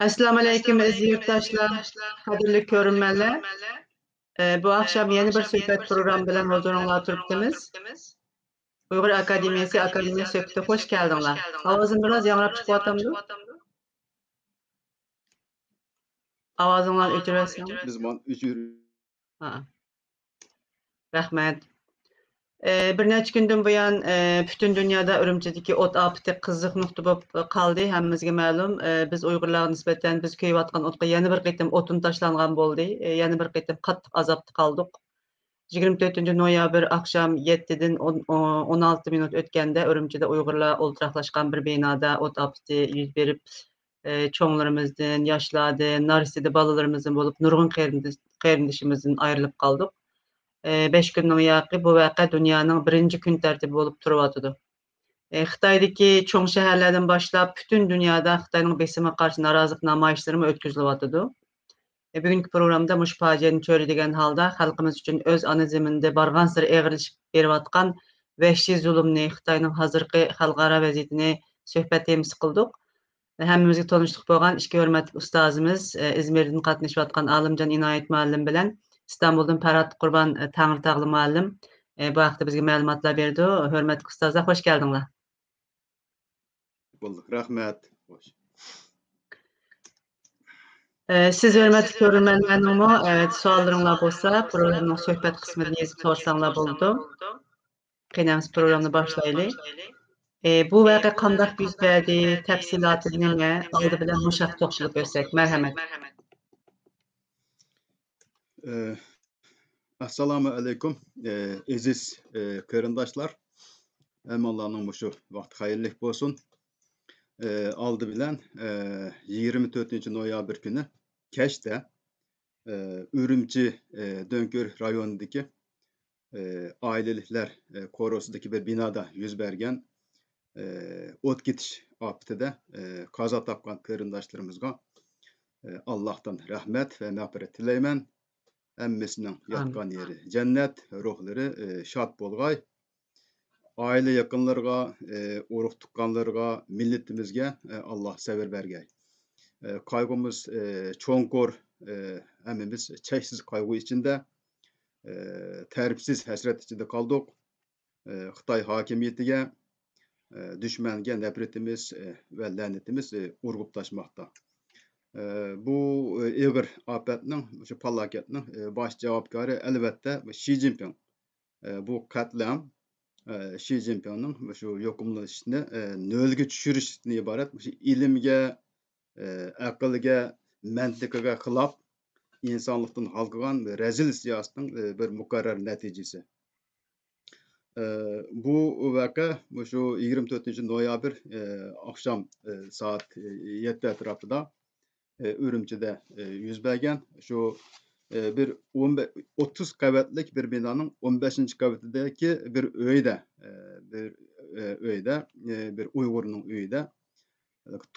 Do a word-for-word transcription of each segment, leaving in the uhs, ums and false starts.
ئەسسالامۇئەلەيكۇم، ئەزىز يۇرتداشلار، قەدىرلىك كۆرۈرمەنلەر. ئە، بۇ ئاخشام يەنە بىر سۆھبەت پروگرامما بىلەن ھۇزۇرۇڭلارغا تۇرۇپتىمىز. ئۇيغۇر ئاكادېمىيەسى ئاكادېمىيە سۆھبىتىگە خوش كەلدىڭلار. ئاۋازىم بىراز ياڭراپ چىقىۋاتامدۇ؟ ئاۋازىڭلارنى ئۆچۈرۈۋەتسەڭلار. بىز مانا ئۆچۈر- ھا. رەھمەت. ئە، بىر نەچچە كۈندىن بۇيان، ئە، پۈتۈن دۇنيادا ئۈرۈمچىدىكى ئوت ئاپىتى قىزىق نۇقتا بولۇپ قالدى. ھەممىمىزگە مەلۇم، ئە، بىز ئۇيغۇرلارغا نىسبەتەن بىز كۆيۈۋاتقان ئوتقا يەنە بىر قېتىم ئوتۇن تاشلانغان بولدى. ئە، يەنە بىر قېتىم قاتتىق ئازابتا قالدۇق. يىگىرمە تۆتىنچى نويابىر ئاخشام يەتتىدىن ئون، ئون ئالتە مىنۇت ئۆتكەندە ئۈرۈمچىدە ئۇيغۇرلار ئولتۇراقلاشقان بىر بىنادا ئوت ئاپىتى يۈز بېرىپ، ئى، چوڭلىرىمىزدىن، ياشلاردىن، نارسىدە بالىلىرىمىزدىن بولۇپ نۇرغۇن قېرىندىش-، قېرىندىشىمىزدىن ئايرىلىپ قالدۇق. ئى، بەش كۈننىڭ ياقى بۇ ۋەقە دۇنيانىڭ بىرىنچى كۈن تەرتىپى بولۇپ تۇرۇۋاتىدۇ. ئى، خىتايدىكى چوڭ شەھەرلەردىن باشلاپ پۈتۈن دۇنيادا خىتاينىڭ بېسىمىغا قارشى نارازىلىق نامايىشلىرىمۇ ئۆتكۈزۈلۈۋاتىدۇ. بۈگۈنكى پروگراممىدا مۇشۇ پاجىئەنى چۆرىدىگەن ھالدا خەلقىمىز ئۈچۈن ئۆز ئانا زېمىنىدا بارغانسېرى ئېغىرلىشىپ بېرىۋاتقان ۋەھشىي زۇلۇمنى، خىتاينىڭ ھازىرقى خەلقئارا ۋەزىيىتىنى سۆھبەت تېمىسى قىلدۇق. ھەممىمىزگە تانىشلىق بولغان ئىككى ھۆرمەتلىك ئۇستازىمىز، ئىزمىردىن قاتنىشىۋاتقان ئالىمجان ئىنايەت مۇئەللىم بىلەن ئىستانبۇلدىن پەرھات قۇربان تەڭرىتاغلى مۇئەللىم بۇ ھەقتە بىزگە مەلۇماتلار بېرىدۇ. ھۆرمەتلىك ئۇستازلار، خوش كەلدىڭلار. بولدى، رەھمەت. خوش. ئە، سىز ھۆرمەتلىك كۆرۈرمەنلەرنىڭمۇ، ئە، سوئاللىرىڭلار بولسا، پروگراممىنىڭ سۆھبەت قىسمىدىن يېزىپ سورىساڭلار بولىدۇ. قېنى، ئەمسە پروگراممىنى باشلايلى. ئە، بۇ ۋەقە قانداق يۈز بەردى؟ تەپسىلاتى نېمە؟ ئالدى بىلەن مۇشۇ ھەقتە توختىلىپ ئۆتسەك. مەرھەمەت. ئە، ئەسسالامۇ ئەلەيكۇم، ئە، ئەزىز، ئە، قېرىنداشلار. ھەممىڭلارنىڭ مۇشۇ ۋاقتى خەيرلىك بولسۇن. ئە، ئالدى بىلەن، ئە، يىگىرمە تۆتىنچى نويابىر كۈنى كەچتە، ئە، ئۈرۈمچى، ئە، دۆڭكۆل رايونىدىكى، ئە، ئائىلىلىكلەر، ئە، قورۇسىدىكى بىر بىنادا يۈز بەرگەن، ئە، ئوت كېتىش ئاپىتىدە، ئە، قازا تاپقان قېرىنداشلىرىمىزغا، ئە، ئاللاھتىن رەھمەت ۋە مەغپىرەت تىلەيمەن. ھەممىسىنىڭ ئامىن. ياتقان يېرى جەننەت، روھلىرى، ئى، شاد بولغاي. ئائىلە يېقىنلىرىغا، ئى، ئۇرۇق تۇغقانلىرىغا، مىللىتىمىزگە، ئى، ئاللا سەۋر بەرگەي. ئى، قايغۇمىز، ئى، چوڭقۇر، ئى، ھەممىمىز چەكسىز قايغۇ ئىچىندە، ئى، تەرىپسىز ھەسرەت ئىچىدە قالدۇق. ئى، خىتاي ھاكىمىيىتىگە، ئى، دۈشمەنگە نەپرىتىمىز، ئى، ۋە لەنىتىمىز، ئى، ئۇرغۇپ تاشماقتا. ئى، بۇ، ئى، ئېغىر ئاپەتنىڭ، مۇشۇ پالاكەتنىڭ، ئى، باش جاۋابكارى، ئەلۋەتتە، شى جىنپىڭ. ئى، بۇ قەتلىئام، ئى، شى جىنپىڭنىڭ مۇشۇ يۇقۇملىنىشنى، ئى، نۆلگە چۈشۈرۈشتىن ئىبارەت، مۇشۇ ئىلىمگە، ئى، ئەقىلگە، مەنتىقىگە خىلاپ، ئىنسانلىقتىن ھالقىغان رەزىل سىياسىتىنىڭ، ئى، بىر مۇقەررەر نەتىجىسى. ئى، بۇ ۋەقە مۇشۇ يىگىرمە تۆتىنچى نويابىر، ئى، ئاخشام، ئى، سائەت، ئى، يەتتە ئەتراپىدا، ئى، ئۈرۈمچىدە، ئى، يۈز بەرگەن. شۇ، ئى، بىر ئون بە-، ئوتتۇز قەۋەتلىك بىر بىنانىڭ ئون بەشىنچى قەۋىتىدىكى بىر ئۆيدە، ئى، بىر، ئى، ئۆيدە، ئى، بىر ئۇيغۇرنىڭ ئۆيىدە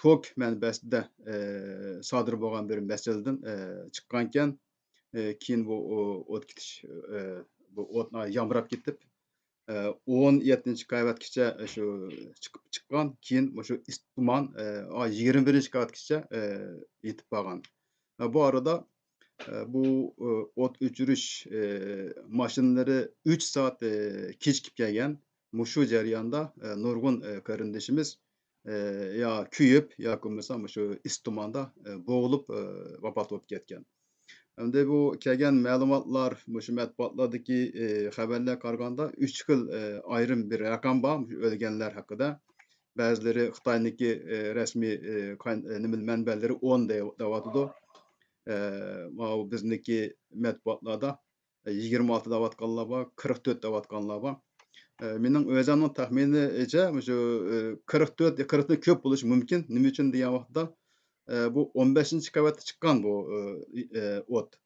توك مەنبەسىدە، ئى، سادىر بولغان بىر مەسىلىدىن، ئى، چىققانىكەن. ئى، كېيىن بۇ، ئۇ، ئوت كېتىش، ئى، بۇ ئوت يامراپ كېتىپ، ئى، ئون يەتتىنچى قەۋەتكىچە شۇ چىقىپ چىققان. كېيىن مۇشۇ ئىس تۇمان، ئى، يىگىرمە بىرىنچى قەۋەتكىچە، ئى، يېتىپ بارغان. ئى، بۇ ئارىدا، ئى، بۇ، ئى، ئوت ئۆچۈرۈش، ئى، ماشىنىلىرى ئۈچ سائەت، ئى، كېچىكىپ كەلگەن. مۇشۇ جەرياندا، ئى، نۇرغۇن، ئى، قېرىندىشىمىز، ئى، يا كۆيۈپ، ياكى بولمىسا مۇشۇ ئىس تۇماندا، ئى، بوغۇلۇپ، ئى، ۋاپات بولۇپ كەتكەن. ئەمدى بۇ كەلگەن مەلۇماتلار، مۇشۇ مەتبۇئاتلاردىكى، ئى، خەۋەرلەرگە قارىغاندا، ئۈچ خىل، ئى، ئايرىم بىر رەقەم بار، مۇشۇ ئۆلگەنلەر ھەققىدە. بەزىلىرى خىتاينىڭكى، ئى، رەسمىي، ئى، قاين-، ئى، نېمە، مەنبەلىرى ئون دەۋاتىدۇ. ئى، ماۋۇ بىزنىڭكى مەتبۇئاتلاردا يىگىرمە ئالتە دەۋاتقانلار بار، قىرىق تۆت دەۋاتقانلار بار. ئى، مېنىڭ ئۆزۈمنىڭ تەخمىنىمچە، مۇشۇ، ئى، قىرىق تۆت، قىرىقتىن كۆپ بولۇشى مۇمكىن. نېمە ئۈچۈن دېگەن ۋاقىتتا، ئى، بۇ ئون بەشىنچى قەۋەتتە چىققان بۇ، ئى، ئى، ئوت.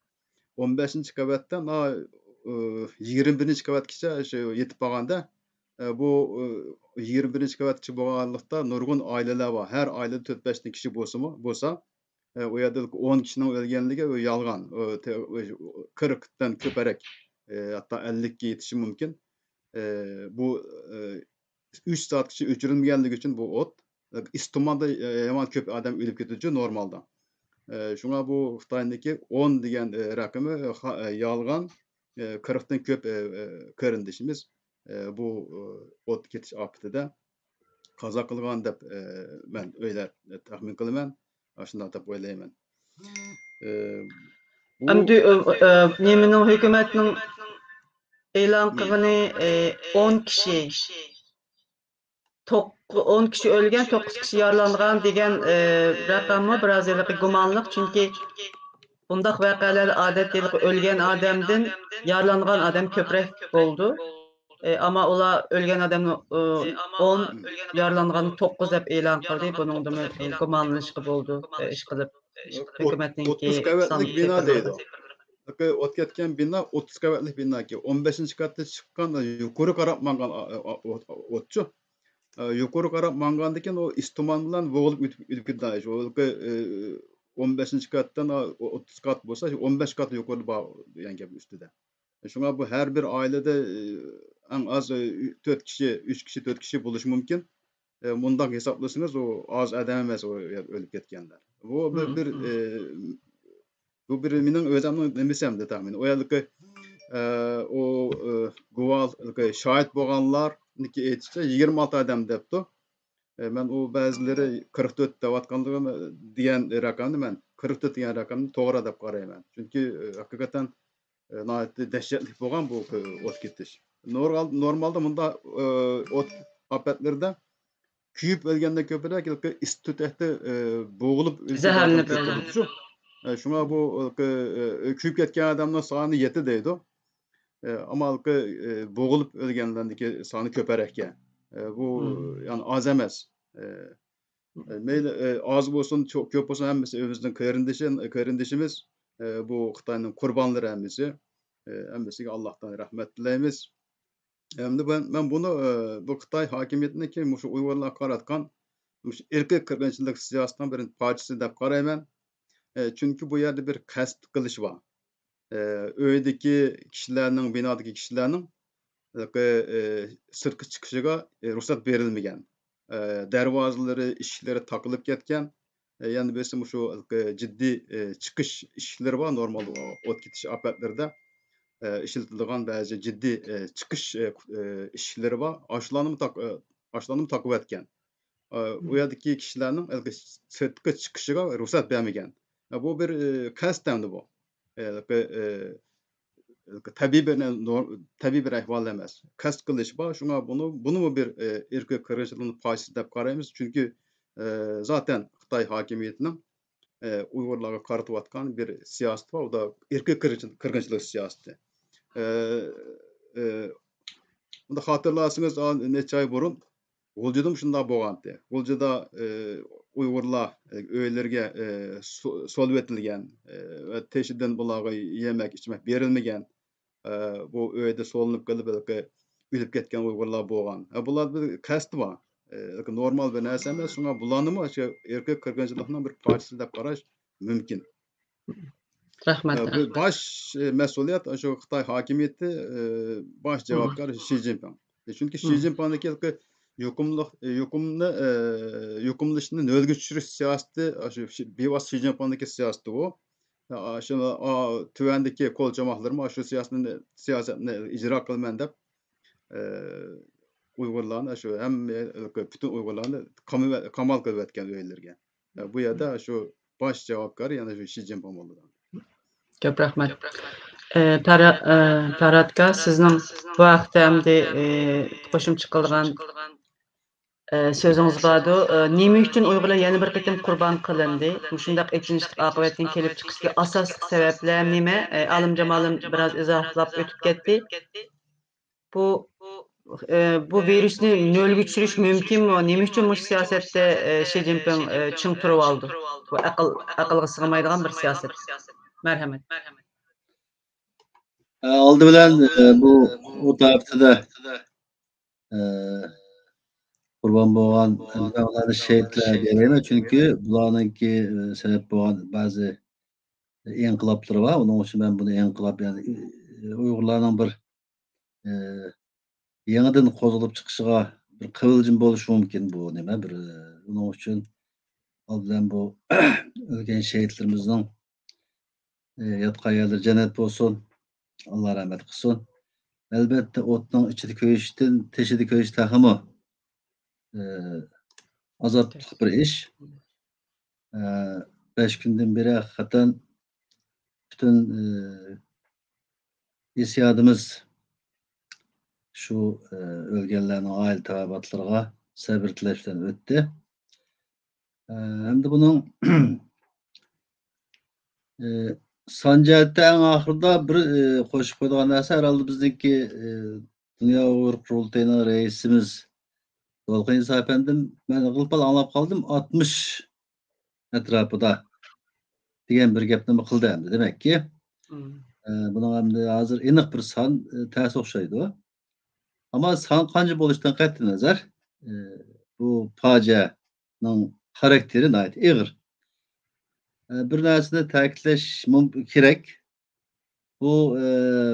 ئون بەشىنچى قەۋەتتىن، ئا، ئى، يىگىرمە بىرىنچى قەۋەتكىچە شۇ يېتىپ بارغاندا، ئى، بۇ، ئى، يىگىرمە بىرىنچى قەۋەتكىچە بولغانلىقتا نۇرغۇن ئائىلىلەر بار. ھەر ئائىلىدە تۆت-بەش كىشى بولسىمۇ، بولسا، ئە، ئۇ يەردە ئون كىشىنىڭ ئۆلگەنلىكى، ئۇ يالغان. ئۇ تە-، ئۇ قىرىقتىن كۆپرەك، ئە، ھەتتا ئەللىككە يېتىشى مۇمكىن. ئە، بۇ، ئە، ئۈچ سائەتكىچە ئۆچۈرۈلمىگەنلىكى ئۈچۈن بۇ ئوت، ئىس تۇماندا، ئە، يامان كۆپ ئادەم ئۆلۈپ كېتىدۇ نورمالدا. ئە، شۇڭا بۇ خىتاينىڭكى ئون دېگەن، ئە، رەقىمى، خا-، ئە، يالغان، ئە، قىرىقتىن كۆپ، ئە، ئە، قېرىندىشىمىز، ئە، بۇ، ئە، ئوت كېتىش ئاپىتىدە قازا قىلغان دەپ، ئە، مەن ئويلاپ، تەخمىن قىلىمەن. ئاشۇنداق دەپ ئويلايمەن. ئە، بۇ ئەمدى، ئە، ئە، نېمىنىڭ، ھۆكۈمەتنىڭ ئېلان قىلغىنى، ئە، ئون كىشى، توق-، ئون كىشى ئۆلگەن، توققۇز كىشى يارىلانغان دېگەن، ئە، رەقەممۇ بىراز ھېلىقى گۇمانلىق، چۈنكى بۇنداق ۋەقەلەردە ئادەتتە ھېلىقى ئۆلگەن ئادەمدىن يارىلانغان ئادەم كۆپرەك بولىدۇ. ئە، ئەمما ئۇلار ئۆلگەن ئادەمنىڭ، ئە، ئون، يارىلانغان توققۇز دەپ ئېلان قىلدى. بۇنىڭدىمۇ گۇمانلىنىشقا بولىدۇ، ئە، ئىشقىلىپ. ئوت-، ھۆكۈمەتنىڭكى ئوتتۇز قەۋەتلىك بىنا دەيدۇ. ئوت قەۋەتلىك بىنا ئوتتۇز قەۋەتلىك بىناكى، ئون بەشىنچى قاتتا چىققان، يۇقىرى قاراپ ماڭغان، ئا-، ئا-، ئوت، ئوتچۇ. ئا، يۇقىرى قاراپ ماڭغاندىكىن ئۇ ئىس تۇمان بىلەن بوغۇلۇپ ئۆتۈپ، ئۆتۈپ كېتىدۇ. ئۇ، ئە، ئون بەشىنچى قاتتىن، ئا، ئوتتۇز قات بولسا، ئون بەش قات يۇقىرىدا بار دېگەن گەپ ئۈستىدە. شۇڭا بۇ ھەر بىر ئائىلىدە، ئە، ئەڭ ئاز، ئە، تۆت كىشى، ئۈچ كىشى، تۆت كىشى بولۇشى مۇمكىن. ئە، مۇنداق ھېسابلىسىڭىز، ئۇ ئاز ئادەم ئەمەس، ئۇ ئۆلۈپ كەتكەنلەر. بۇ بىر، بىر، ئە، بۇ بىر مېنىڭ ئۆزۈمنىڭ نېمىسى ئەمدى تەخمىنىم. ئۇ يەردىكى، ئە، ئۇ، ئە، گۇۋاھ، شاھىت بولغانلارنىڭكى ئېيتىشىچە، يىگىرمە ئالتە ئادەم دەپتۇ. ئە، مەن ئۇ بەزىلىرى قىرىق تۆت دەۋاتقانلىقىنى، دېگەن رەقەمنى مەن، قىرىق تۆت دېگەن رەقەمنى توغرا دەپ قارايمەن. چۈنكى، ئە، ھەقىقەتەن، ئە، ناھايىتى دەھشەتلىك بولغان بۇ ئوت كېتىش. نورمال-، نورمالدا مۇنداق، ئە، ئوت ئاپەتلىرىدە كۆيۈپ ئۆلگەندىن كۆپرەك ھېلىقى ئىس تۈتەكتە، ئە، بوغۇلۇپ ئۆلگەن زەھەرلىنىپ ئادەم كۆپ ئۆلگەن. بولىدۇ شۇ. ئە، شۇڭا بۇ ھېلىقى، ئە، كۆيۈپ كەتكەن ئادەمنىڭ سانى يەتتە دەيدۇ. ئە، ئەمما ھېلىقى، ئە، بوغۇلۇپ ئۆلگەنلەرنىڭكى سانى كۆپرەك ئىكەن. ئە، بۇ، يەنى ئاز ئەمەس. ئە، ئە، مەيلى، ئە، ئاز بولسۇن، چو-، كۆپ بولسۇن، ھەممىسى ئۆزىمىزنىڭ قېرىندىشى، قېرىندىشىمىز. ئە، بۇ خىتاينىڭ قۇربانلىرى ھەممىسى. ئە، ھەممىسىگە ئاللاھتىن رەھمەت تىلەيمىز. ئەمدى مەن، مەن بۇنى، ئە، بۇ خىتاي ھاكىمىيىتىنىڭكى مۇشۇ ئۇيغۇرلارغا قاراتقان مۇشۇ ئىرقىي قىرغىنچىلىق سىياسىتىنىڭ بىر پارچىسى دەپ قارايمەن. ئە، چۈنكى بۇ يەردە بىر قەست قىلىش بار. ئە، ئۆيدىكى كىشىلەرنىڭ، بىنادىكى كىشىلەرنىڭ، ئە، ئە، سىرتقا چىقىشىغا، ئە، رۇخسەت بېرىلمىگەن. ئە، دەرۋازىلىرى، ئىشىكلىرى تاقىلىپ كەتكەن. ئە، يەنە بىرسى مۇشۇ، ئە، جىددىي، ئە، چىقىش ئىشىكلىرى بار، نورمال ئوت كېتىش ئاپەتلىرىدە، ئە، ئىشلىتىلىدىغان بەزى جىددىي، ئە، چىقىش، ئە، ئە، ئىشىكلىرى بار. ئاشۇلارنىمۇ تاق-، ئە، ئاشۇلارنىمۇ تاقىۋەتكەن. ئە، ئۇ يەردىكى كىشىلەرنىڭ ھېلىقى سىرتقا چىقىشىغا رۇخسەت بەرمىگەن. ئە، بۇ بىر، ئە، قەست ئەمدى بۇ. ئە، ھېلىقى، ئە، تەبىئىي بىر نور-، تەبىئىي بىر ئەھۋال ئەمەس. قەست قىلىش بار. شۇڭا بۇنى، بۇنىمۇ بىر، ئە، ئىرقىي قىرغىنچىلىقنىڭ پارچىسى دەپ قارايمىز. چۈنكى، ئە، زاتەن خىتاي ھاكىمىيىتىنىڭ، ئە، ئۇيغۇرلارغا قارىتىۋاتقان بىر سىياسىتى بار. ئۇ دا ئىرقىي قىرغىنچىلىق، قىرغىنچىلىق سىياسىتى. ئە، ئە، ئۇندا خاتىرىلىسىڭىز، ئا، نەچچە ئاي بۇرۇن غۇلجىدىمۇ شۇنداق بولغانتى. غۇلجىدا، ئە، ئۇيغۇرلار، ئە، ئۆيلىرىگە، ئە، سو-، سولىۋېتىلگەن، ئە، ۋە تېشىدىن بۇلارغا يېمەك، ئىچمەك بېرىلمىگەن. ئە، بۇ ئۆيدە سولىنىپ قېلىپ، ھېلىقى ئۆلۈپ كەتكەن ئۇيغۇرلار بولغان. ئە، بۇلاردا بىر قەست بار. ئە، نورمال بىر نەرسە ئەمەس. شۇڭا بۇلارنىمۇ شۇ ئىرقىي قىرغىنچىلىقنىڭ بىر پارچىسى دەپ قاراش مۇمكىن. رەھمەت، ئە، بۇ رەھمەت. باش، ئە، مەسئۇلىيەت شۇ خىتاي ھاكىمىيىتى، ئە، باش جاۋابكار شى جىنپىڭ. ئە، چۈنكى شى جىنپىڭنىڭكى يۇقۇملۇق، ئە، يۇقۇمنى، ئە، يۇقۇملىنىشنى نۆلگە چۈشۈرۈش سىياسىتى، شۇ، شى-، بىۋاسىتە شى جىنپىڭنىڭكى سىياسىتى ئۇ. ئە، شۇ، ئا، تۆۋەندىكى قول چوماقلىرىمۇ شۇ سىياسىتىنى، سىياسەتنى ئىجرا قىلىمەن دەپ، ئە، ئۇيغۇرلارنى شۇ ھەممە، پۈتۈن ئۇيغۇرلارنى قامال قىلىۋەتكەن ئۆيلىرىگە. ئە، بۇ يەردە شۇ باش جاۋابكار يەنە شۇ شى جىنپىڭ بولىدۇ. كۆپ رەھمەت. ئە، پەرھات، ئە، پەرھات ئاكا، سىزنىڭ بۇ ھەقتە ئەمدى، ئە، قوشۇمچە قىلىدىغان، ئە، سۆزىڭىز باردۇ؟ ئە، نېمە ئۈچۈن ئۇيغۇرلار يەنە بىر قېتىم قۇربان قىلىندى؟ مۇشۇنداق ئېچىنىشلىق ئاقىۋەتنىڭ كېلىپ چىقىشىدىكى ئاساسلىق سەۋەبلەر نېمە؟ ئە، ئالىمجامالىم بىراز ئىزاھلاپ ئۆتۈپ كەتتى. بۇ، ئە، بۇ ۋىرۇسنى نۆلگە چۈشۈرۈش مۇمكىنمۇ؟ نېمە ئۈچۈن مۇشۇ سىياسەتتە، ئە، شى جىنپىڭ، ئە، چىڭ تۇرۇۋالىدۇ؟ بۇ ئەقىل، ئەقىلگە سىغمايدىغان بىر سىياسەت. مەرھەمەت. ئە، ئالدى بىلەن، ئە، بۇ ئوت ئاپىتىدە، ئە، قۇربان بولغان ئەمدى شېھىتلەرگە دەيمەن، چۈنكى بۇلارنىڭكى، ئە، سەۋەب بولغان بەزى ئىنقىلابلىرى بار. ئۇنىڭ ئۈچۈن مەن بۇنى ئىنقىلاب، يەنى، ئە، ئۇيغۇرلارنىڭ بىر، ئە، يېڭىدىن قوزغىلىپ چىقىشىغا بىر قىۋىلجىم بولۇشى مۇمكىن بۇ نېمە، بىر، ئە، ئۇنىڭ ئۈچۈن ئالدى بىلەن بۇ ئۆلگەن شېھىتلىرىمىزنىڭ، ئى، ياتقان يەرلىرى جەننەت بولسۇن. ئاللا رەھمەت قىلسۇن. ئەلۋەتتە، ئوتنىڭ ئىچىدە كۆيۈشتىن، تېشىدا كۆيۈش تېخىمۇ، ئى، ئازابلىق بىر ئىش. ئى، بەش كۈندىن بېرى ھەقىقەتەن پۈتۈن، ئى، ھېسسىياتىمىز شۇ، ئى، ئۆلگەنلەرنىڭ ئائىلە تاۋابىئاتلىرىغا سەۋر تىلەش بىلەن ئۆتتى. ئى، ئەمدى بۇنىڭ، ئى، سان جەھەتتە ئەڭ ئاخىرىدا بىر، ئى، قوشۇپ قويىدىغان نەرسە، ھەرھالدا بىزنىڭكى، ئى، دۇنيا ئۇيغۇر قۇرۇلتىيىنىڭ رەئىسىمىز دولقۇن ئىسا ئەپەندىم، مەن غىل-پال ئاڭلاپ قالدىم، ئاتمىش ئەتراپىدا دېگەن بىر گەپنىمۇ قىلدى ئەمدى، دېمەككى. مم. ئە، بۇنىڭ ئەمدى ھازىر ئېنىق بىر سان، ئە، تەس ئوخشايدۇ. ئەمما سان قانچە بولۇشىدىن قەتئىينەزەر، ئە، بۇ پاجىئەنىڭ خاراكتېرى ناھايىتى ئېغىر. ئە، بىر نەرسىنى تەكىتلەش مۇم-، كېرەك. بۇ، ئە،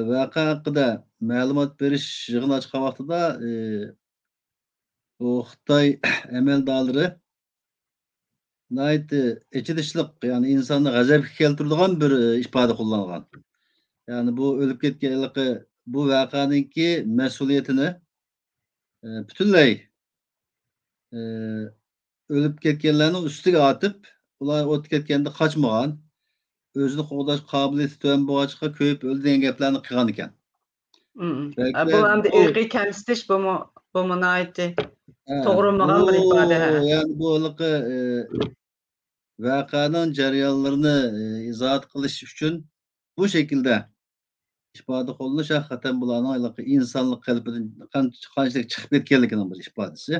ۋەقە ھەققىدە مەلۇمات بېرىش يىغىنى ئاچقان ۋاقتىدا، ئە، بۇ خىتاي ئەمەلدارلىرى ناھايىتى ئېچىنىشلىق، يەنى ئىنساننى غەزەپكە كەلتۈرىدىغان بىر، ئى، ئىپادە قوللانغان. يەنى بۇ ئۆلۈپ كەتكەن ھېلىقى بۇ ۋەقەنىڭكى مەسئۇلىيىتىنى، ئى، پۈتۈنلەي، ئى، ئۆلۈپ كەتكەنلەرنىڭ ئۈستىگە ئاتىپ، ئۇلار ئۆتۈپ كەتكەندە قاچمىغان، ئۆزىنى قوغداش قابىلىيىتى تۆۋەن بولغاچقا كۆيۈپ ئۆلدى دېگەن گەپلەرنى قىلغان ئىكەن. مم. بەلكى بۇ ئەمدى بۇ ئىرقىي كەمسىتىش، بۇمۇ، بۇمۇ ناھايىتى ھە، توغرىلمىغان بىر بۇ، ئىپادە، ھە. يەنى بۇ ھېلىقى، ئى، ۋەقەنىڭ جەريانلىرىنى، ئى، ئىزاھات قىلىش ئۈچۈن بۇ شەكىلدە ئىپادە قوللىنىش ھەقىقەتەن بۇلارنىڭ ھېلىقى ئىنسانلىق قېلىپىدىن قان-، قانچىلىك چىقىپ كەتكەنلىكىنىڭ بىر ئىپادىسى.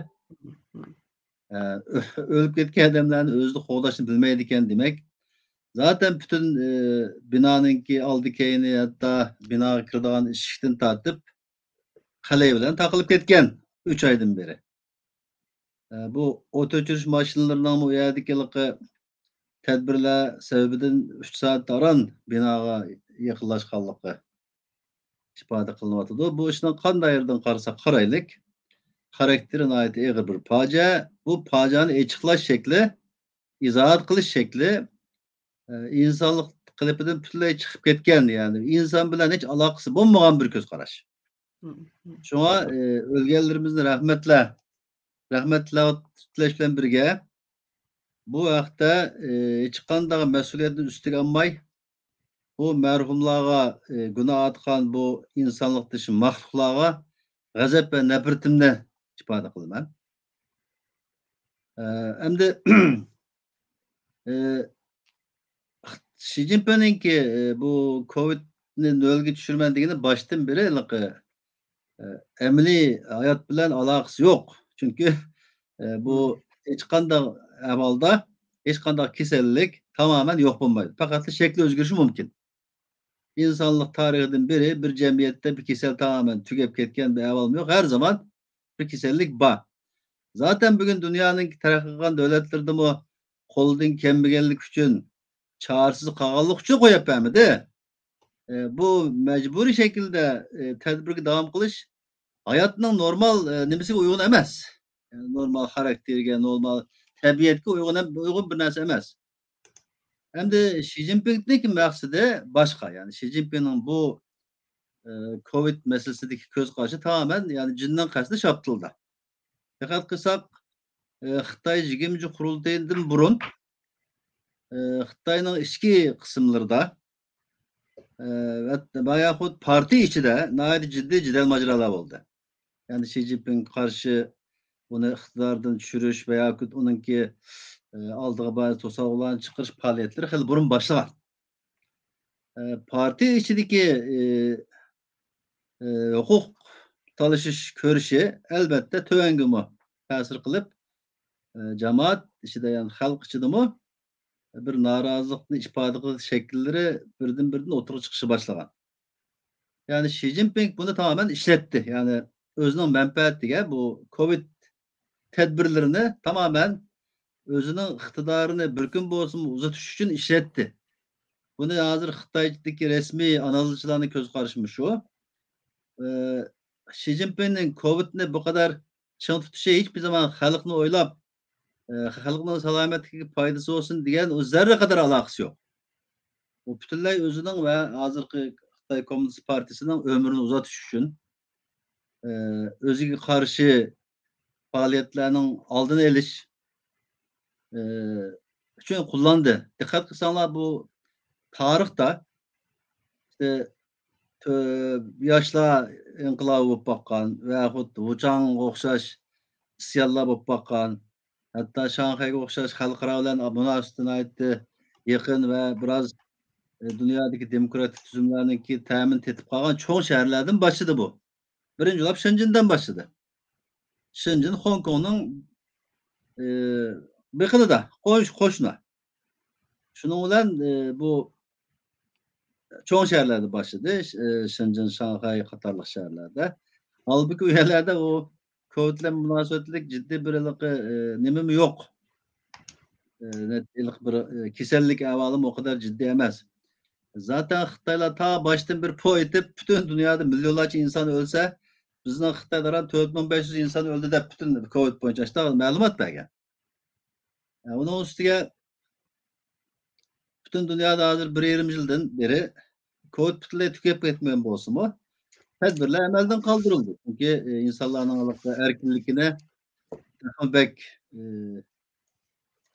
ئە، ئۆ-، ئۆلۈپ كەتكەن ئادەملەرنى ئۆزىنى قوغداشنى بىلمەيدىكەن دېمەك. زاتەن پۈتۈن، ئى، بىنانىڭكى ئالدى كەينى، ھەتتا بىناغا كىرىدىغان ئىشىكتىن تارتىپ، قەلئە بىلەن تاقىلىپ كەتكەن ئۈچ ئايدىن بېرى. ئە، بۇ ئوت ئۆچۈرۈش ماشىنىلىرىنىڭمۇ ئۇ يەردىكى ھېلىقى تەدبىرلەر سەۋەبىدىن ئۈچ سائەت ئاران بىناغا يېقىنلاشقانلىقى ئىپادە قىلىنىۋاتىدۇ. بۇ ئىشنىڭ قانداق يېرىدىن قارىساق قارايلىك، خاراكتېرى ناھايىتى ئېغىر بىر پاجىئە. بۇ پاجىئەنى ئېچىقلاش شەكلى، ئىزاھات قىلىش شەكلى، ئە، ئىنسانلىق قېلىپىدىن پۈتۈنلەي چىقىپ كەتكەن، يەنى ئىنسان بىلەن ھېچ ئالاقىسى بولمىغان بىر كۆز قاراش. مم، مم. شۇڭا، ئە، ئۆلگەنلىرىمىزنى رەھمەتلەر، رەھمەتلەر تىلەش بىلەن بىرگە، بۇ ھەقتە، ئە، ھېچقانداق مەسئۇلىيەتنى ئۈستىگە ئالماي، بۇ مەرھۇملارغا، ئە، گۇناھ ئارتقان بۇ ئىنسانلىقتىن مەھرۇملارغا غەزەپ ۋە نەپرىتىمنى ئىپادە قىلىمەن. ئە، ئەمدى، ئە، شى جىنپىڭنىڭكى، ئە، بۇ كوۋىدنى نۆلگە چۈشۈرىمەن دېگىنى باشتىن بېرى ھېلىقى، ئە، ئەمەلىي ھايات بىلەن ئالاقىسى يوق. چۈنكى، ئە، بۇ مم. ھېچقانداق ئەھۋالدا، ھېچقانداق كېسەللىك تامامەن يوق بولمايدۇ. پەقەتلا شەكلى ئۆزگىرىشى مۇمكىن. ئىنسانلىق تارىخىدىن بېرى بىر جەمئىيەتتە بىر كېسەل تامامەن تۈگەپ كەتكەن بىر ئەھۋالمۇ يوق. ھەر زامان بىر كېسەللىك بار. زاتەن بۈگۈن دۇنيانىڭ تەرەققىي قىلغان دۆلەتلىرىدىمۇ قولىدىن كەلمىگەنلىك ئۈچۈن، چارىسىز قالغانلىق ئۈچۈن قويۇپ بەرمىدى. ئە، بۇ مەجبۇرىي شەكىلدە، ئە، تەدبىرگە داۋام قىلىش ھاياتنىڭ نورمال، ئە، نېمىسىگە ئۇيغۇن ئەمەس. يەنى نورمال خاراكتېرگە، نورمال تەبىئەتكە ئۇيغۇن ئەم-، ئۇيغۇن بىر نەرسە ئەمەس. ئەمدى شى جىنپىڭنىڭكى مەقسىتى باشقا. يەنى شى جىنپىڭنىڭ بۇ، ئە، كوۋىد مەسىلىسىدىكى كۆز قارىشى تامامەن، يەنى جىننىڭ قەستى شاپتۇلدا. دىققەت قىلساق، ئە، خىتاي يىگىرمىنچى قۇرۇلتىيىدىن بۇرۇن، ئە، خىتاينىڭ ئىچكى قىسىملىرىدا، ئە، ۋە، ۋە ياخۇد پارتىيە ئىچىدە ناھايىتى جىددىي جېدەل ماجىرالار بولدى. يەنى شى جىنپىڭگە قارشى ئۇنى ئىقتىداردىن چۈشۈرۈش ۋە ياكى ئۇنىڭكى، ئە، ئالدىغا بارغان توسالغۇلارنى چىقىرىش پائالىيەتلىرى خېلى بۇرۇن باشلىغان. ئە، پارتىيە ئىچىدىكى، ئە، ئە، ھوقۇق تالىشىش كۈرىشى ئەلۋەتتە تۆۋەنگىمۇ تەسىر قىلىپ، ئە، جامائەت ئىچىدە، يەنى خەلق ئىچىدىمۇ بىر نارازىلىقنى ئىپادە قىلىش شەكىللىرى بىردىن-بىردىن ئوتتۇرىغا چىقىشقا باشلىغان. يەنى شى جىنپىڭ بۇنى تامامەن ئىشلەتتى. يەنى ئۆزىنىڭ مەنپەئەتىگە بۇ كوۋىد تەدبىرلىرىنى تامامەن ئۆزىنىڭ ئىقتىدارىنى بىر كۈن بولسىمۇ ئۇزىتىش ئۈچۈن ئىشلەتتى. بۇنى ھازىر خىتايدىكى رەسمىي ئانالىزچىلارنىڭ كۆز قارىشىمۇ شۇ. ئى، شى جىنپىڭنىڭ كوۋىدنى بۇ قەدەر چىڭ تۇتۇشى ھېچبىر زامان خەلقنى ئويلاپ، ئە، خەلقنىڭ سالامەتلىكىگە پايدىسى بولسۇن دېگەن ئۇ زەررە قەدەر ئالاقىسى يوق. ئۇ پۈتۈنلەي ئۆزىنىڭ ۋە ھازىرقى خىتاي كوممۇنىست پارتىيىسىنىڭ ئۆمرىنى ئۇزارتىش ئۈچۈن، ئە، ئۆزىگە قارشى پائالىيەتلەرنىڭ ئالدىنى ئېلىش، ئە، ئۈچۈن قوللاندى. دىققەت قىلساڭلار، بۇ تارىختا ئىشتە، تۆ-، ياشلار ئىنقىلابى بولۇپ باققان ۋە خۇددى ۋۇچاڭغا ئوخشاش ئىسيانلار بولۇپ باققان، ھەتتا شاڭخەيگە ئوخشاش خەلقئارا بىلەن مۇناسىۋىتى ناھايىتى يېقىن ۋە بىراز، ئە، دۇنيادىكى دېموكراتىك تۈزۈملەرنىڭكى تەمىنى تېتىپ قالغان چوڭ شەھەرلەردىن باشلىدى بۇ. بىرىنچى بولۇپ شېنجېندىن باشلىدى. شېنجېن خوڭكوڭنىڭ، ئى، بېقىنىدا، قوش-، قوشنا. شۇنىڭ بىلەن، ئى، بۇ چوڭ شەھەرلەردە باشلىدى. ش-، ئى، شېنجېن، شاڭخەي قاتارلىق شەھەرلەردە. ھالبۇكى، ئۇ يەرلەردە ئۇ كوۋىد بىلەن مۇناسىۋەتلىك جىددىي بىر ھېلىقى، ئى، نېمىمۇ يوق. ئى، نەت-، ھېلىقى بىر، ئى، كېسەللىك ئەھۋالىمۇ ئۇ قەدەر جىددىي ئەمەس. زاتەن خىتايلار تا باشتىن بىر پو ئېتىپ، پۈتۈن دۇنيادا مىليونلارچە ئىنسان ئۆلسە، بىزنىڭ خىتايدا تۆت مىڭ بەش يۈز ئىنسان ئۆلدى دەپ پۈتۈن كوۋىد بويىچە ئاشۇنداق مەلۇمات بەرگەن. ئۇنىڭ ئۈستىگە پۈتۈن دۇنيادا ھازىر بىر يېرىم يىلدىن بېرى كوۋىد پۈتۈنلەي تۈگەپ كەتمىگەن بولسىمۇ، تەدبىرلەر ئەمەلدىن قالدۇرۇلدى. چۈنكى، ئى، ئىنسانلارنىڭ ئەركىنلىكىنى تېخىمۇ بەك، ئى،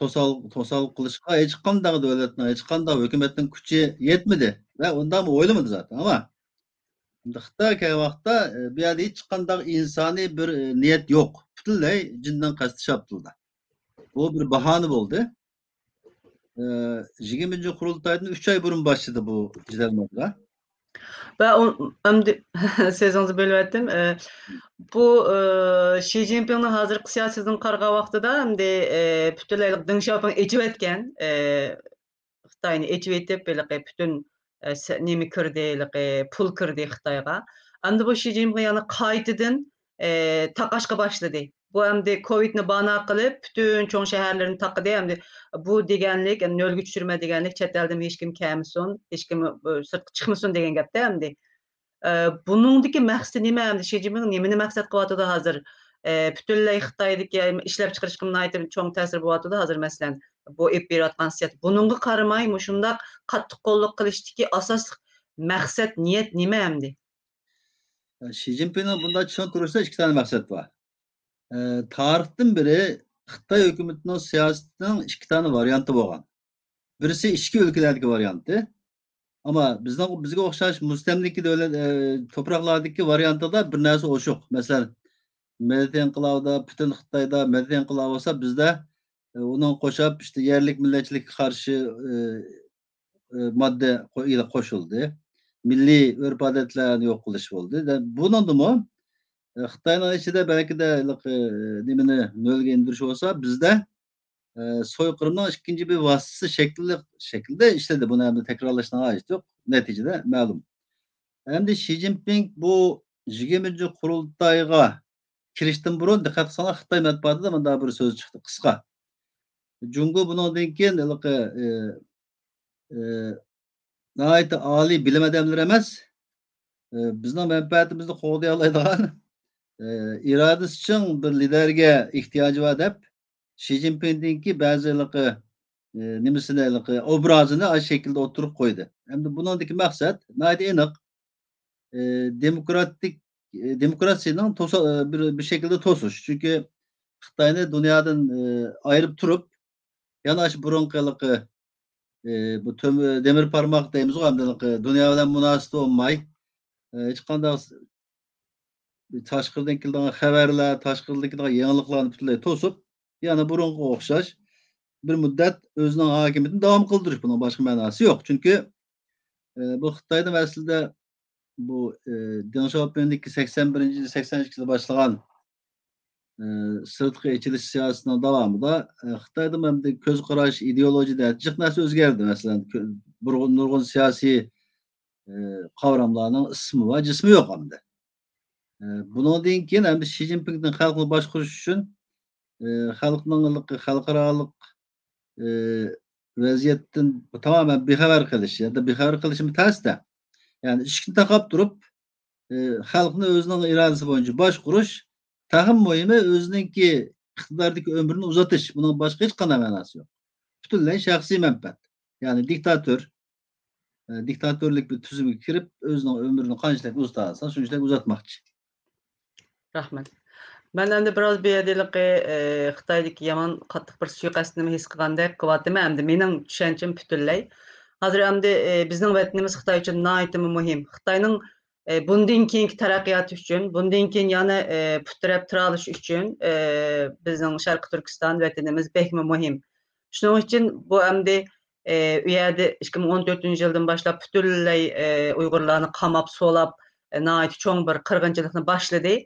توسال-، توسال قىلىشقا ھېچقانداق دۆلەتنىڭ، ھېچقانداق ھۆكۈمەتنىڭ كۈچى يەتمىدى ۋە ئۇنداقمۇ ئويلىمىدى زاتەن. ئەمما ئەمدى خىتاي كەلگەن ۋاقىتتا، ئى، بۇ يەردە ھېچقانداق ئىنسانىي بىر، ئى، نىيەت يوق. پۈتۈنلەي جىندىن قەستى شاپتۇلدا. بۇ بىر باھانە بولدى. ئى، يىگىرمىنچى قۇرۇلتايدىن ئۈچ ئاي بۇرۇن باشلىدى بۇ جېدەل ماجىرا. ۋە ئۇ-، ئەمدى سۆزىڭىزنى بۆلۈۋەتتىم. ئى، بۇ، ئى، شى جىنپىڭنىڭ ھازىرقى سىياسىتىدىن قارىغان ۋاقتىدا ئەمدى، ئى، پۈتۈنلەي دېڭ شياۋپىڭ ئېچىۋەتكەن، ئى، خىتاينى ئېچىۋېتىپ، ھېلىقى پۈتۈن، ئە، سە-، نېمە كىردى، ھېلىقى پۇل كىردى خىتايغا. ئەمدى بۇ شى جىنپىڭ يەنە قايتىدىن، ئە، تاقاشقا باشلىدى. بۇ ئەمدى كوۋىدنى بانا قىلىپ، پۈتۈن چوڭ شەھەرلىرىنى تاقىدى. ئەمدى بۇ دېگەنلىك، ئەمدى نۆلگە چۈشۈرمە دېگەنلىك، چەت ئەلدىن ھېچكىم كەلمىسۇن، ھېچكىم، ئە، سىرتقا چىقمىسۇن دېگەن گەپتە ئەمدى. ئە، بۇنىڭدىكى مەقسىتى نېمە؟ ئەمدى شى جىنپىڭ نېمىنى مەقسەت قىلىۋاتىدۇ ھازىر؟ ئە، پۈتۈنلەي خىتايدىكى ئىشلەپچىقىرىشقا ناھايىتى چوڭ تەسىر بولۇۋاتىدۇ ھازىر، مەسىلەن، بۇ ئېلىپ بېرىۋاتقان سىياسەت. بۇنىڭغا قارىماي، مۇشۇنداق قاتتىق قوللۇق قىلىشتىكى ئاساسلىق مەقسەت، نىيەت نېمە ئەمدى؟ شى جىنپىڭنىڭ بۇنداق چىڭ تۇرۇشىدا ئىككى دانە مەقسەت بار. ئە، تارىختىن بېرى خىتاي ھۆكۈمىتىنىڭ سىياسىتىنىڭ ئىككى دانە ۋارىيانتى بولغان. بىرسى ئىچكى ئۆلكىلەردىكى ۋارىيانتى. ئەمما بىزنىڭ، بىزگە ئوخشاش مۇستەملىكە دۆلەت، ئە، توپراقلاردىكى ۋارىيانتىدا بىر نەرسە ئوشۇق. مەسىلەن، مەدەنىيەت ئىنقىلابىدا، پۈتۈن خىتايدا مەدەنىيەت ئىنقىلابى بولسا، بىزدە، ئە، ئۇنىڭغا قوشاپ، ئىشتە، يەرلىك مىللەتچىلىككە قارشى، ئە، ئە، ماددا قو-، قوشۇلدى. مىللىي ئۆرپ-ئادەتلەرنى يوق قىلىش بولدى. دە-، بۇنىڭدىمۇ، ئە، خىتاينىڭ ئىچىدە بەلكىدە، ئە، نېمىنى نۆلگە ئىندۈرۈش بولسا، بىزدە ئە، سويقىرىمنىڭ ئىككىنچى بىر ۋاسىتىسى شەكلى، شەكلىدە ئىشلىدى. بۇنى ئەمدى تەكرارلاشنىڭ ھاجىتى يوق. نەتىجىدە مەلۇم. ئەمدى شى جىنپىڭ بۇ يىگىرمىنچى قۇرۇلتايغا كىرىشتىن بۇرۇن، دىققەت قىلساڭلار، خىتاي مەتبۇئاتىدا مۇنداق بىر سۆز چىقتى، قىسقا. جۇڭگو بۇنىڭدىن كېيىن ھېلىقى، ئى، ئى، ناھايىتى ئالىي بىلىم ئادەملىرى ئەمەس، ئى، بىزنىڭ مەنپەئەتىمىزنى قوغدىيالايدىغان، ئى، ئىرادىسى چىڭ بىر لىدەرگە ئېھتىياجى بار دەپ، شى جىنپىڭدىكى بەزى ھېلىقى، ئى، نېمىسىنى، ھېلىقى ئوبرازىنى ئاشۇ شەكىلدە ئوتتۇرىغا قويدى. ئەمدى بۇنىڭدىكى مەقسەت ناھايىتى ئېنىق. ئى، دېموكراتىك، ئى، دېموكراتىيىنىڭ توسا-، ئى، بىر، بىر شەكىلدە توسۇش. چۈنكى خىتاينى دۇنيادىن، ئى، ئايرىپ تۇرۇپ، يەنە ئاشۇ بۇرۇنقى ھېلىقى، ئى، بۇ تۆمۈر، دېمىر پارماق دەيمىزغۇ، ئەمدى ھېلىقى دۇنيا بىلەن مۇناسىۋىتى بولماي، ئى، ھېچقانداق تاشقىرىدىن كېلىدىغان خەۋەرلەر، تاشقىرىدىن كېلىدىغان يېڭىلىقلارنى پۈتۈنلەي توسۇپ، يەنە بۇرۇنقىغا ئوخشاش بىر مۇددەت ئۆزىنىڭ ھاكىمىيىتىنى داۋام قىلدۇرۇش، بۇنىڭ باشقا مەناسى يوق. چۈنكى، ئى، بۇ خىتاينىڭ ئەسلىدە بۇ، ئى، دېڭ شياۋپىڭدىكى سەكسەن بىرىنچى يىل، سەكسەن ئىككىنچى يىلى باشلىغان، ئى، سىرتقا ئېچىلىش سىياسىتىنىڭ داۋامىدا، ئى، خىتايدىمۇ ئەمدى كۆز قاراش، ئىدېئولوگىيەدە جىق نەرسە ئۆزگەردى. مەسىلەن، كۆ-، بۇرغۇن-، نۇرغۇن سىياسىي، ئى، قاۋراملارنىڭ ئىسمى بار، جىسمى يوق ئەمدى. ئى، بۇنىڭدىن كېيىن ئەمدى شى جىنپىڭدىن خەلقنى باشقۇرۇش ئۈچۈن، ئى، خەلقنىڭ خەلقئارالىق، ئى، ۋەزىيەتتىن تامامەن بىخەۋەر قېلىش يا بىخەۋەر قېلىشمۇ تەستە. يەنى ئىشىكنى تاقاپ تۇرۇپ، ئى، خەلقنى ئۆزىنىڭ ئىرادىسى بويىچە باشقۇرۇش، تېخىمۇ مۇھىمى ئۆزىنىڭكى ئىقتىداردىكى ئۆمرىنى ئۇزارتىش. بۇنىڭ باشقا ھېچقانداق مەناسى يوق. پۈتۈنلەي شەخسىي مەنپەئەت. يەنى دىكتاتور، ئە، دىكتاتورلۇق بىر تۈزۈمگە كىرىپ، ئۆزىنىڭ ئۆمرىنى قانچىلىك ئۇزىتالىسا، شۇنچىلىك ئۇزارتماقچى. رەھمەت. مەن ئەمدى بىراز بۇ يەردە ھېلىقى، ئە، خىتايدىكى يامان قاتتىق بىر سۇيىقەستنىمۇ ھېس قىلغاندەك قىلىۋاتىمەن. ئەمدى مېنىڭ چۈشەنچەم پۈتۈنلەي. ھازىر ئەمدى، ئە، بىزنىڭ ۋەتىنىمىز خىتاي ئۈچۈن ناھايىتىمۇ مۇھىم. خىتاينىڭ، ئە، بۇندىن كېيىنكى تەرەققىياتى ئۈچۈن، بۇندىن كېيىن يەنە، ئە، پۇت تىرەپ تۇرالىشى ئۈچۈن، ئە، بىزنىڭ شەرقىي تۈركىستان ۋەتىنىمىز بەكمۇ مۇھىم. شۇنىڭ ئۈچۈن بۇ ئەمدى، ئە، ئۇ يەردە ئىككى مىڭ ئون تۆتىنچى يىلدىن باشلاپ پۈتۈنلەي، ئە، ئۇيغۇرلارنى قاماپ، سولاپ، ئە، ناھايىتى چوڭ بىر قىرغىنچىلىقنى باشلىدى.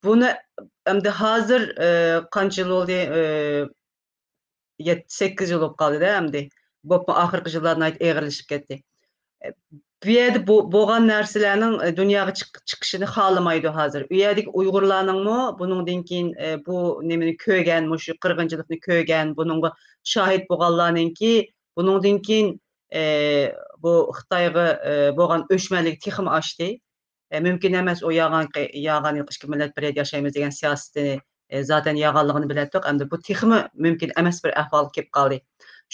بۇنى ئەمدى ھازىر، ئە، قانچە يىل بولدى؟ ئە، يەتتە، سەككىز يىل بولۇپ قالدى-دە ئەمدى. بولۇپمۇ ئاخىرقى يىللار ناھايىتى ئېغىرلىشىپ كەتتى. ئە، بۇ يەردە بۇ، بولغان نەرسىلەرنىڭ، ئە، دۇنياغا چىق-، چىقىشىنى خالىمايدۇ ھازىر. ئۇ يەردىكى ئۇيغۇرلارنىڭمۇ بۇنىڭدىن كېيىن، ئە، بۇ نېمىنى كۆرگەن، مۇشۇ قىرغىنچىلىقنى كۆرگەن، بۇنىڭغا شاھىت بولغانلارنىڭكى بۇنىڭدىن كېيىن، ئە، بۇ خىتايغا، ئە، بولغان ئۆچمەنلىكى تېخىمۇ ئاشتى. ئە، مۇمكىن ئەمەس، ئۇ يالغان، يالغان يوق، ئىككى مىللەت بىر يەردە ياشايمىز دېگەن سىياسىتىنى، ئە، زاتەن يالغانلىقىنى بىلەتتۇق. ئەمدى بۇ تېخىمۇ مۇمكىن ئەمەس بىر ئەھۋالغا كېلىپ قالدى.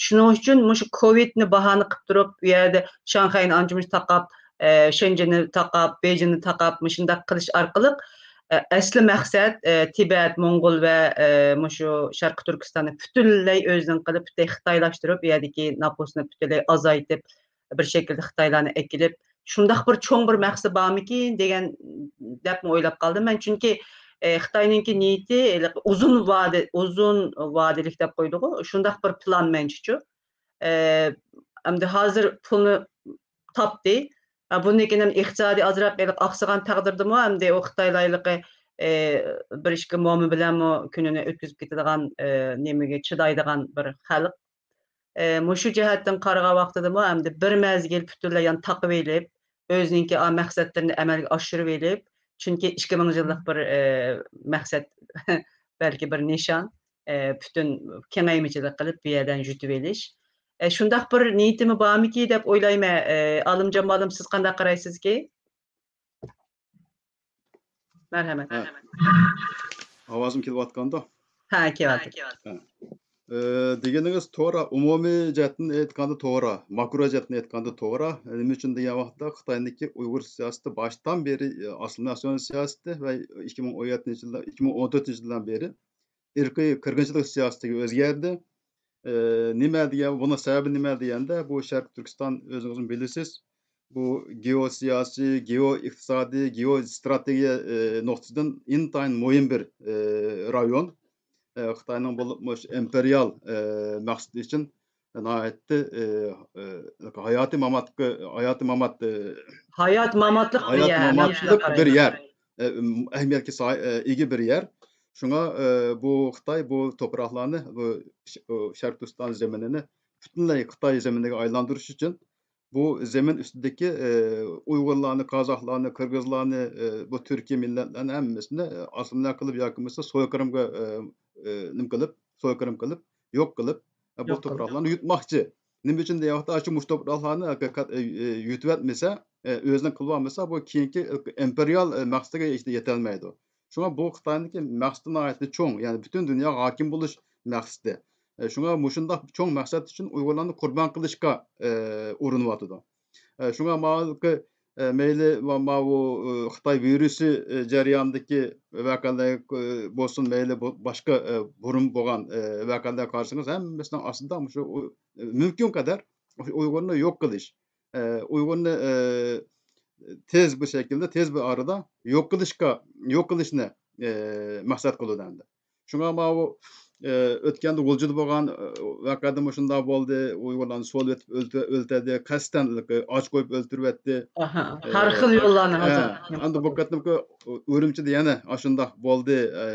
شۇنىڭ ئۈچۈن مۇشۇ كوۋىدنى باھانە قىلىپ تۇرۇپ، ئۇ يەردە شاڭخەينى ئانچە-مۇنچە تاقاپ، ئە، شېنجېننى تاقاپ، بېيجىڭنى تاقاپ، مۇشۇنداق قىلىش ئارقىلىق، ئە، ئەسلى مەقسەت، ئە، تىبەت، موڭغۇل ۋە، ئە، مۇشۇ شەرقىي تۈركىستاننى پۈتۈنلەي ئۆزىنىڭ قىلىپ، پۈتۈن خىتايلاشتۇرۇپ، ئۇ يەردىكى نوپۇسنى پۈتۈنلەي ئازايتىپ، بىر شەكىلدە خىتايلارنى ئەكېلىپ، شۇنداق بىر چوڭ بىر مەقسىتى بارمىكىن دېگەن، دەپمۇ ئويلاپ قالدىم مەن. چۈنكى، ئە، خىتاينىڭكى نىيىتى ھېلىقى ئۇزۇن ۋادە-، ئۇزۇن ۋادىلىك دەپ قويدىغۇ، شۇنداق بىر پىلان مەنچىچۇ. ئە، ئەمدى ھازىر پۇلنى تاپتى. ئە، بۇندىن كېيىن ئىقتىسادى ئازراق ھېلىقى ئاقسىغان تەقدىردىمۇ، ئەمدى ئۇ خىتايلار ھېلىقى، ئە، بىر ئىككى موما بىلەنمۇ كۈنىنى ئۆتكۈزۈپ كېتىدىغان، ئە، نېمىگە چىدايدىغان بىر خەلق. ئە، مۇشۇ جەھەتتىن قارىغان ۋاقتىدىمۇ ئەمدى بىر مەزگىل پۈتۈنلەي يەنە تاقىۋېلىپ، ئۆزىنىڭكى ئا مەقسەتلىرىنى ئەمەلگە ئاشۇرۇۋېلىپ، چۈنكى ئىككى مىڭ يىللىق بىر، ئە، مەقسەت، بەلكى بىر نىشان، ئە، پۈتۈن كېڭەيمىچىلىك قىلىپ بۇ يەردىن يۇتۇۋېلىش. ئە، شۇنداق بىر نىيىتىمۇ بارمىكى دەپ ئويلايمەن. ئە، ئالىمجان مۇئەللىم، سىز قانداق قارايسىزكى؟ مەرھەمەت. ھە. ئاۋازىم كېلىۋاتقاندۇ؟ ھە، كېلىۋاتىدۇ. ھە. ئى، دېگىنىڭىز توغرا، ئومۇمىي جەھەتتىن ئېيتقاندا توغرا، ماكرو جەھەتتىن ئېيتقاندا توغرا. نېمە ئۈچۈن دېگەن ۋاقىتتا خىتاينىڭكى ئۇيغۇر سىياسىتى باشتىن بېرى، ئى، ئاسسىمىلياتسىيون سىياسىتى ۋە ئىككى مىڭ ئون يەتتىنچى يىلدا، ئىككى مىڭ ئون تۆتىنچى يىلدىن بېرى ئىرقىي قىرغىنچىلىق سىياسىتىگە ئۆزگەردى. ئى، نېمە دېگەن، بۇنىڭ سەۋەبى نېمە دېگەندە، بۇ شەرقىي تۈركىستان ئۆزىڭىزمۇ بىلىسىز، بۇ گېئوسىياسىي، گېئو ئىقتىسادىي، گېئو ئىستراتېگىيە، ئى، نۇقتىسىدىن ئىنتايىن مۇھىم بىر، ئى، رايون. ئى، خىتاينىڭ بولۇپ مۇشۇ ئىمپېرىيال، ئى، مەقسىتى ئۈچۈن ناھايىتى، ئى، ئى، ھاياتىي ماماتقا، ھاياتىي مامات، ئى، ھايات ماماتلىق بىر ھايات يەر، ماماتلىق بىر يەر، ئى، ئەھمىيەتكە ساي-، ئى، ئىگە بىر يەر. شۇڭا، ئى، بۇ خىتاي بۇ توپراقلارنى، بۇ ش-، ئۇ شەرقىي تۈركىستان زېمىنىنى پۈتۈنلەي خىتاي زېمىنىگە ئايلاندۇرۇش ئۈچۈن بۇ زېمىن ئۈستىدىكى، ئى، ئۇيغۇرلارنى، قازاقلارنى، قىرغىزلارنى، ئى، بۇ تۈركىي مىللەتلەرنى ھەممىسىنى، ئى، ئاسسىمىليە قىلىپ ياكى بولمىسا سويقىرىمغا، ئى، ئى، نېمە قىلىپ، سويقىرىم قىلىپ، يوق قىلىپ، ئى، بۇ يوق قىلىپ. توپراقلارنى يۇتماقچى. نېمە ئۈچۈن دېگەن ۋاقىتتا، ئاشۇ مۇشۇ توپراقلارنى ھەقىقەت، ئى، ئى، يۇتۇۋەتمىسە، ئى، ئۆزىنىڭ قىلىۋالمىسا، بۇ كېيىنكى ئىمپېرىيال، ئى، مەقسىتىگە يېتەلمەيدۇ. شۇڭا بۇ خىتاينىڭكى مەقسىتى ناھايىتى چوڭ، يەنى پۈتۈن دۇنياغا ھاكىم بولۇش مەقسىتى. ئە، شۇڭا مۇشۇنداق چوڭ مەقسەت ئۈچۈن ئۇيغۇرلارنى قۇربان قىلىشقا، ئە، ئۇرۇنۇۋاتىدۇ. ئە، شۇڭا ماۋۇ، ئە، مەيلى ما-، ماۋۇ، ئە، خىتاي ۋىرۇسى، ئە، جەريانىدىكى ۋەقەلەر، ئە، بولسۇن، مەيلى بۇ باشقا، ئە، بۇرۇن بولغان، ئە، ۋەقەلەرگە قارىسىڭىز، ھەممىسىنىڭ ئاستىدا مۇشۇ ئۇ-، مۇمكىن قەدەر مۇشۇ ئۇيغۇرنى يوق قىلىش، ئە، ئۇيغۇرنى، ئە، تېز بىر شەكىلدە، تېز بىر ئارىدا يوق قىلىشقا، يوق قىلىشنى، ئە، مەقسەت قىلىدۇ ئەمدى. شۇڭا ماۋۇ، ئە، ئۆتكەندە غۇلجىدا بولغان، ئە، ۋەقەدە مۇشۇنداق بولدى، ئۇيغۇرلارنى سولىۋېتىپ ئۆلتۈ-، ئۆلتۈردى، قەستەن ئاچ قويۇپ ئۆلتۈرۈۋەتتى. ئاھا، ئە، ھەر خىل يوللارنى ھە، ھازىر. ئەمدى بۇ قېتىمقى ئۈرۈمچىدە يەنە ئاشۇنداق بولدى، ئە،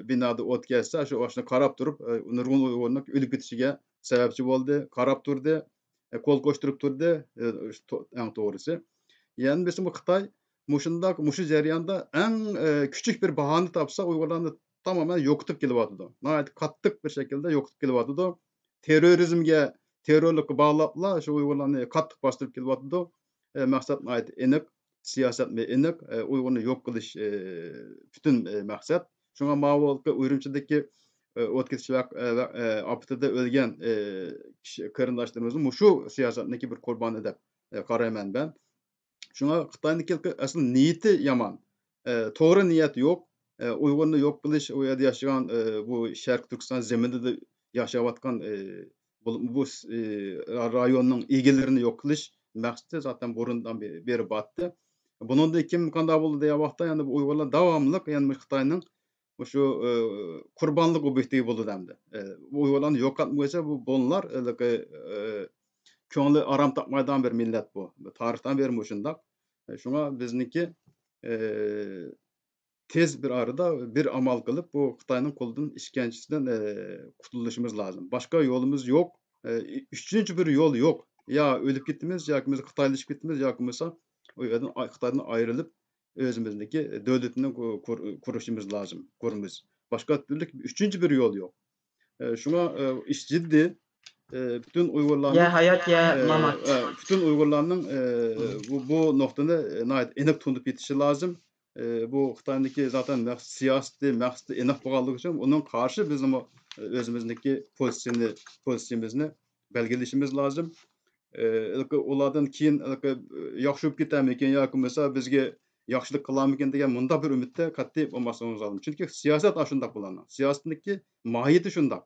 بىنادا ئوت كەتسە، شۇ، ئاشۇنى قاراپ تۇرۇپ، ئە، نۇرغۇن ئۇيغۇرنىڭ ئۆلۈپ كېتىشىگە سەۋەبچى بولدى، قاراپ تۇردى. ئە، قول قوشتۇرۇپ تۇردى، ئە، تو-، ئەڭ توغرىسى. يەنە بىرسى بۇ خىتاي مۇشۇنداق، مۇشۇ جەرياندا ئەڭ، ئە، كۈچلۈك بىر باھانە تاپسا، ئۇيغۇرلارنى تامامەن يوقىتىپ كېلىۋاتىدۇ. ناھايىتى قاتتىق بىر شەكىلدە يوقىتىپ كېلىۋاتىدۇ. تېررورىزمگە، تېررورلۇققا باغلاپلا شۇ ئۇيغۇرلارنى قاتتىق باستۇرۇپ كېلىۋاتىدۇ. ئە، مەقسەت ناھايىتى ئېنىق، سىياسەتمۇ ئېنىق، ئە، ئۇيغۇرنى يوق قىلىش، ئە، پۈتۈن، ئە، مەقسەت. شۇڭا ماۋۇ ئۈرۈمچىدىكى ئوت كېتىش ۋەق-، ئە، ۋە-، ئە، ئاپىتىدە ئۆلگەن، ئە، كىشى، قېرىنداشلىرىمىزمۇ مۇشۇ سىياسەتنىڭكى بىر قۇربانى دەپ، ئە، قارايمەن مەن. شۇڭا خىتاينىڭكى ئەسلى نىيىتى يامان. ئە، توغرا نىيەت يوق. ئە، ئۇيغۇرنى يوق قىلىش، ئۇ يەردە ياشىغان، ئە، بۇ شەرقىي تۈركىستان زېمىنىدا ياشاۋاتقان، ئە، بۇ، بۇ، ئە، رايوننىڭ ئىگىلىرىنى يوق قىلىش مەقسىتى زاتەن بۇرۇندىن بې-، بېرى بارتتى. بۇنىڭدىن كېيىن قانداق بولدى دېگەن ۋاقىتتا، يەنە بۇ ئۇيغۇرلار داۋاملىق يەنە مۇشۇ خىتاينىڭ مۇشۇ، ئە، قۇربانلىق ئوبيېكتىگە بولىدۇ ئەمدى. ئە، ئۇ ئۇيغۇرلارنى يوقاتمىغۇچە بۇ بونلار، ھېلىقى، ئە، كۆڭلى ئارام تاپمايدىغان بىر مىللەت بۇ. تارىختىن بېرى مۇشۇنداق. ئە، شۇڭا بىزنىڭكى، ئە، تېز بىر ئارىدا بىر ئامال قىلىپ، بۇ خىتاينىڭ قولىدىن، ئىشكەنجىسىدىن، ئە، قۇتۇلۇشىمىز لازىم. باشقا يولىمىز يوق. ئە، ئۈچىنچى بىر يول يوق. يا ئۆلۈپ كېتىمىز، ياكى بولمىسا خىتايلىشىپ كېتىمىز، ياكى بولمىسا ئۇ يەردىن ئاي-، خىتايدىن ئايرىلىپ، ئۆزىمىزنىڭكى دۆلىتىنى قۇ-، قۇر-، قۇرۇشىمىز لازىم، قۇرىمىز. باشقا تۈرلۈك ئۈچىنچى بىر يول يوق. ئە، شۇڭا، ئە، ئىش جىددىي. ئە، پۈتۈن ئۇيغۇرلارنىڭ، يا ھايات، يا ئە، مامات. ئە، پۈتۈن ئۇيغۇرلارنىڭ، ئە، بۇ، بۇ نۇقتىنى، ئە، ناھايىتى ئېنىق تونۇپ يېتىشى لازىم. ئە، بۇ خىتاينىڭكى زاتەن مەقسىتى، سىياسىتى، مەقسىتى ئېنىق بولغانلىقى ئۈچۈن ئۇنىڭ قارشى بىزمۇ، ئە، ئۆزىمىزنىڭكى پوزىتسىيىنى، پوزىتسىيىمىزنى بەلگىلىشىمىز لازىم. ئە، ئۇلاردىن كېيىن ياخشى بولۇپ كېتەرمىكىن ياكى بولمىسا بىزگە ياخشىلىق قىلارمىكىن دېگەن مۇنداق بىر ئۈمىدتە قەتئىي بولماسلىقىمىز لازىم. چۈنكى سىياسەت ئاشۇنداق بۇلارنىڭ. سىياسىتنىڭكى ماھىيىتى شۇنداق.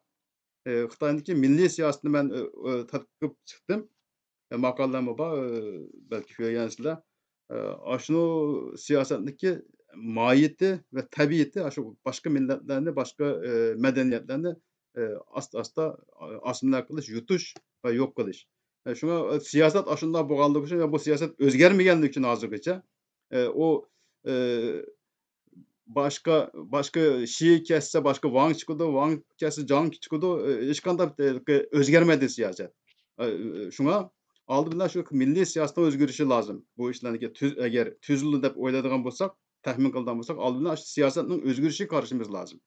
ئە، خىتاينىڭكى مىللىي سىياسىتىنى مەن، ئە، ئە، تەتقىق قىلىپ چىقتىم. ئە، ماقالىلەرمۇ بار، ئە، بەلكى كۆرگەنسىلەر. ئە، ئاشۇ سىياسەتنىڭكى ماھىيىتى ۋە تەبىئىتى ئاشۇ باشقا مىللەتلەرنى، باشقا، ئە، مەدەنىيەتلەرنى، ئە، ئاستا-ئاستا ئاسسىمىلياتسىيە قىلىش، يۇتۇش ۋە يوق قىلىش. ئە، شۇڭا، ئە، سىياسەت ئاشۇنداق بولغانلىقى ئۈچۈن ۋە بۇ سىياسەت ئۆزگەرمىگەنلىكى ئۈچۈن ھازىرغىچە، ئە، ئۇ، ئە، باشقا، باشقا شى كەتسە، باشقا ۋاڭ چىقىدۇ، ۋاڭ كەتسە، جاڭ چىقىدۇ، ئە، ھېچقانداق، ئە، ئۆزگەرمەيدۇ سىياسەت. ئە، شۇڭا ئالدى بىلەن شۇ مىللىي سىياسەتنىڭ ئۆزگىرىشى لازىم. بۇ ئىشلارنىڭكى تۈز-، ئەگەر تۈزۈلدى دەپ ئويلايدىغان بولساق، تەخمىن قىلىدىغان بولساق، ئالدى بىلەن شۇ سىياسەتنىڭ ئۆزگىرىشىگە قارىشىمىز لازىم.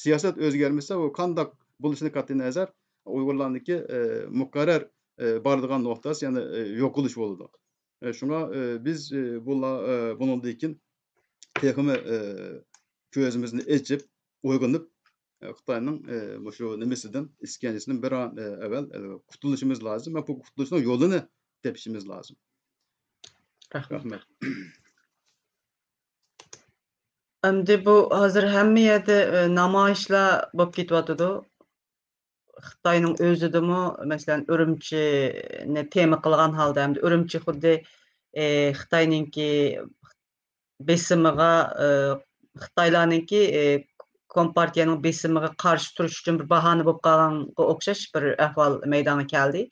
سىياسەت ئۆزگەرمىسە، ئۇ قانداق بولۇشىنى قەتئىينەزەر ئۇيغۇرلارنىڭكى، ئە، مۇقەررەر، ئە، بارىدىغان نۇقتىسى، يەنى، ئە، يوقىلىش بولىدۇ. ئە، شۇڭا، ئە، بىز، ئە، بۇلا-، ئە، بۇنىڭدىن كېيىن تېخىمۇ، ئە، كۆزىمىزنى ئېچىپ، ئويغىنىپ، ئە، خىتاينىڭ، ئە، مۇشۇ نېمىسىدىن، ئىسكەنجىسىدىن بىر ئان، ئە، ئەۋۋەل، ئە، قۇتۇلۇشىمىز لازىم ۋە بۇ قۇتۇلۇشنىڭ يولىنى تېپىشىمىز لازىم. رەھمەت. رەھمەت. ئەمدى بۇ ھازىر ھەممە يەردە، ئە، نامايىشلار بولۇپ كېتىۋاتىدۇ. خىتاينىڭ ئۆزىدىمۇ، مەسىلەن، ئۈرۈمچىنى تېما قىلغان ھالدا، ھەمدە ئۈرۈمچى خۇددى، ئى، خىتاينىڭكى بېسىمىغا، ئى، خىتايلارنىڭكى، ئى، كومپارتىيەنىڭ بېسىمىغا قارشى تۇرۇش ئۈچۈن بىر باھانە بولۇپ قالغانغا ئوخشاش بىر ئەھۋال مەيدانغا كەلدى.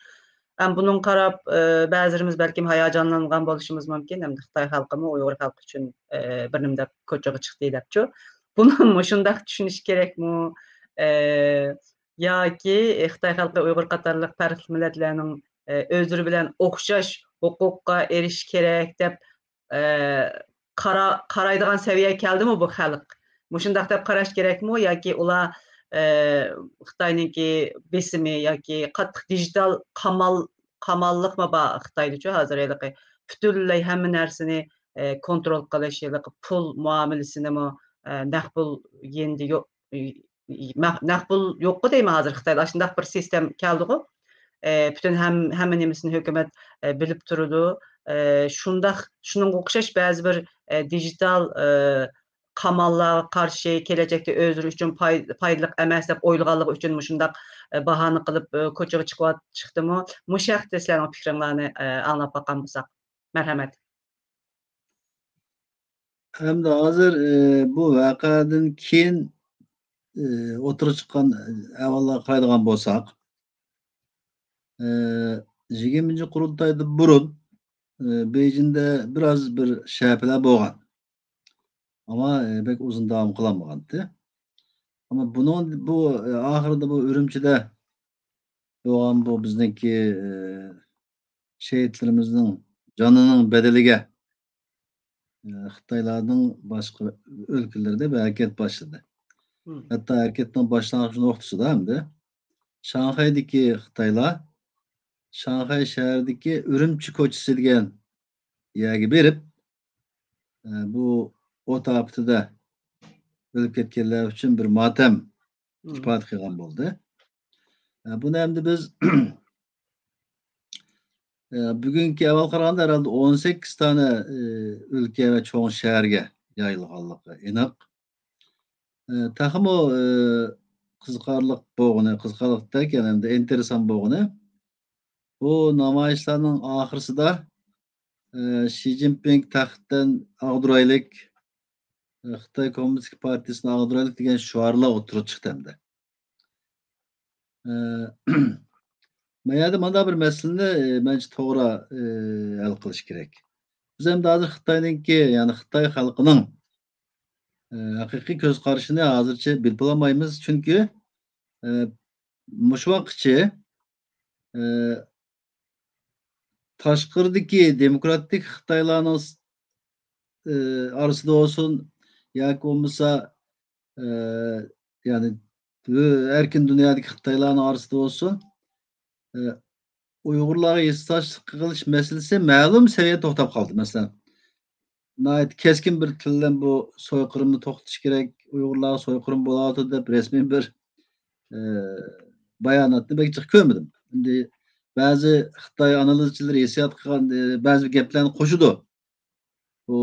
ھەم بۇنىڭغا قاراپ، ئى، بەزىلىرىمىز بەلكىم ھاياجانلانغان بولۇشىمىز مۇمكىن، ھەمدە خىتاي خەلقىمۇ ئۇيغۇر خەلقى ئۈچۈن، ئى، بىر نېمە دەپ كوچىغا چىقتى دەپچۇ. بۇنى مۇشۇنداق چۈشىنىش كېرەكمۇ؟ ئى، ياكى خىتاي خەلقى، ئۇيغۇر قاتارلىق پەرقلىق مىللەتلەرنىڭ، ئى، ئۆزلىرى بىلەن ئوخشاش ھوقۇققا ئېرىشىش كېرەك دەپ، ئى، قارا-، قارايدىغان سەۋىيەگە كەلدىمۇ بۇ خەلق؟ مۇشۇنداق دەپ قاراش كېرەكمۇ؟ ياكى ئۇلار، ئى، خىتاينىڭكى بېسىمى ياكى قاتتىق دىجىتال قامال-، قاماللىقمۇ بار خىتايدىچۇ ھازىر ھېلىقى پۈتۈنلەي ھەممە نەرسىنى، ئى، كونترول قىلىش، ھېلىقى پۇل مۇئامىلىسىنىمۇ، ئى، نەق پۇل يېنىدا يوق، ئى، نەق، نەق پۇل يوققۇ دەيمەن ھازىر خىتايدا. ئاشۇنداق بىر سىستېما كەلدىغۇ. ئى، پۈتۈن ھەم-، ھەممە نېمىسىنى ھۆكۈمەت، ئى، بىلىپ تۇرىدۇ. ئى، شۇنداق، شۇنىڭغا ئوخشاش بەزى بىر، ئى، دىجىتال، ئى، قاماللارغا قارشى، كېلەچەكتە ئۆزلىرى ئۈچۈن پاي-، پايدىلىق ئەمەس دەپ ئويلىغانلىقى ئۈچۈن مۇشۇنداق، ئى، باھانە قىلىپ، ئى، كوچىغا چىقىۋات-، چىقتىمۇ؟ مۇشۇ ھەقتە سىلەرنىڭ پىكرىڭلارنى، ئى، ئاڭلاپ باققان بولساق. مەرھەمەت. ئەمدى ھازىر، ئى، بۇ ۋەقەدىن كېيىن، ئى، ئوتتۇرىغا چىققان ئەھۋاللارغا قارايدىغان بولساق، ئى، يىگىرمىنچى قۇرۇلتايدىن بۇرۇن، ئى، بېيجىڭدە بىراز بىر شەپىلەر بولغان. ئەمما، ئى، بەك ئۇزۇن داۋام قىلالمىغانتى. ئەمما بۇنىڭ، بۇ، ئى، ئاخىرىدا بۇ ئۈرۈمچىدە بولغان بۇ بىزنىڭكى، ئى، شېھىتلىرىمىزنىڭ جانىنىڭ بەدىلىگە، ئى، خىتايلارنىڭ باشقا ئۆلكىلىرىدە بىر ھەرىكەت باشلىدى. مم. ھەتتا ھەرىكەتنىڭ باشلانغۇچ نۇقتىسىدا ئەمدى شاڭخەيدىكى خىتايلار شاڭخەي شەھىرىدىكى ئۈرۈمچى كوچىسى دېگەن يەرگە بېرىپ، ئى، بۇ ئوت ئاپىتىدە ئۆلۈپ كەتكەنلەر ئۈچۈن بىر ماتەم ئىپادە قىلغان بولدى. ئە، بۇنى ئەمدى بىز، ئە، بۈگۈنكى ئەھۋالغا قارىغاندا ھەرھالدا ئون سەككىز دانە، ئە، ئۆلكە ۋە چوڭ شەھەرگە يايىلغانلىقى ئېنىق. ئە، تېخىمۇ، ئە، قىزىقارلىق بولغىنى، قىزىقارلىقتەك، يەنى ئەمدى ئىنتېرېسسان بولغىنى، بۇ نامايىشلارنىڭ ئاخىرسىدا، ئە، شى جىنپىڭ تەختتىن ئاغدۇرايلىك، ئە، خىتاي كوممۇنىستىك پارتىيىسىنى ئاغدۇرايلىك دېگەن شوئارلار ئوتتۇرىغا چىقتى ئەمدى. ئە، ما يەردە مانداق بىر مەسىلىنى، ئە، مەنچە توغرا، ئە، ھەل قىلىش كېرەك. بىز ئەمدى ھازىر خىتاينىڭكى، يەنى خىتاي خەلقىنىڭ، ئە، ھەقىقىي كۆز قارىشىنى ھازىرچە بىلىپ بولالمايمىز. چۈنكى، ئە، مۇشۇ ۋاقىتقىچە، ئە، تاشقىرىدىكى دېموكراتىك خىتايلارنىڭ، ئە، ئارىسىدا بولسۇن ياكى بولمىسا، ئە، يەنى ئەركىن دۇنيادىكى خىتايلارنىڭ ئارىسىدا بولسۇن، ئە، ئۇيغۇرلارغا ھېسداشلىق قىلىش مەسىلىسى مەلۇم سەۋىيەدە توختاپ قالدى. مەسىلەن، ناھايىتى كەسكىن بىر تىل بىلەن بۇ سويقىرىمنى توختىتىش كېرەك، ئۇيغۇرلارغا سويقىرىم بولۇۋاتىدۇ دەپ رەسمىي بىر، ئە، باياناتنى بەك جىق كۆرمىدىم. ئەمدى بەزى خىتاي ئانالىزچىلىرى ھېسسىيات قىلغان، ئە، بەزى گەپلەرنى قوشىدۇ. بۇ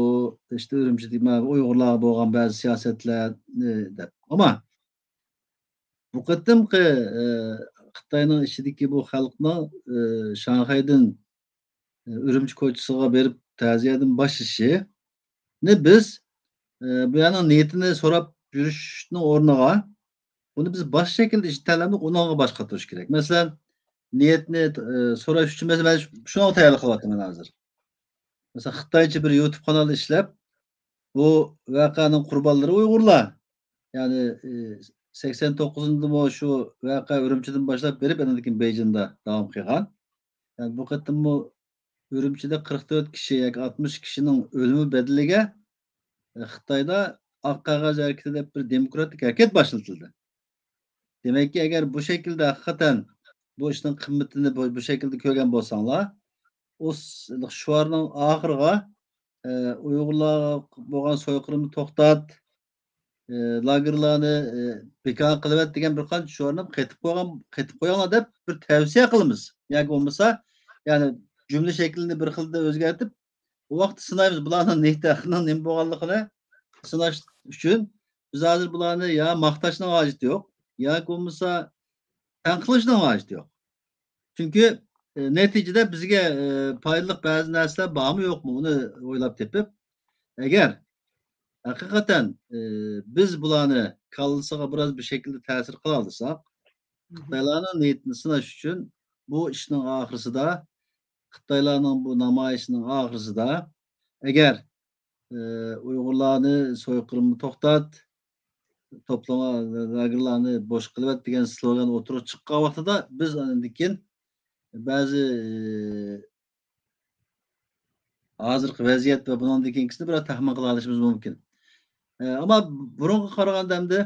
ئىشتە ئۈرۈمچىدىكى مانا ئۇيغۇرلارغا بولغان بەزى سىياسەتلەرنى دەپ. ئەمما بۇ قېتىمقى، ئە، خىتاينىڭ ئىچىدىكى بۇ خەلقنىڭ، ئە، شاڭخەيدىن، ئە، ئۈرۈمچى كوچىسىغا بېرىپ تەزىيەدىن باشلىشىنى بىز، ئە، بۇ يەرنىڭ نىيىتىنى سوراپ يۈرۈشنىڭ ئورنىغا، بۇنى بىز باشقا شەكىلدە ئىشلىتەلەمدۇق، ئۇنىڭغا باش قاتۇرۇش كېرەك. مەسىلەن، نىيەتنى، ئە، سوراش ئۈچۈن، مەسىلەن، مەن شۇ-، شۇنىڭغا تەييارلىق قىلىۋاتىمەن ھازىر. مەسىلەن، خىتايچە بىر يۇتۇب قانال ئىشلەپ، بۇ ۋەقەنىڭ قۇربانلىرى ئۇيغۇرلار. يەنى، ئى، سەكسەن توققۇزىنچى يىلدىمۇ شۇ ۋەقە ئۈرۈمچىدىن باشلاپ بېرىپ، ئاندىن كېيىن بېيجىڭدا داۋام قىلغان. يەنى بۇ قېتىممۇ ئۈرۈمچىدە قىرىق تۆت كىشى ياكى ئاتمىش كىشىنىڭ ئۆلۈمى بەدىلىگە، ئى، خىتايدا ئاق قەغەز ھەرىكىتى دەپ بىر دېموكراتىك ھەرىكەت باشلىتىلدى. دېمەككى، ئەگەر بۇ شەكىلدە ھەقىقەتەن بۇ ئىشنىڭ قىممىتىنى بۇ، بۇ شەكىلدە كۆرگەن بولساڭلار، ئۇ س-، شوئارنىڭ ئاخىرىغا، ئە، ئۇيغۇرلارغا بولغان سويقىرىمنى توختات، ئە، لاگېرلارنى، ئە، بىكار قىلىۋەت دېگەن بىر قانچە شوئارنى قېتىپ قويغان، قېتىپ قويۇڭلار دەپ بىر تەۋسىيە قىلىمىز. ياكى بولمىسا، يەنى جۈملە شەكلىنى بىر خىلدا ئۆزگەرتىپ، ئۇ ۋاقىتتا سىنايمىز، بۇلارنىڭ نىيىتى ھەقىقىي نېمە بولغانلىقىنى سىناش ئۈچۈن بىز ھازىر بۇلارنى يا ماختاشنىڭ ھاجىتى يوق، ياكى بولمىسا تەنقىدلەشنىڭ ھاجىتى يوق. چۈنكى، ئە، نەتىجىدە بىزگە، ئە، پايدىلىق بەزى نەرسىلەر بارمۇ يوقمۇ، ئۇنى ئويلاپ تېپىپ، ئەگەر ھەقىقەتەن، ئە، بىز بۇلارنى كاللىسىغا بىراز بىر شەكىلدە تەسىر قىلالىساق، خىتايلارنىڭ نىيىتىنى سىناش ئۈچۈن بۇ ئىشنىڭ ئاخىرسىدا، خىتايلارنىڭ بۇ نامايىشىنىڭ ئاخىرسىدا، ئەگەر، ئە، ئۇيغۇرلارنى سويقىرىمنى توختات، توپلىما لاگېرلارنى بوش قىلىۋەت دېگەن سلوگان ئوتتۇرىغا چىققان ۋاقتىدا بىز ئاندىن كېيىن بەزى، ئە، ھازىرقى ۋەزىيەت ۋە بۇنىڭدىن كېيىنكىسىنى بىراز تەخمىن قىلالىشىمىز مۇمكىن. ئە، ئەمما بۇرۇنغا قارىغاندا ئەمدى،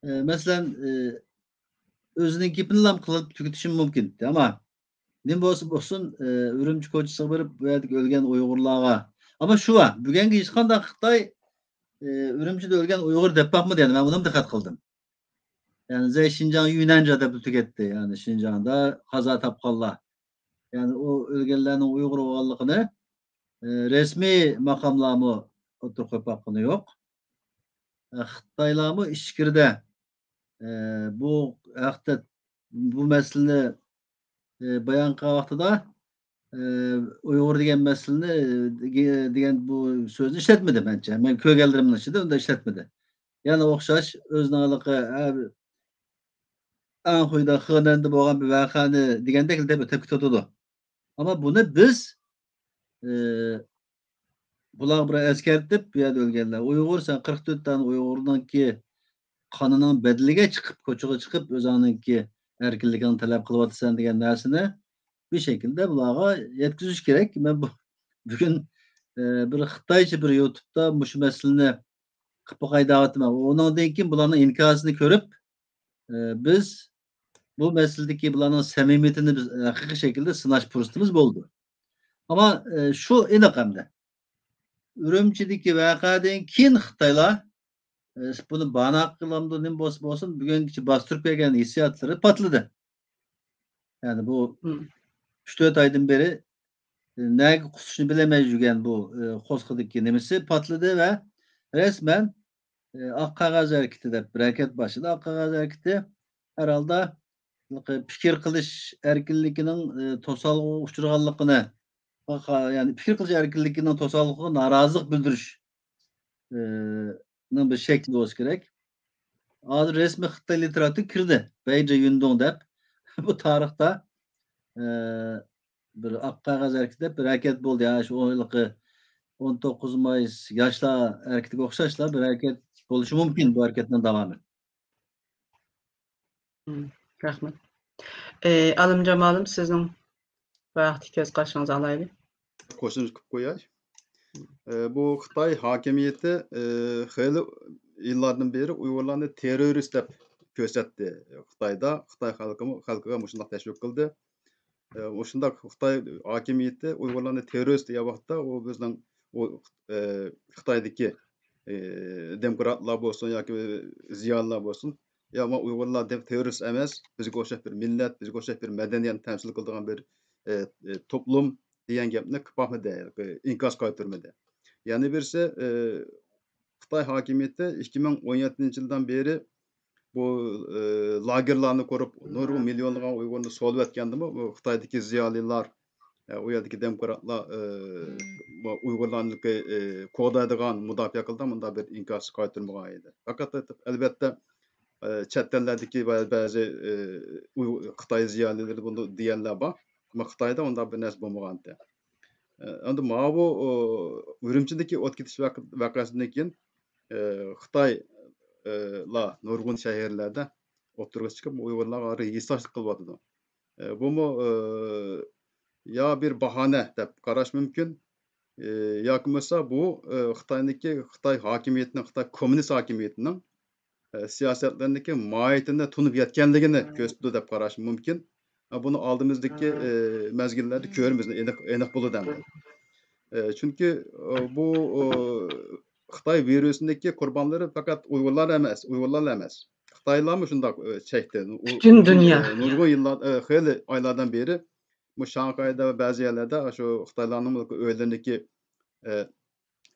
ئە، مەسىلەن، ئە، ئۆزىنىڭ گېپىنىلا قىلىپ تۈگىتىشىمۇ مۇمكىن. ئەمما نېمە بولسا بولسۇن، ئە، ئۈرۈمچى كوچىسىغا بېرىپ، بۇ يەردىكى ئۆلگەن ئۇيغۇرلارغا. ئەمما شۇ بار، بۈگۈنگە ھېچقانداق خىتاي، ئە، ئۈرۈمچىدە ئۆلگەن ئۇيغۇر دەپ باقمىدى، يەنى مەن بۇنىمۇ دىققەت قىلدىم. يەنى زەي شىنجاڭ يۈنەنجا دەپ تۈگەتتى، يەنى شىنجاڭدا قازا تاپقانلار. يەنى ئۇ ئۆلگەنلەرنىڭ ئۇيغۇر بولغانلىقىنى، ئە، رەسمىي ماقاملارمۇ ئوتتۇرىغا قويۇپ باققىنى يوق. ئە، خىتايلارمۇ ئىچكىرىدە، ئە، بۇ ھەقتە، بۇ مەسىلىنى، ئە، بايان قىلغان ۋاقتىدا، ئە، ئۇيغۇر دېگەن مەسىلىنى، ئە، دېگە-، دېگەن بۇ سۆزنى ئىشلەتمىدى مەنچە. مەن كۆرگەنلىرىمنىڭ ئىچىدە ئۇنداق ئىشلەتمىدى. يەنە ئوخشاش ئۆزىنىڭ ھېلىقى، ئە، ئەنخۇيدا، خېنەندە بولغان بىر ۋەقەنى دېگەندەك دەپ ئۆتۈپ كېتىۋاتىدۇ. ئەمما بۇنى بىز، ئى، بۇلارغا بىر ئەسكەرتىپ، بۇ يەردە ئۆلگەنلەر ئۇيغۇر، سەن قىرىق تۆت دانە ئۇيغۇرنىڭكى قانىنىڭ بەدىلىگە چىقىپ، كوچىغا چىقىپ، ئۆزۈڭنىڭكى ئەركىنلىكىڭنى تەلەپ قىلىۋاتىسەن دېگەن نەرسىنى بىر شەكىلدە بۇلارغا يەتكۈزۈش كېرەك. مەن بۇ، بۈگۈن، ئى، بىر خىتايچە بىر يۇتۇبتا مۇشۇ مەسىلىنى قىلىپ باقاي دەۋاتىمەن. ئۇنىڭدىن كېيىن بۇلارنىڭ ئىنكاسىنى كۆرۈپ، ئى، بىز بۇ مەسىلىدىكى بۇلارنىڭ سەمىمىيىتىنى بىز ھەقىقىي شەكىلدە سىناش پۇرسىتىمىز بولىدۇ. ئەمما، ئى، شۇ ئېنىق ئەمدى. ئۈرۈمچىدىكى ۋەقەدىن كېيىن خىتايلار ئە، بۇنى بانا قىلامدۇ، نېمە بولسا بولسۇن، بۈگۈنگىچە باستۇرۇپ كەلگەن ھېسسىياتلىرى پاتلىدى. يەنى بۇ ئۈچ تۆت ئايدىن بېرى، ئە، نەگە قۇسۇشنى بىلەلمەي يۈرگەن بۇ، ئە، قورسىقىدىكى نېمىسى پاتلىدى ۋە رەسمەن، ئە، ئاق قەغەز ھەرىكىتى دەپ بىر ھەرىكەت باشلىدى. ئاق قەغەز ھەرىكىتى ھەر ھالدا پىكىر قىلىش ئەركىنلىكىنىڭ، ئە، توسالغۇغا ئۇچرىغانلىقىنى، يەنى پىكىر قىلىش ئەركىنلىكىنىڭ توسالغۇسىغا نارازىلىق بىلدۈرۈش، ئە، نىڭ بىر شەكلى بولسا كېرەك. ھازىر رەسمىي خىتاي لىتېراتۇرىغا كىردى. بەيجە يۈندۇڭ دەپ بۇ تارىختا، ئە، بىر ئاق قەغەز ھەرىكىتى دەپ بىر ھەرىكەت بولدى. يا شۇ ھېلىقى ئون توققۇز مايس ياشلار ھەرىكىتىگە ئوخشاشلا بىر ھەرىكەت بولۇشى مۇمكىن، بۇ ھەرىكەتنىڭ داۋامى. مم، رەھمەت. ئى، ئالىمجان مۇئەللىم، سىزنىڭ بۇ ھەقتىكى كۆز قارىشىڭىزنى ئالايلى. قوشۇمچە قىلىپ قوياي. ئى، بۇ خىتاي ھاكىمىيىتى، ئى، خېلى يىللاردىن بېرى ئۇيغۇرلارنى تېررورىست دەپ كۆرسەتتى خىتايدا. خىتاي خەلقىمۇ، خەلقىگە مۇشۇنداق تەشۋىق قىلدى. ئى، مۇشۇنداق خىتاي ھاكىمىيىتى ئۇيغۇرلارنى تېررورىست دېگەن ۋاقىتتا، ئۇ بىزنىڭ ئۇ، ئى، خىتايدىكى، ئى، دېموكراتلار بولسۇن ياكى زىيالىيلار بولسۇن، يا، ما ئۇيغۇرلار دەپ تېررورىست ئەمەس، بىزگە ئوخشاش بىر مىللەت، بىزگە ئوخشاش بىر مەدەنىيەتنى تەمسىل قىلىدىغان بىر، ئى، ئى، توپلۇم دېگەن گەپنى قىلىپ باقمىدى، ئىنكاس قايتۇرمىدى. يەنە بىرسى، ئى، خىتاي ھاكىمىيىتى ئىككى مىڭ ئون يەتتىنچى يىلدىن بېرى بۇ، ئى، لاگېرلارنى قۇرۇپ، نۇرغۇن مىليونلىغان ئۇيغۇرنى سولىۋەتكەندىمۇ، بۇ خىتايدىكى زىيالىيلار، ئە، ئۇ يەردىكى دېموكراتلار، ئە، بۇ ئۇيغۇرلارنىڭكى، ئە، قوغدايدىغان، مۇداپىئە قىلىدىغان مۇنداق بىر ئىنكاس قايتۇرمىغان ئىدى. پەقەت، ئەلۋەتتە، ئە، چەت ئەللەردىكى بە-، بەزى، ئە، ئۇيغۇر، خىتاي زىيالىيلىرى بۇنى دېگەنلەر بار. ئەمما خىتايدا ئۇنداق بىر نەرسە بولمىغانىدى. ئە، ئەمدى ماۋۇ، ئۇ، ئۈرۈمچىدىكى ئوت كېتىش ۋەق-، ۋەقەسىدىن كېيىن، ئە، خىتاي، ئە، لار نۇرغۇن شەھەرلەردە ئوتتۇرىغا چىقىپ، ئۇيغۇرلارغا ھېسداشلىق قىلىۋاتىدۇ. ئە، بۇمۇ، ئە، يا بىر باھانە دەپ قاراش مۇمكىن. ئە، ياكى بولمىسا بۇ، ئە، خىتاينىڭكى، خىتاي ھاكىمىيىتىنىڭ، خىتاي كوممۇنىست ھاكىمىيىتىنىڭ، ئە، سىياسەتلىرىنىڭكى ماھىيىتىنى تونۇپ يەتكەنلىكىنى كۆرسىتىدۇ دەپ قاراش مۇمكىن. ئە، بۇنى ئالدىمىزدىكى، ئە، مەزگىللەردە كۆرىمىز، ئېنىق، ئېنىق بولىدۇ ئەمدى. ئە، چۈنكى، ئە، بۇ، ئە، خىتاي ۋىرۇسىنىڭكى قۇربانلىرى پەقەت ئۇيغۇرلار ئەمەس، ئۇيغۇرلارلا ئەمەس. خىتايلارمۇ شۇنداق، ئە، چەكتى. ئۇ، پۈتۈن دۇنيا. ئە، نۇرغۇن يىللار، ئە، خېلى ئايلاردىن بېرى بۇ شاڭخەيدە ۋە بەزى يەرلەردە شۇ خىتايلارنىڭ ئۆيلىرىنىڭكى، ئە،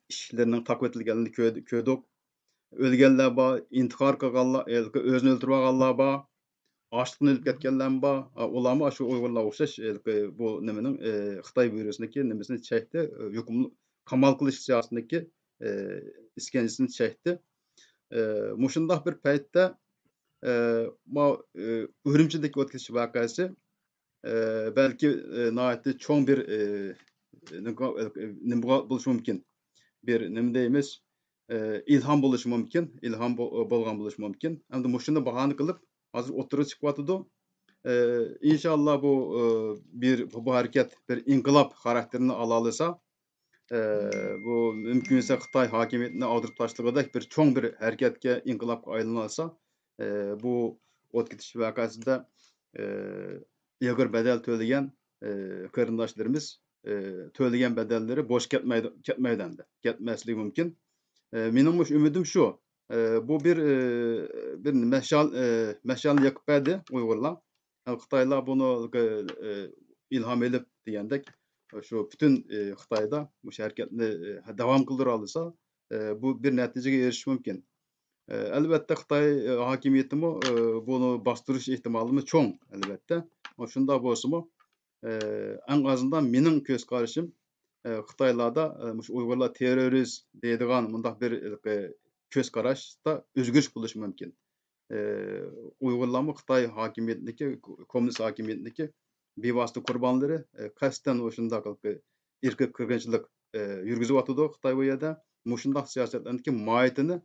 ئىشىكلىرىنىڭ تاقىۋېتىلگەنلىكىنى كۆر-، كۆردۇق. ئۆلگەنلەر بار، ئىنتىھار قىلغانلار، ئۆزىنى ئۆلتۈرۈۋالغانلار بار، ئاچلىقتىن ئۆلۈپ كەتكەنلەرمۇ بار. ئۇلارمۇ شۇ ئۇيغۇرلارغا ئوخشاش، بۇ نېمىنىڭ، خىتاي ۋىرۇسىنىڭكى نېمىسىنى چەكتى، يۇقۇملۇق، قامال قىلىش سىياسىتىنىڭكى ئىسكەنجىسىنى چەكتى. مۇشۇنداق بىر پەيتتە، ما، ئۈرۈمچىدىكى ئوت كېتىش ۋەقەسى، بەلكى، ناھايىتى چوڭ بىر، نېمە بولۇشى مۇمكىن. بىر نېمە دەيمىز، ئىلھام بولۇشى مۇمكىن، ئىلھام بو-، بولغان بولۇشى مۇمكىن. ئەمدى مۇشۇنى باھانە قىلىپ، ھازىر ئوتتۇرىغا چىقىۋاتىدۇ. ئىنشاللا بۇ، بىر، بۇ ھەرىكەت بىر ئىنقىلاب خاراكتېرىنى ئالالىسا، بۇ مۇمكىن بولسا خىتاي ھاكىمىيىتىنى ئاغدۇرۇپ تاشلىغۇدەك بىر چوڭ بىر ھەرىكەتكە، ئىنقىلابقا ئايلىنالىسا، بۇ ئوت كېتىش ۋەقەسىدە، ئېغىر بەدەل تۆلىگەن، قېرىنداشلىرىمىز، تۆلىگەن بەدەللىرى بوش كەتمەيدۇ، كەتمەيدۇ ئەمدى. كەتمەسلىكى مۇمكىن. مېنىڭ مۇشۇ ئۈمىدىم شۇ. بۇ بىر، بىر مەشئەل، مەشئەلنى يېقىپ بەردى ئۇيغۇرلار. خىتايلار بۇنى، ئىلھام ئېلىپ دېگەندەك، شۇ پۈتۈن، خىتايدا مۇشۇ ھەرىكەتنى، داۋام قىلدۇرالىسا، بۇ بىر نەتىجىگە ئېرىشىشى مۇمكىن. ئەلۋەتتە، خىتاي ھاكىمىيىتىمۇ بۇنى باستۇرۇش ئېھتىمالىمۇ چوڭ، ئەلۋەتتە. شۇنداق بولسىمۇ، ئەڭ ئازىندان مېنىڭ كۆز قارىشىم، خىتايلاردا مۇشۇ ئۇيغۇرلار تېررورىست دەيدىغان مۇنداق بىر كۆز قاراشتا ئۆزگىرىش بولۇشى مۇمكىن. ئۇيغۇرلارمۇ خىتاي ھاكىمىيىتىنىڭكى، كوممۇنىست ھاكىمىيىتىنىڭكى بىۋاسىتە قۇربانلىرى، قەستەن شۇنداق ئىرقىي قىرغىنچىلىق يۈرگۈزۈۋاتىدۇ خىتاي بۇ يەردە. مۇشۇنداق سىياسەتلەرنىڭكى ماھىيىتىنى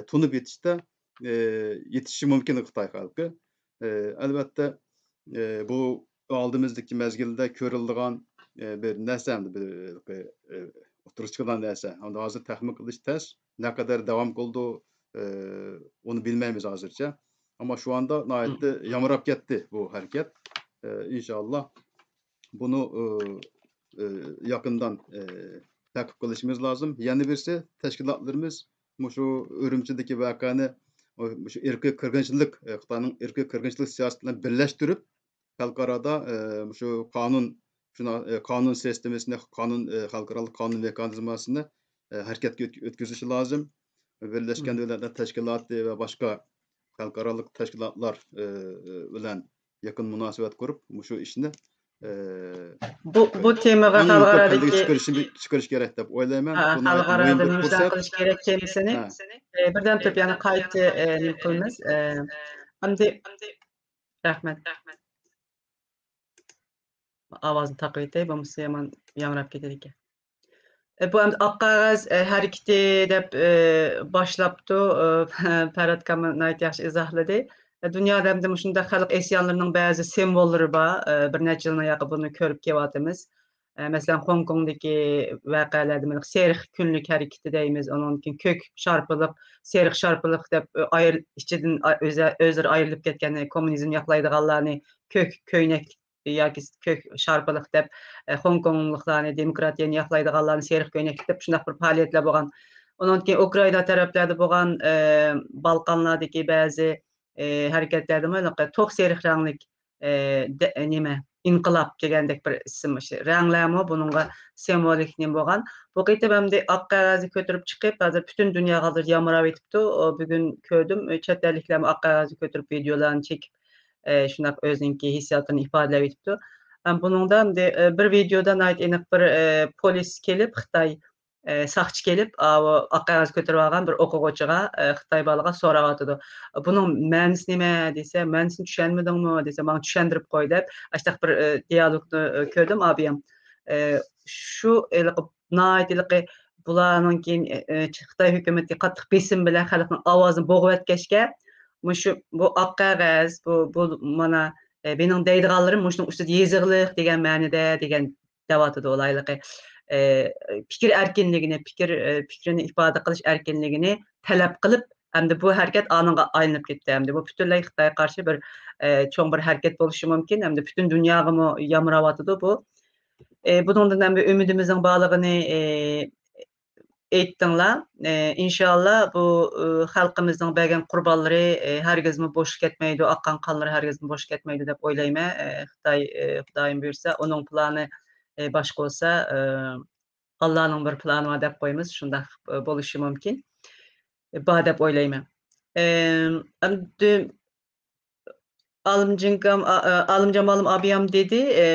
تونۇپ يېتىشتە، يېتىشىشى مۇمكىن خىتاي خەلقى. ئەلۋەتتە، بۇ ئالدىمىزدىكى مەزگىلدە كۆرۈلىدىغان، بىر نەرسە ئەمدى، بىر، ئوتتۇرىغا چىقىدىغان نەرسە. ئەمدى ھازىر تەخمىن قىلىش تەس، نەقەدەر داۋام قىلىدۇ، ئۇنى بىلمەيمىز ھازىرچە. ئەمما شۇ ئاندا ناھايىتى يامراپ كەتتى بۇ ھەرىكەت. ئىنشاللا بۇنى، يېقىندىن، تەقىب قىلىشىمىز لازىم. يەنە بىرسى، تەشكىلاتلىرىمىز مۇشۇ ئۈرۈمچىدىكى ۋەقەنى، مۇشۇ ئىرقىي قىرغىنچىلىق، ئى، خىتاينىڭ ئىرقىي قىرغىنچىلىق سىياسىتى بىلەن بىرلەشتۈرۈپ، خەلقئارادا، ئى، مۇشۇ قانۇن، شۇنا-، ئى، قانۇن سىستېمىسىنى، قانۇن، ئى، خەلقئارالىق قانۇن مېخانىزماسىنى، ئى، ھەرىكەتكە ئۆت-، ئۆتكۈزۈشى لازىم. بىرلەشكەن دۆلەتلەر تەشكىلاتى ۋە باشقا خەلقئارالىق تەشكىلاتلار، ئى، بىلەن يېقىن مۇناسىۋەت قۇرۇپ، مۇشۇ ئىشنى، ئى، بۇ، بۇ تېمىغا ئەڭ يۇقىرى پەللىگە خەلقئارادىكى چىقىرىشى، چىقىرىش كېرەك دەپ ئويلايمەن. ھە، بۇ ناھايىتى خەلقئارادا مۇھىم بىر مۇزاكىرە فرسەت. قىلىش كېرەك تېمىسىنى. ھە. ئى، بىردەم تۇرۇپ يەنە قايتا، ئى، نېمە قىلىمىز. ئى، ئەمدى رەھمەت. ئاۋازنى تاقىۋېتەي، بولمىسا يامان ياڭراپ كېتىدىكەن. ئى، بۇ ئەمدى ئاق قەغەز، ئى، ھەرىكىتى دەپ، ئى، باشلاپتۇ. ئى، پەرھات ئاكام ناھايىتى ياخشى ئىزاھلىدى. ئى، دۇنيادا ئەمدى مۇشۇنداق خەلق ئىسيانلىرىنىڭ بەزى سىمۋوللىرى بار. ئى، بىر نەچچە يىلنىڭ ياقى بۇنى كۆرۈپ كېلىۋاتىمىز. ئە، مەسىلەن، خوڭكوڭدىكى ۋەقەلەردە مانا سېرىق كۈنلۈك ھەرىكىتى دەيمىز، ئۇنىڭدىن كېيىن كۆك شارپىلىق، سېرىق شارپىلىق دەپ، ئايرىل-، ئىچىدىن ئا-، ئۆزە-، ئۆزلىرى ئايرىلىپ كەتكەن، كوممۇنىزم ياقلايدىغانلارنى كۆك كۆينەك ياكى كۆك شارپىلىق دەپ، ئە، خوڭكوڭلۇقلارنى، دېموكراتىيەنى ياقلايدىغانلارنى سېرىق كۆينەك دەپ شۇنداق بىر پائالىيەتلەر بولغان. ئۇنىڭدىن كېيىن ئۇكرائىنا تەرەپلەردە بولغان، ئە، بالقانلاردىكى بەزى، ئە، ھەرىكەتلەردىمۇ ھېلىقى توق سېرىق رەڭلىك ئى، دە-، نېمە، ئىنقىلاب دېگەندەك بىر ئىسىم، مۇشۇ رەڭلەرمۇ بۇنىڭغا سىمۋولىك نېمە بولغان. بۇ قېتىم ئەمدى ئاق قەغەزنى كۆتۈرۈپ چىقىپ، ھازىر پۈتۈن دۇنياغا ھازىر يامراۋېتىپتۇ. ئۇ بۈگۈن كۆردۈم، ئى، چەت ئەللىكلەرمۇ ئاق قەغەزنى كۆتۈرۈپ ۋىدىيولارنى چېكىپ، ئى، شۇنداق ئۆزىنىڭكى ھېسسىياتىنى ئىپادىلەۋېتىپتۇ. ھەم بۇنىڭدا ئەمدى، ئى، بىر ۋىدىيودا ناھايىتى ئېنىق بىر، ئى، پولىس كېلىپ، خىتاي ئى، ساقچى كېلىپ، ئاۋۇ ئاق قەغەز كۆتۈرۈۋالغان بىر ئوقۇغۇچىغا، ئى، خىتاي بالىغا سوراۋاتىدۇ. «بۇنىڭ مەنىسى نېمە؟» دېسە، «مەنىسىنى چۈشەنمىدىڭمۇ؟» دېسە، «ماڭا چۈشەندۈرۈپ قوي» دەپ، ئاشۇنداق بىر، ئى، دىيالوگنى، ئى، كۆردۈم، ئابىيام. ئى، شۇ ھېلىقى ناھايىتى ھېلىقى بۇلارنىڭ كېيىن، ئى، ئى، خىتاي ھۆكۈمىتى قاتتىق بېسىم بىلەن خەلقنىڭ ئاۋازىنى بوغۇۋەتكەچكە، مۇشۇ، بۇ ئاق قەغەز، بۇ، بۇ مانا، ئى، مېنىڭ دەيدىغانلىرىم مۇشۇنىڭ ئۈستىدە يېزىغلىق دېگەن مەنىدە دېگەن دەۋاتىدۇ ئۇلار ھېلىقى، ئى، پىكىر ئەركىنلىكىنى، پىكىر، ئى، پىكرىنى ئىپادە قىلىش ئەركىنلىكىنى تەلەپ قىلىپ، ئەمدى بۇ ھەرىكەت ئانىڭغا ئايلىنىپ كەتتى. ئەمدى بۇ پۈتۈنلەي خىتايغا قارشى بىر، ئى، چوڭ بىر ھەرىكەت بولۇشى مۇمكىن. ئەمدى پۈتۈن دۇنياغىمۇ يامراۋاتىدۇ بۇ. ئى، بۇنىڭدىن ئەمدى ئۈمىدىمىزنىڭ بارلىقىنى، ئى، ئېيتتىڭلار. ئى، ئىنشاللا بۇ، ئى، خەلقىمىزنىڭ بەرگەن قۇربانلىرى، ئى، ھەرگىزمۇ بوشقا كەتمەيدۇ، ئاققان قانلىرى ھەرگىزمۇ بوشقا كەتمەيدۇ دەپ ئويلايمەن. ئى، خىتاي، ئى، خۇدايىم بۇيرۇسا، ئۇنىڭ پىلانى، ئى، باشقا بولسا، ئى، ئاللانىڭ بىر پىلانى بار دەپ قويىمىز. شۇنداق، ئى، بولۇشى مۇمكىن. ئى، بار دەپ ئويلايمەن. ئى، ئەمدى ئالىمجان ئاكام، ئا-، ئا-، ئالىمجان مۇئەللىم ئابىيام دېدى، ئى،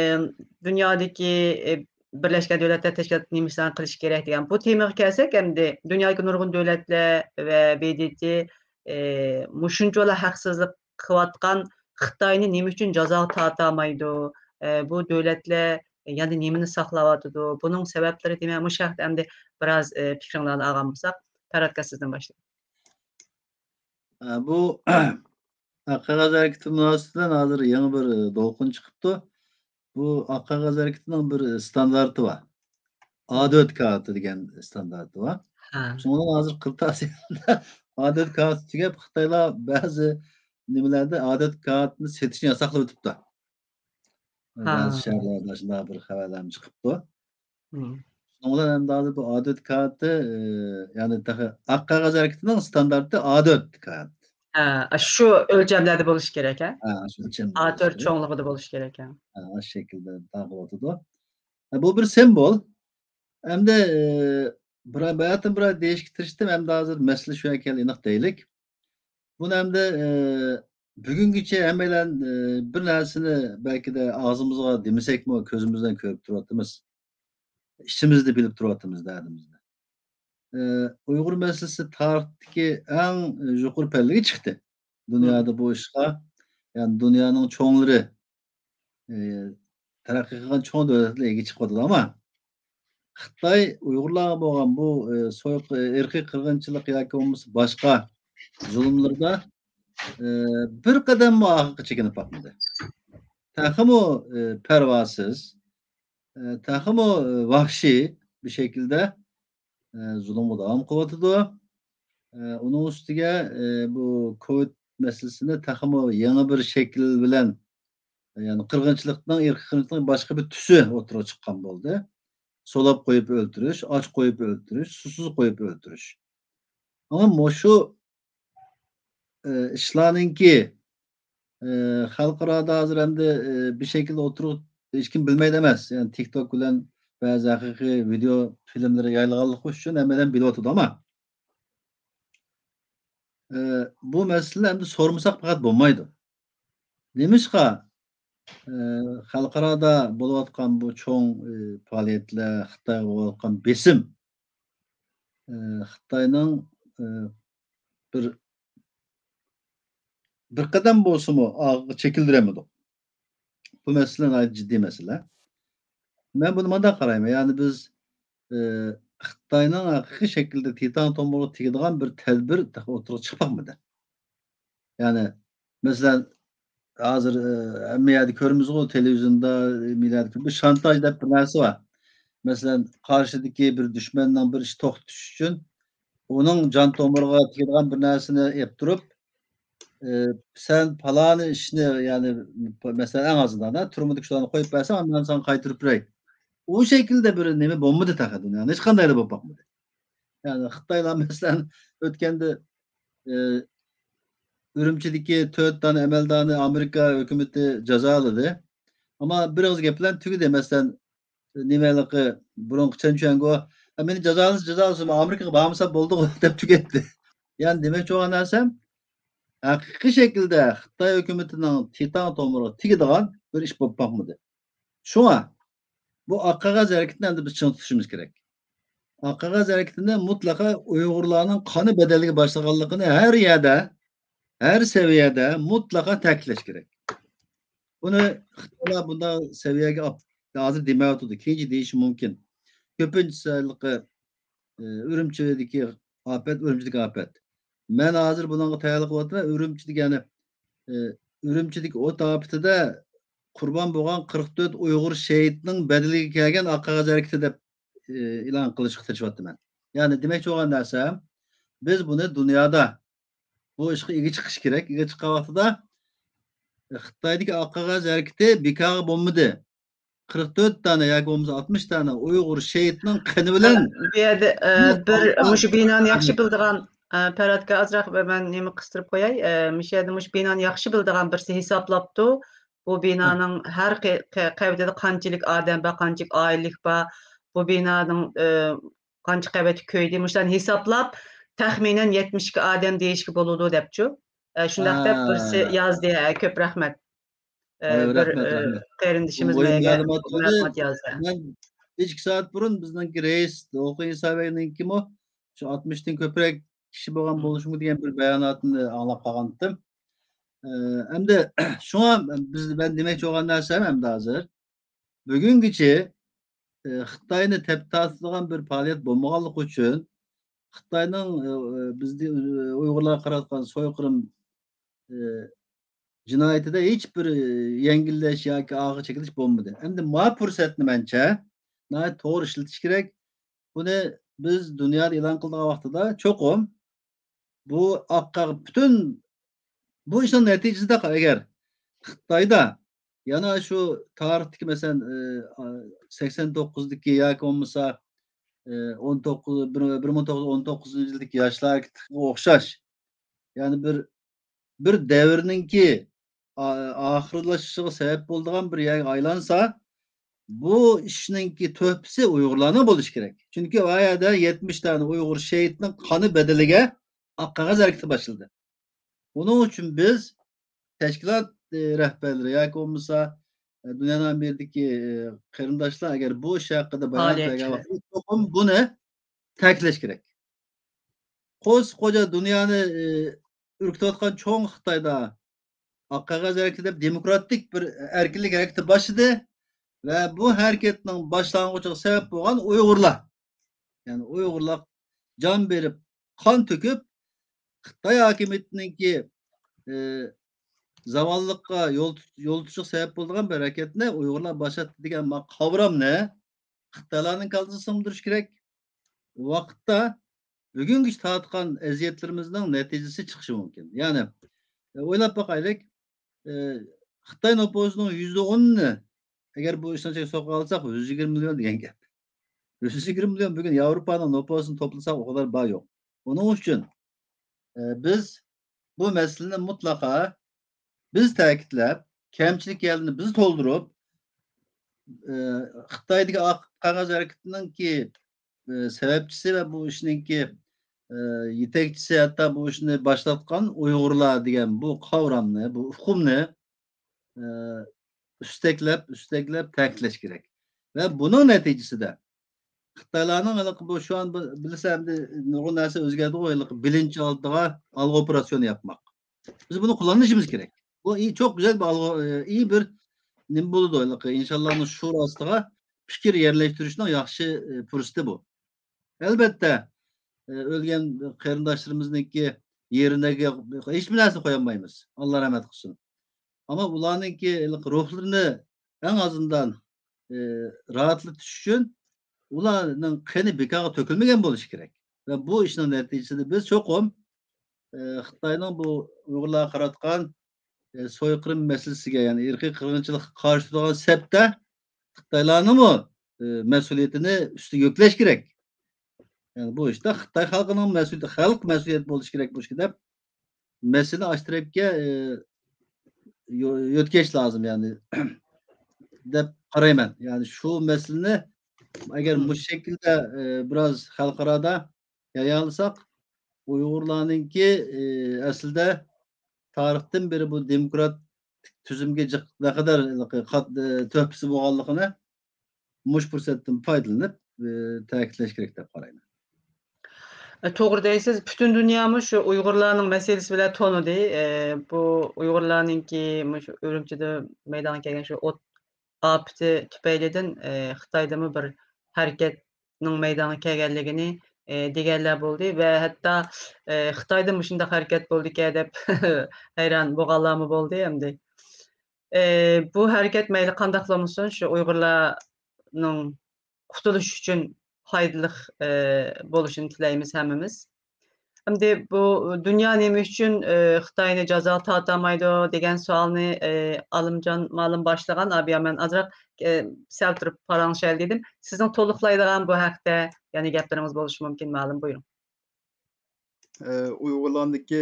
دۇنيادىكى، ئى، بىرلەشكەن دۆلەتلەر تەشكىلاتى نېمە ئىشلارنى قىلىشى كېرەك دېگەن. بۇ تېمىغا كەلسەك، ئەمدى دۇنيادىكى نۇرغۇن دۆلەتلەر ۋە ب د ت، ئى، مۇشۇنچىۋالا ھەقسىزلىق قىلىۋاتقان خىتاينى نېمە ئۈچۈن جازاغا تارتالمايدۇ؟ ئى، بۇ دۆلەتلەر يەنە نېمىنى ساقلاۋاتىدۇ؟ بۇنىڭ سەۋەبلىرى نېمە؟ مۇشۇ ھەقتە ئەمدى بىراز، ئى، پىكرىڭلارنى ئالغان بولساق، پەرھات ئاكا سىزدىن باشلايلى. ئە، بۇ ئاق قەغەز ھەرىكىتى مۇناسىۋىتى بىلەن ھازىر يېڭى بىر، ئە، دولقۇن چىقىپتۇ. بۇ ئاق قەغەز ھەرىكىتىنىڭ بىر، ئە، ستاندارتى بار. ئا تۆت كارتا دېگەن ستاندارتى بار. ھە. شۇنىڭ بىلەن ھازىر قىرتاس يېرىدە ئا تۆت كارتا تۈگەپ، خىتايلار بەزى نېمىلەردە ئا تۆت كارتىنى سېتىشنى ياساقلاۋېتىپتۇ. ھە. بەزى شەھەرلەردە شۇنداق بىر خەۋەرلەرمۇ چىقىپتۇ. مم. شۇنىڭ بىلەن ئەمدى ھازىر بۇ ئا تۆت كارتى، ئى، يەنى تېخى ئاق قەغەز ھەرىكىتىنىڭ ستاندارتى ئا تۆت كارت. ھە، شۇ ئۆلچەملەردە بولۇشى كېرەك، ھە؟ ھە، شۇ ئۆلچەمدە ئا تۆت بولۇشى كېرەك. چوڭلۇقىدا بولۇشى كېرەك، ھە. ھە، شۇ شەكىلدە تارقىلىۋاتىدۇ. ھە، بۇ بىر سىمۋول. ئەمدى، ئى، بىر، بەتتىن بىر دېيىشكە تىرىشتىم، ئەمدى ھازىر مەسىلە شۇ ئەكەل ئېنىق دەيلىك. بۇنى ئەمدى، ئى، بۈگۈنگىچە ھەممەيلەن، ئى، بىر نەرسىنى بەلكىدە ئاغزىمىزغا دېمىسەكمۇ، كۆزىمىزدىن كۆرۈپ تۇرۇۋاتىمىز. ئىچىمىزدە بىلىپ تۇرۇۋاتىمىز دەردىمىزنى. ئى، ئۇيغۇر مەسىلىسى تارىختىكى ئەڭ يۇقىرى پەللىگە چىقتى. دۇنيادا بۇ ئىشقا، يەنى دۇنيانىڭ چوڭلىرى، ئى، تەرەققىي قىلغان چوڭ دۆلەتلەر ئىگە چىقىۋاتىدۇ. ئەمما خىتاي ئۇيغۇرلارغا بولغان بۇ، ئى، سويۇق، ئى، ئىرقىي قىرغىنچىلىق ياكى بولمىسا باشقا زۇلۇملىرىدا، ئى، بىر قەدەممۇ ئارقىغا چېكىنىپ باقمىدى. تېخىمۇ، ئى، پەرۋاسىز، ئى، تېخىمۇ، ئى، ۋەھشىي بىر شەكىلدە، ئى، زۇلۇمغا داۋام قىلىۋاتىدۇ. ئى، ئۇنىڭ ئۈستىگە، ئى، بۇ كوۋىد مەسىلىسىنى تېخىمۇ يېڭى بىر شەكىل بىلەن، يەنى قىرغىنچىلىقنىڭ، ئىرقىي قىرغىنچىلىقنىڭ باشقا بىر تۈسى ئوتتۇرىغا چىققان بولدى. سولاپ قويۇپ ئۆلتۈرۈش، ئاچ قويۇپ ئۆلتۈرۈش، سۇسىز قويۇپ ئۆلتۈرۈش. ئەمما مۇشۇ ئىشلارنىڭكى خەلقئارادا ھازىر ئەمدى بىر شەكىلدە ئوتتۇرىغا ھېچكىم بىلمەيدۇ ئەمەس. يەنى تىك توك بىلەن بەزى ھەقىقىي ۋىدېئو فىلىملىرى يايىلغانلىقى ئۈچۈن ھەممە ئادەم بىلىۋاتىدۇ. ئەمما بۇ مەسىلىنى ئەمدى سورىمىساق پەقەت بولمايدۇ. نېمىشقا؟ خەلقئارادا بولۇۋاتقان بۇ چوڭ پائالىيەتلەر، خىتايغا بولۇۋاتقان بېسىم، خىتاينىڭ بىر بىر قەدەم بولسىمۇ ئارقىغا چېكىلدۈرەلمىدۇق. بۇ مەسىلە ناھايىتى جىددىي مەسىلە. مەن بۇنى مۇنداق قارايمەن، يەنى بىز خىتاينىڭ ھەقىقىي شەكىلدە تىتان تومۇرىغا تېگىدىغان بىر تەدبىر تېخى ئوتتۇرىغا چىقىپ باقمىدى. يەنى مەسىلەن، ھازىر ھەممە يەردە كۆرىمىزغۇ، تېلېۋىزىيوندا، ھەممە يەردە بىر شانتاژ دەپ بىر نەرسە بار. مەسىلەن، قارشىدىكى بىر دۈشمەننىڭ بىر ئىشى توختىتىش ئۈچۈن ئۇنىڭ جان تومۇرىغا تېگىدىغان بىر نەرسىنى ئېلىپ تۇرۇپ، سەن پالانى ئىشنى، يەنى مەسىلەن، ئەڭ ئازىندان تۈرمىدىكى شۇلارنى قويۇپ بەرسەڭ، مەن ساڭا قايتۇرۇپ بېرەي. ئۇ شەكىلدە بىر نېمە بولمىدى تېخى دۇنيانىڭ ھېچقانداقلا بولۇپ باقمىدى. يەنى خىتايلار مەسىلەن ئۆتكەندە ئۈرۈمچىدىكى تۆت دانە ئەمەلدارنى ئامېرىكا ھۆكۈمىتى جازالىدى. ئەمما بىر ئېغىز گەپ بىلەن تۈگىدى. مەسىلەن، نېمە ھېلىقى بۇرۇنقى چەن چۈەنگو، مېنى جازالىسا جازالىسۇن، ئامېرىكىغا بارمىسا بولدىغۇ دەپ تۈگەتتى. يەنى دېمەكچى بولغان نەرسەم، ھەقىقىي شەكىلدە خىتاي ھۆكۈمىتىنىڭ تىتان تومۇرىغا تېگىدىغان بىر ئىش بولۇپ باقمىدى. شۇڭا بۇ ئاق قەغەز ھەرىكىتىنى ئەمدى بىز چىڭ تۇتۇشىمىز كېرەك. ئاق قەغەز ھەرىكىتىنى مۇتلەقا ئۇيغۇرلارنىڭ قانى بەدەلگە باشلىغانلىقىنى ھەر يەردە، ھەر سەۋىيەدە مۇتلەقا تەكىتلەش كېرەك. بۇنى خىتايلار بۇنداق سەۋىيەگە ئاپ-، ھازىر دېمەيۋاتىدۇ، كېيىنچە دېيىشى مۇمكىن. كۆپىنچىسى ھېلىقى، ئى، ئۈرۈمچىدىكى ئاپەت، ئۈرۈمچىدىكى ئاپەت. مەن ھازىر بۇنىڭغا تەييارلىق قىلىۋاتىمەن. ئۈرۈمچىدىكى، يەنى، ئى، ئۈرۈمچىدىكى ئوت ئاپىتىدە قۇربان بولغان قىرىق تۆت ئۇيغۇر شېھىتنىڭ بەدىلىگە كەلگەن ئاق قەغەز ھەرىكىتى دەپ، ئى، ئېلان قىلىشقا تىرىشىۋاتىمەن. يەنى دېمەكچى بولغان نەرسەم، بىز بۇنى دۇنيادا بۇ ئىشقا ئىگە چىقىش كېرەك. ئىگە چىققان ۋاقتىدا خىتايدىكى ئاق قەغەز ھەرىكىتى بىكارغا بولمىدى. قىرىق تۆت دانە ياكى بولمىسا ئاتمىش دانە ئۇيغۇر شېھىتنىڭ قېنى بىلەن بۇ يەردە، ئە، بۇ بىر ئاق مۇشۇ بىنانى ياخشى بىلىدىغان، ئە، پەرھاتكە ئازراق مەن نېمە قىستۇرۇپ قوياي. ئە، مۇشۇ يەردە مۇشۇ بىنانى ياخشى بىلىدىغان بىرسى ھېسابلاپتۇ. بۇ بىنانىڭ ھەر قە-، قە-، قەۋىتىدە قانچىلىك ئادەم بار، قانچىلىك ئائىلىلىك بار، بۇ بىنانىڭ، ئە، قانچە قەۋەتلىك كۆيدى، مۇشۇلارنى ھېسابلاپ، تەخمىنەن يەتمىش ئىككى ئادەم دېيىشكە بولىدۇ دەپچۇ. ئە، شۇنداق دەپ بىرسى يازدى. ھە، كۆپ رەھمەت. ئە، بىر، رەھمەت، ئە، رەھمەت. قېرىندىشىمىز مۇھىم مەيگە مەلۇمات بولدى. مەلۇمات يازدى. مەن ھېچ ئىككى سائەت بۇرۇن بىزنىڭكى رەئىس دولقۇن ئىسا بەگنىڭكىمۇ شۇ ئاتمىشتىن كۆپرەك كىشى بولغان بولۇشى مۇمكىن دېگەن بىر باياناتنى ئاڭلاپ قالغانتىم. ئە، ئەمدى شۇڭا بىز، مەن دېمەكچى بولغان نەرسەم ئەمدى ھازىر بۈگۈنگىچە، ئى، خىتاينى تەپ تارتىدىغان بىر پائالىيەت بولمىغانلىقى ئۈچۈن، خىتاينىڭ، ئى، بىزدە، ئى، ئۇيغۇرلارغا قاراتقان سويقىرىم، ئى، جىنايىتىدە ھېچ بىر، ئى، يەڭگىللەش ياكى ئارقىغا چېكىنىش بولمىدى. ئەمدى ما پۇرسەتنى مەنچە ناھايىتى توغرا ئىشلىتىش كېرەك. بۇنى بىز دۇنيادا ئېلان قىلىدىغان ۋاقتىدا چوقۇم بۇ ئاق قەغ-، پۈتۈن بۇ ئىشنىڭ نەتىجىسىدە ئەگەر خىتايدا يەنە شۇ تارىختىكى، مەسىلەن، ئى، ئا، سەكسەن توققۇزدىكى ياكى بولمىسا، ئى، ئون توققۇز، بىر، بىر مىڭ توققۇز يۈز ئون توققۇزىنچى يىلدىكى ياشلار ھەرىكىتىگە ئوخشاش، يەنى بىر، بىر دەۋرنىڭكى ئا-، ئاخىرلىشىشىغا سەۋەب بولىدىغان بىر يەرگە ئايلانسا، بۇ ئىشنىڭكى تۆھپىسى ئۇيغۇرلارنىڭ بولۇشى كېرەك. چۈنكى ئۇ يەردە يەتمىش دانە ئۇيغۇر شېھىتنىڭ قانى بەدىلىگە ئاق قەغەز ھەرىكىتى باشلىدى. ئۇنىڭ ئۈچۈن بىز تەشكىلات، ئى، رەھبەرلىرى ياكى بولمىسا، ئى، دۇنيانىڭ ھەر يېرىدىكى، ئى، قېرىنداشلار ئەگەر بۇ ئىش ھەققىدە بايانات بەرگەن ۋاقتىدا چوقۇم بۇنى تەكىتلەش كېرەك. قوش قوجا دۇنيانى، ئى، ئۈركۈتۈۋاتقان چوڭ خىتايدا ئاق قەغەز ھەرىكىتى دەپ دېموكراتىك بىر ئەركىنلىك ھەرىكىتى باشلىدى ۋە بۇ ھەرىكەتنىڭ باشلانغۇچىغا سەۋەب بولغان ئۇيغۇرلار. يەنى ئۇيغۇرلار جان بېرىپ، قان تۆكۈپ، خىتاي ھاكىمىيىتىنىڭكى، ئى، زاۋاللىققا يول تۇت-، يول تۇتۇشىغا سەۋەب بولىدىغان بىر ھەرىكەتنى ئۇيغۇرلار باشلاتتى دېگەن ما قاۋرامنى خىتايلارنىڭ كاللىسىغا سىڭدۈرۈش كېرەك. ۋاقىتتا بۈگۈنگىچە تارتقان ئەزىيەتلىرىمىزنىڭ نەتىجىسى چىقىشى مۇمكىن. يەنى، ئويلاپ باقايلىك، خىتاي نوپۇسىنىڭ يۈزدە ئونىنى ئەگەر بۇ ئىشنىڭ ئىچىگە سوقۇۋالساق، يۈز يىگىرمە مىليون دېگەن گەپ. يۈز يىگىرمە مىليون بۈگۈن ياۋروپانىڭ نوپۇسىنى توپلىساق، ئۇ قەدەر بار يوق. ئۇنىڭ ئۈچۈن ئە، بىز بۇ مەسىلىنى مۇتلەقا بىز تەكىتلەپ، كەمچىلىك يەرلىرىنى بىز تولدۇرۇپ، ئە، خىتايدىكى ئاق قەغەز ھەرىكىتىنىڭكى، ئە، سەۋەبچىسى ۋە بۇ ئىشنىڭكى، ئە، يېتەكچىسى، ھەتتا بۇ ئىشنى باشلاتقان ئۇيغۇرلار دېگەن بۇ قاۋرامنى، بۇ ئۇقۇمنى، ئە، ئۈستەكلەپ، ئۈستەكلەپ تەكىتلەش كېرەك. ۋە بۇنىڭ نەتىجىسىدە خىتايلارنىڭ ھېلىقى بۇ شۇ ئان بىلسە ئەمدى نۇرغۇن نەرسە ئۆزگەردىغۇ، ھېلىقى بىلىنچى ئالدىغا ئالغا ئوپېراتسىيونى ياپماق. بىز بۇنى قوللىنىشىمىز كېرەك. بۇ ئى-، چوق گۈزەل بىر ئالغا، ئى، بىر نېمە بولىدۇ، ھېلىقى ئىنشاللانىڭ شۇراسىغا پىكىر يەرلەشتۈرۈشنىڭ ياخشى، ئى، پۇرسىتى بۇ. ئەلبەتتە، ئى، ئۆلگەن قېرىنداشلىرىمىزنىڭكى يېرىنىگە ھېچبىر نەرسە قويالمايمىز. ئاللا رەھمەت قىلسۇن. ئەمما ئۇلارنىڭكى ھېلىقى روھلىرىنى ئەڭ ئازىندان، ئى، راھەتلىتىش ئۈچۈن ئۇلارنىڭ قېنى بىكارغا تۆكۈلمىگەن بولۇشى كېرەك. ۋە بۇ ئىشنىڭ نەتىجىسىدە بىز چوقۇم، ئى، خىتاينىڭ بۇ ئۇيغۇرلارغا قاراتقان، ئى، سويقىرىم مەسىلىسىگە، يەنى ئىرقىي قىرغىنچىلىققا قارشى تۇرىدىغان سەپتە خىتايلارنىڭمۇ، ئى، مەسئۇلىيىتىنى ئۈستىگە يۈكلەش كېرەك. يەنى بۇ ئىشتا خىتاي خەلقىنىڭ مەسئۇلىيىتى، خەلق مەسئۇلىيەت بولۇشى كېرەك بۇ ئىشتا دەپ، مەسىلىنى ئاشۇ تەرەپكە، ئى، يۆ-، يۆتكەش لازىم، يەنى، دەپ قارايمەن. يەنى شۇ مەسىلىنى ئەگەر مۇشۇ شەكىلدە، ئى، بىراز خەلقئارادا يايالىساق، ئۇيغۇرلارنىڭكى، ئى، ئەسلىدە تارىختىن بېرى بۇ دېموكراتىك تۈزۈمگە جىق-، نەقەدەر قات-، ئى، تۆھپىسى بولغانلىقىنى مۇشۇ پۇرسەتتىن پايدىلىنىپ، ئى، تەكىتلەش كېرەك دەپ قارايمەن. ئە، توغرا دەيسىز. پۈتۈن دۇنيا مۇشۇ ئۇيغۇرلارنىڭ مەسىلىسى بىلەن تونۇدى. ئە، بۇ ئۇيغۇرلارنىڭكى مۇشۇ ئۈرۈمچىدە مەيدانغا كەلگەن شۇ ئوت ئاپىتى تۈپەيلىدىن، ئە، خىتايدىمۇ بىر ھەرىكەتنىڭ مەيدانغا كەلگەنلىكىنى، ئە، دېگەنلەر بولدى ۋە ھەتتا، ئە، خىتايدا مۇشۇنداق ھەرىكەت بولدىكەن دەپ ھەيران بولغانلارمۇ بولدى ئەمدى. ئە، بۇ ھەرىكەت مەيلى قانداقلا بولمىسۇن، شۇ ئۇيغۇرلارنىڭ قۇتۇلۇشى ئۈچۈن پايدىلىق، ئى، بولۇشىنى تىلەيمىز ھەممىمىز. ئەمدى بۇ دۇنيا نېمە ئۈچۈن، ئى، خىتاينى جازاغا تارتالمايدۇ دېگەن سوئالنى، ئى، ئالىمجان مۇئەللىم باشلىغان، ئابىيا مەن ئازراق، ئى، سەل تۇرۇپ پاراڭلىشايلى دېدىم. سىزنىڭ تولۇقلايدىغان بۇ ھەقتە يەنە گەپلىرىڭىز بولۇشى مۇمكىن، مۇئەللىم، بۇيرۇڭ. ئى، ئۇيغۇرلارنىڭكى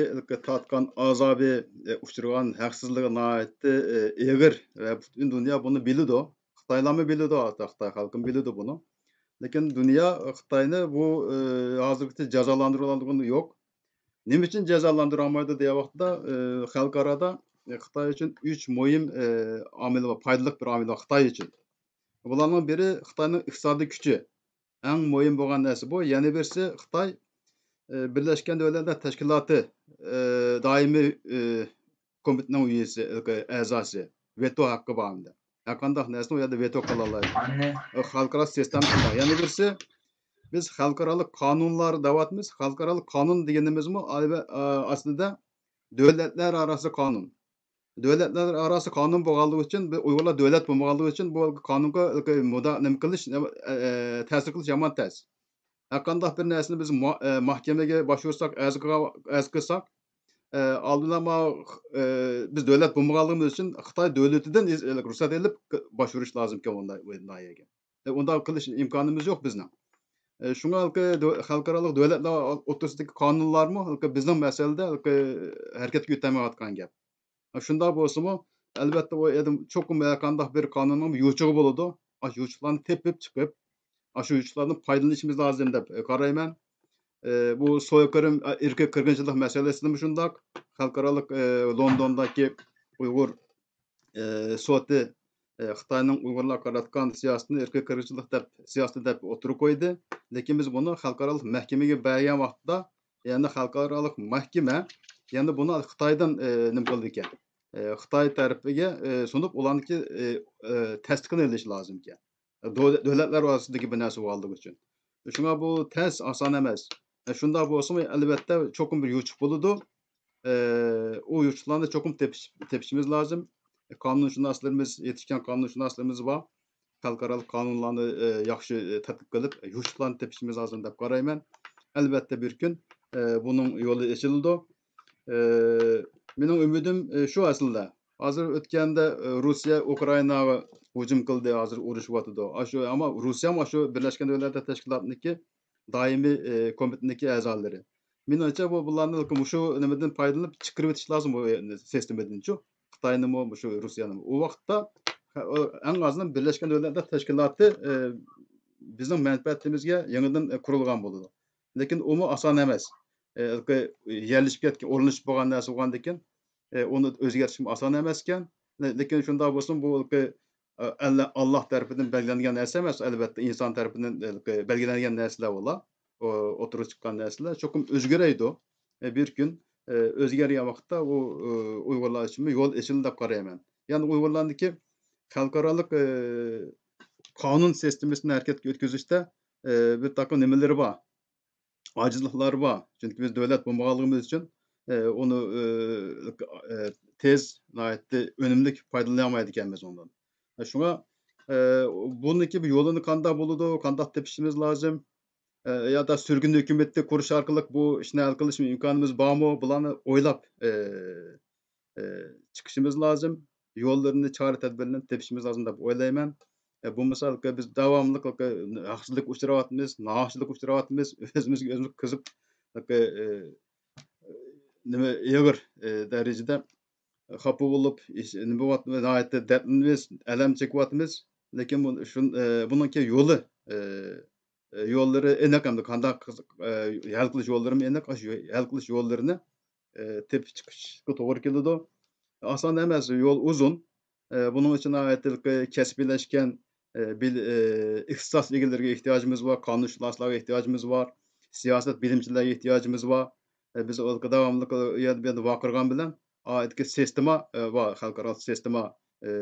تارتقان ئازابى، ئى، ئۇچرىغان ھەقسىزلىقى ناھايىتى، ئى، ئېغىر ۋە پۈتۈن دۇنيا بۇنى بىلىدۇ. خىتايلارمۇ بىلىدۇ، ھەتتا خىتاي خەلقىمۇ بىلىدۇ بۇنى. لېكىن دۇنيا خىتاينى بۇ، ئى، ھازىرغىچە جازالاندۇرغانلىقى يوق. نېمە ئۈچۈن جازالاندۇرالمايدۇ دېگەن ۋاقىتتا، ئى، خەلقئارادا، ئى، خىتاي ئۈچۈن ئۈچ مۇھىم، ئى، ئامىل بار، پايدىلىق بىر ئامىل بار خىتاي ئۈچۈن. بۇلارنىڭ بىرى خىتاينىڭ ئىقتىسادىي كۈچى. ئەڭ مۇھىم بولغان نەرسە بۇ. يەنە بىرسى خىتاي، ئى، بىرلەشكەن دۆلەتلەر تەشكىلاتى، ئى، دائىمىي، ئى، كومىتېتنىڭ ئۈيىسى، ئەزاسى، ۋېتو ھەققى بار ئەمدى. ھەرقانداق نەرسىنى ئۇ يەردە ۋېتو قىلالايدۇ. ئاننى ئى، خەلقئارا سىستېما شۇنداق. يەنە بىرسى، بىز خەلقئارالىق قانۇنلار دەۋاتىمىز. خەلقئارالىق قانۇن دېگىنىمىزمۇ ئا-، ئا-، ئەسلىدە دۆلەتلەر ئاراسى قانۇن. دۆلەتلەر ئاراسى قانۇن بولغانلىقى ئۈچۈن، بۇ ئۇيغۇرلار دۆلەت بولمىغانلىقى ئۈچۈن بۇ قانۇنغا مۇدا-، نېمە قىلىش، ئە، ئە، تەسىر قىلىش يامان تەس. ھەرقانداق بىر نەرسىنى بىز مۇ-، ئە، مەھكىمىگە باشۋۇرساق، ئەرز قىلغا-، ئەرز قىلساق، ئە، ئالدىدا ما-، ئە، بىز دۆلەت بولمىغانلىقىمىز ئۈچۈن خىتاي دۆلىتىدىن ئىز-، رۇخسەت ئېلىپ باشۋۇرۇش لازىمكەن ئۇنداق، ئۇنداق يەرگە. ئە، ئۇنداق قىلىش ئىمكانىمىز يوق بىزنىڭ. ئە، شۇڭا ھېلىقى دۆ-، خەلقئارالىق دۆلەتلەر ئوتتۇرىسىدىكى قانۇنلارمۇ ھېلىقى بىزنىڭ مەسىلىدە ھېلىقى ھەرىكەتكە ئۆتەلمەيۋاتقان گەپ. شۇنداق بولسىمۇ، ئەلۋەتتە، ئۇ ئادەم چوقۇم ھەرقانداق بىر قانۇننىڭ يوچۇقى بولىدۇ. ئاشۇ يوچۇقلارنى تېپىپ چىقىپ، ئاشۇ يوچۇقلاردىن پايدىلىنىشىمىز لازىم دەپ، ئە، قارايمەن. ئە، بۇ سويقىرىم، ئە، ئىرقىي قىرغىنچىلىق مەسىلىسىدىمۇ شۇنداق. خەلقئارالىق، ئە، لوندونداكى ئۇيغۇر، ئە، سوتى، ئە، خىتاينىڭ ئۇيغۇرلارغا قاراتقان سىياسىتىنى ئىرقىي قىرغىنچىلىق دەپ، سىياسىتى دەپ ئوتتۇرىغا قويدى. لېكىن بىز بۇنى خەلقئارالىق مەھكىمىگە بەرگەن ۋاقىتتا، يەنى خەلقئارالىق مەھكىمە يەنە بۇنى خىتايدىن، ئى، نېمە قىلىدىكەن، ئى، خىتاي تەرىپىگە، ئى، سۇنۇپ، ئۇلارنىڭكى، ئى، ئى، تەستىقىنى ئېلىشى لازىمكەن. دۆلە-، دۆلەتلەر ئارىسىدىكى بىر نەرسە بولغانلىقى ئۈچۈن. شۇڭا بۇ تەس، ئاسان ئەمەس. ئە، شۇنداق بولسىمۇ، ئەلۋەتتە، چوقۇم بىر يوچۇق بولىدۇ. ئى، ئۇ يوچۇقلارنى چوقۇم تېپىش، تېپىشىمىز لازىم. قانۇنشۇناسلىرىمىز، يېتىشكەن قانۇنشۇناسلىرىمىز بار. خەلقئارالىق قانۇنلارنى، ئى، ياخشى، ئى، تەتقىق قىلىپ، يوچۇقلارنى تېپىشىمىز لازىم دەپ قارايمەن. ئەلۋەتتە، بىر كۈن، ئى، بۇنىڭ يولى ئېچىلىدۇ. ئى، مېنىڭ ئۈمىدىم، ئى، شۇ ئەسلىدە. ھازىر ئۆتكەندە، ئى، روسىيە ئۇكرائىناغا ھۇجۇم قىلدى، ھازىر ئۇرۇشۇۋاتىدۇ. ئاشۇ، ئەمما روسىيەمۇ ئاشۇ بىرلەشكەن دۆلەتلەر تەشكىلاتىنىڭكى دائىمىي، ئى، كومىتېتىنىڭكى ئەزالىرى. مېنىڭچە، بۇ، بۇلارنى مۇشۇ نېمىدىن پايدىلىنىپ چىقىرىۋېتىش لازىم، بۇ سىستېمىدىنچۇ. خىتاينىمۇ، مۇشۇ روسىيەنىمۇ. ئۇ ۋاقىتتا، ئە، ئەڭ ئازىنى بىرلەشكەن دۆلەتلەر تەشكىلاتى، ئە، بىزنىڭ مەنپەئەتىمىزگە يېڭىدىن، ئە، قۇرۇلغان بولىدۇ. لېكىن ئۇمۇ ئاسان ئەمەس. ئە، يەرلىشىپ كەتكەن، ئورۇنلىشىپ بولغان نەرسە بولغاندىكىن، ئە، ئۇنى ئۆزگەرتىشمۇ ئاسان ئەمەسكەن. لېكىن شۇنداق بولسىمۇ، بۇ، ئە، ئاللا تەرىپىدىن بەلگىلەنگەن نەرسە ئەمەس، ئەلۋەتتە، ئىنسان تەرىپىدىن، ئە، بەلگىلەنگەن نەرسىلەر بۇلار. ئو-، ئوتتۇرىغا چىققان نەرسىلەر چوقۇم ئۆزگىرەيدۇ. ئە، بىر كۈن، ئە، ئۆزگەرگەن ۋاقىتتا ئۇ، ئە، ئۇيغۇرلار ئۈچۈنمۇ يول ئېچىلدى دەپ قارايمەن. يەنى ئۇيغۇرلارنىڭكى خەلقئارالىق، ئە، قانۇن سىستېمىسىنى ھەرىكەتكە ئۆتكۈزۈشتە، ئە، بىر تاقا نېمىلىرى بار، ئاجىزلىقلار بار. چۈنكى بىز دۆلەت بولمىغانلىقىمىز ئۈچۈن، ئە، ئۇنى، ئە، ئە، تېز، ناھايىتى ئۈنۈملۈك پايدىلىنالمايدىكەنمىز ئۇنىڭدىن. ئە، شۇڭا، ئە، بۇنىڭكى بىر يولىنى قانداق بولىدۇ، قانداق تېپىشىمىز لازىم؟ ئە، يا دا سۈرگۈن ھۆكۈمەتنى قۇرۇش ئارقىلىق بۇ ئىشنى ھەل قىلىش ئىمكانىمىز بارمۇ؟ بۇلارنى ئويلاپ، ئە، ئە، چىقىشىمىز لازىم. يوللىرىنى، چارە تەدبىرلىرىنى تېپىشىمىز لازىم دەپ ئويلايمەن. ئە، بولمىسا بىز داۋاملىق ھەقسىزلىككە ئۇچراۋاتىمىز، ناھەقچىلىككە ئۇچراۋاتىمىز، ئۆزىمىزگە ئۆزىمىز قىزىپ، ئە، نېمە، ئېغىر، ئە، دەرىجىدە خاپا بولۇپ، ئىش-، نېمە بولۇۋاتىمىز، ناھايىتى دەردلىنىمىز، ئەلەم چېكىۋاتىمىز. لېكىن بۇ-، شۇن-، ئە، بۇنىڭكى يولى، ئە، ئە، يوللىرى ئېنىق ئەمدى قانداق، ئە، ھەل قىلىش يوللىرىمۇ ئېنىق، ئاشۇ ھەل قىلىش يوللىرىنى، ئە، تېپىپ چىقىشقا توغرا كېلىدۇ. ئاسان ئەمەس، يول ئۇزۇن. ئە، بۇنىڭ ئۈچۈن ناھايىتى كەسپىيلەشكەن، ئە، بىل-، ئە، ئىختىساس ئىگىلىرىگە ئېھتىياجىمىز بار، قانۇنشۇناسلارغا ئېھتىياجىمىز بار، سىياسەت بىلىمچىلەرگە ئېھتىياجىمىز بار. ئە، بىز داۋاملىق، ئە، يەنە بۇ يەردە ۋارقىرىغان بىلەن، ئا، سىستېما، ئە، بار، خەلقئارا سىستېما، ئە،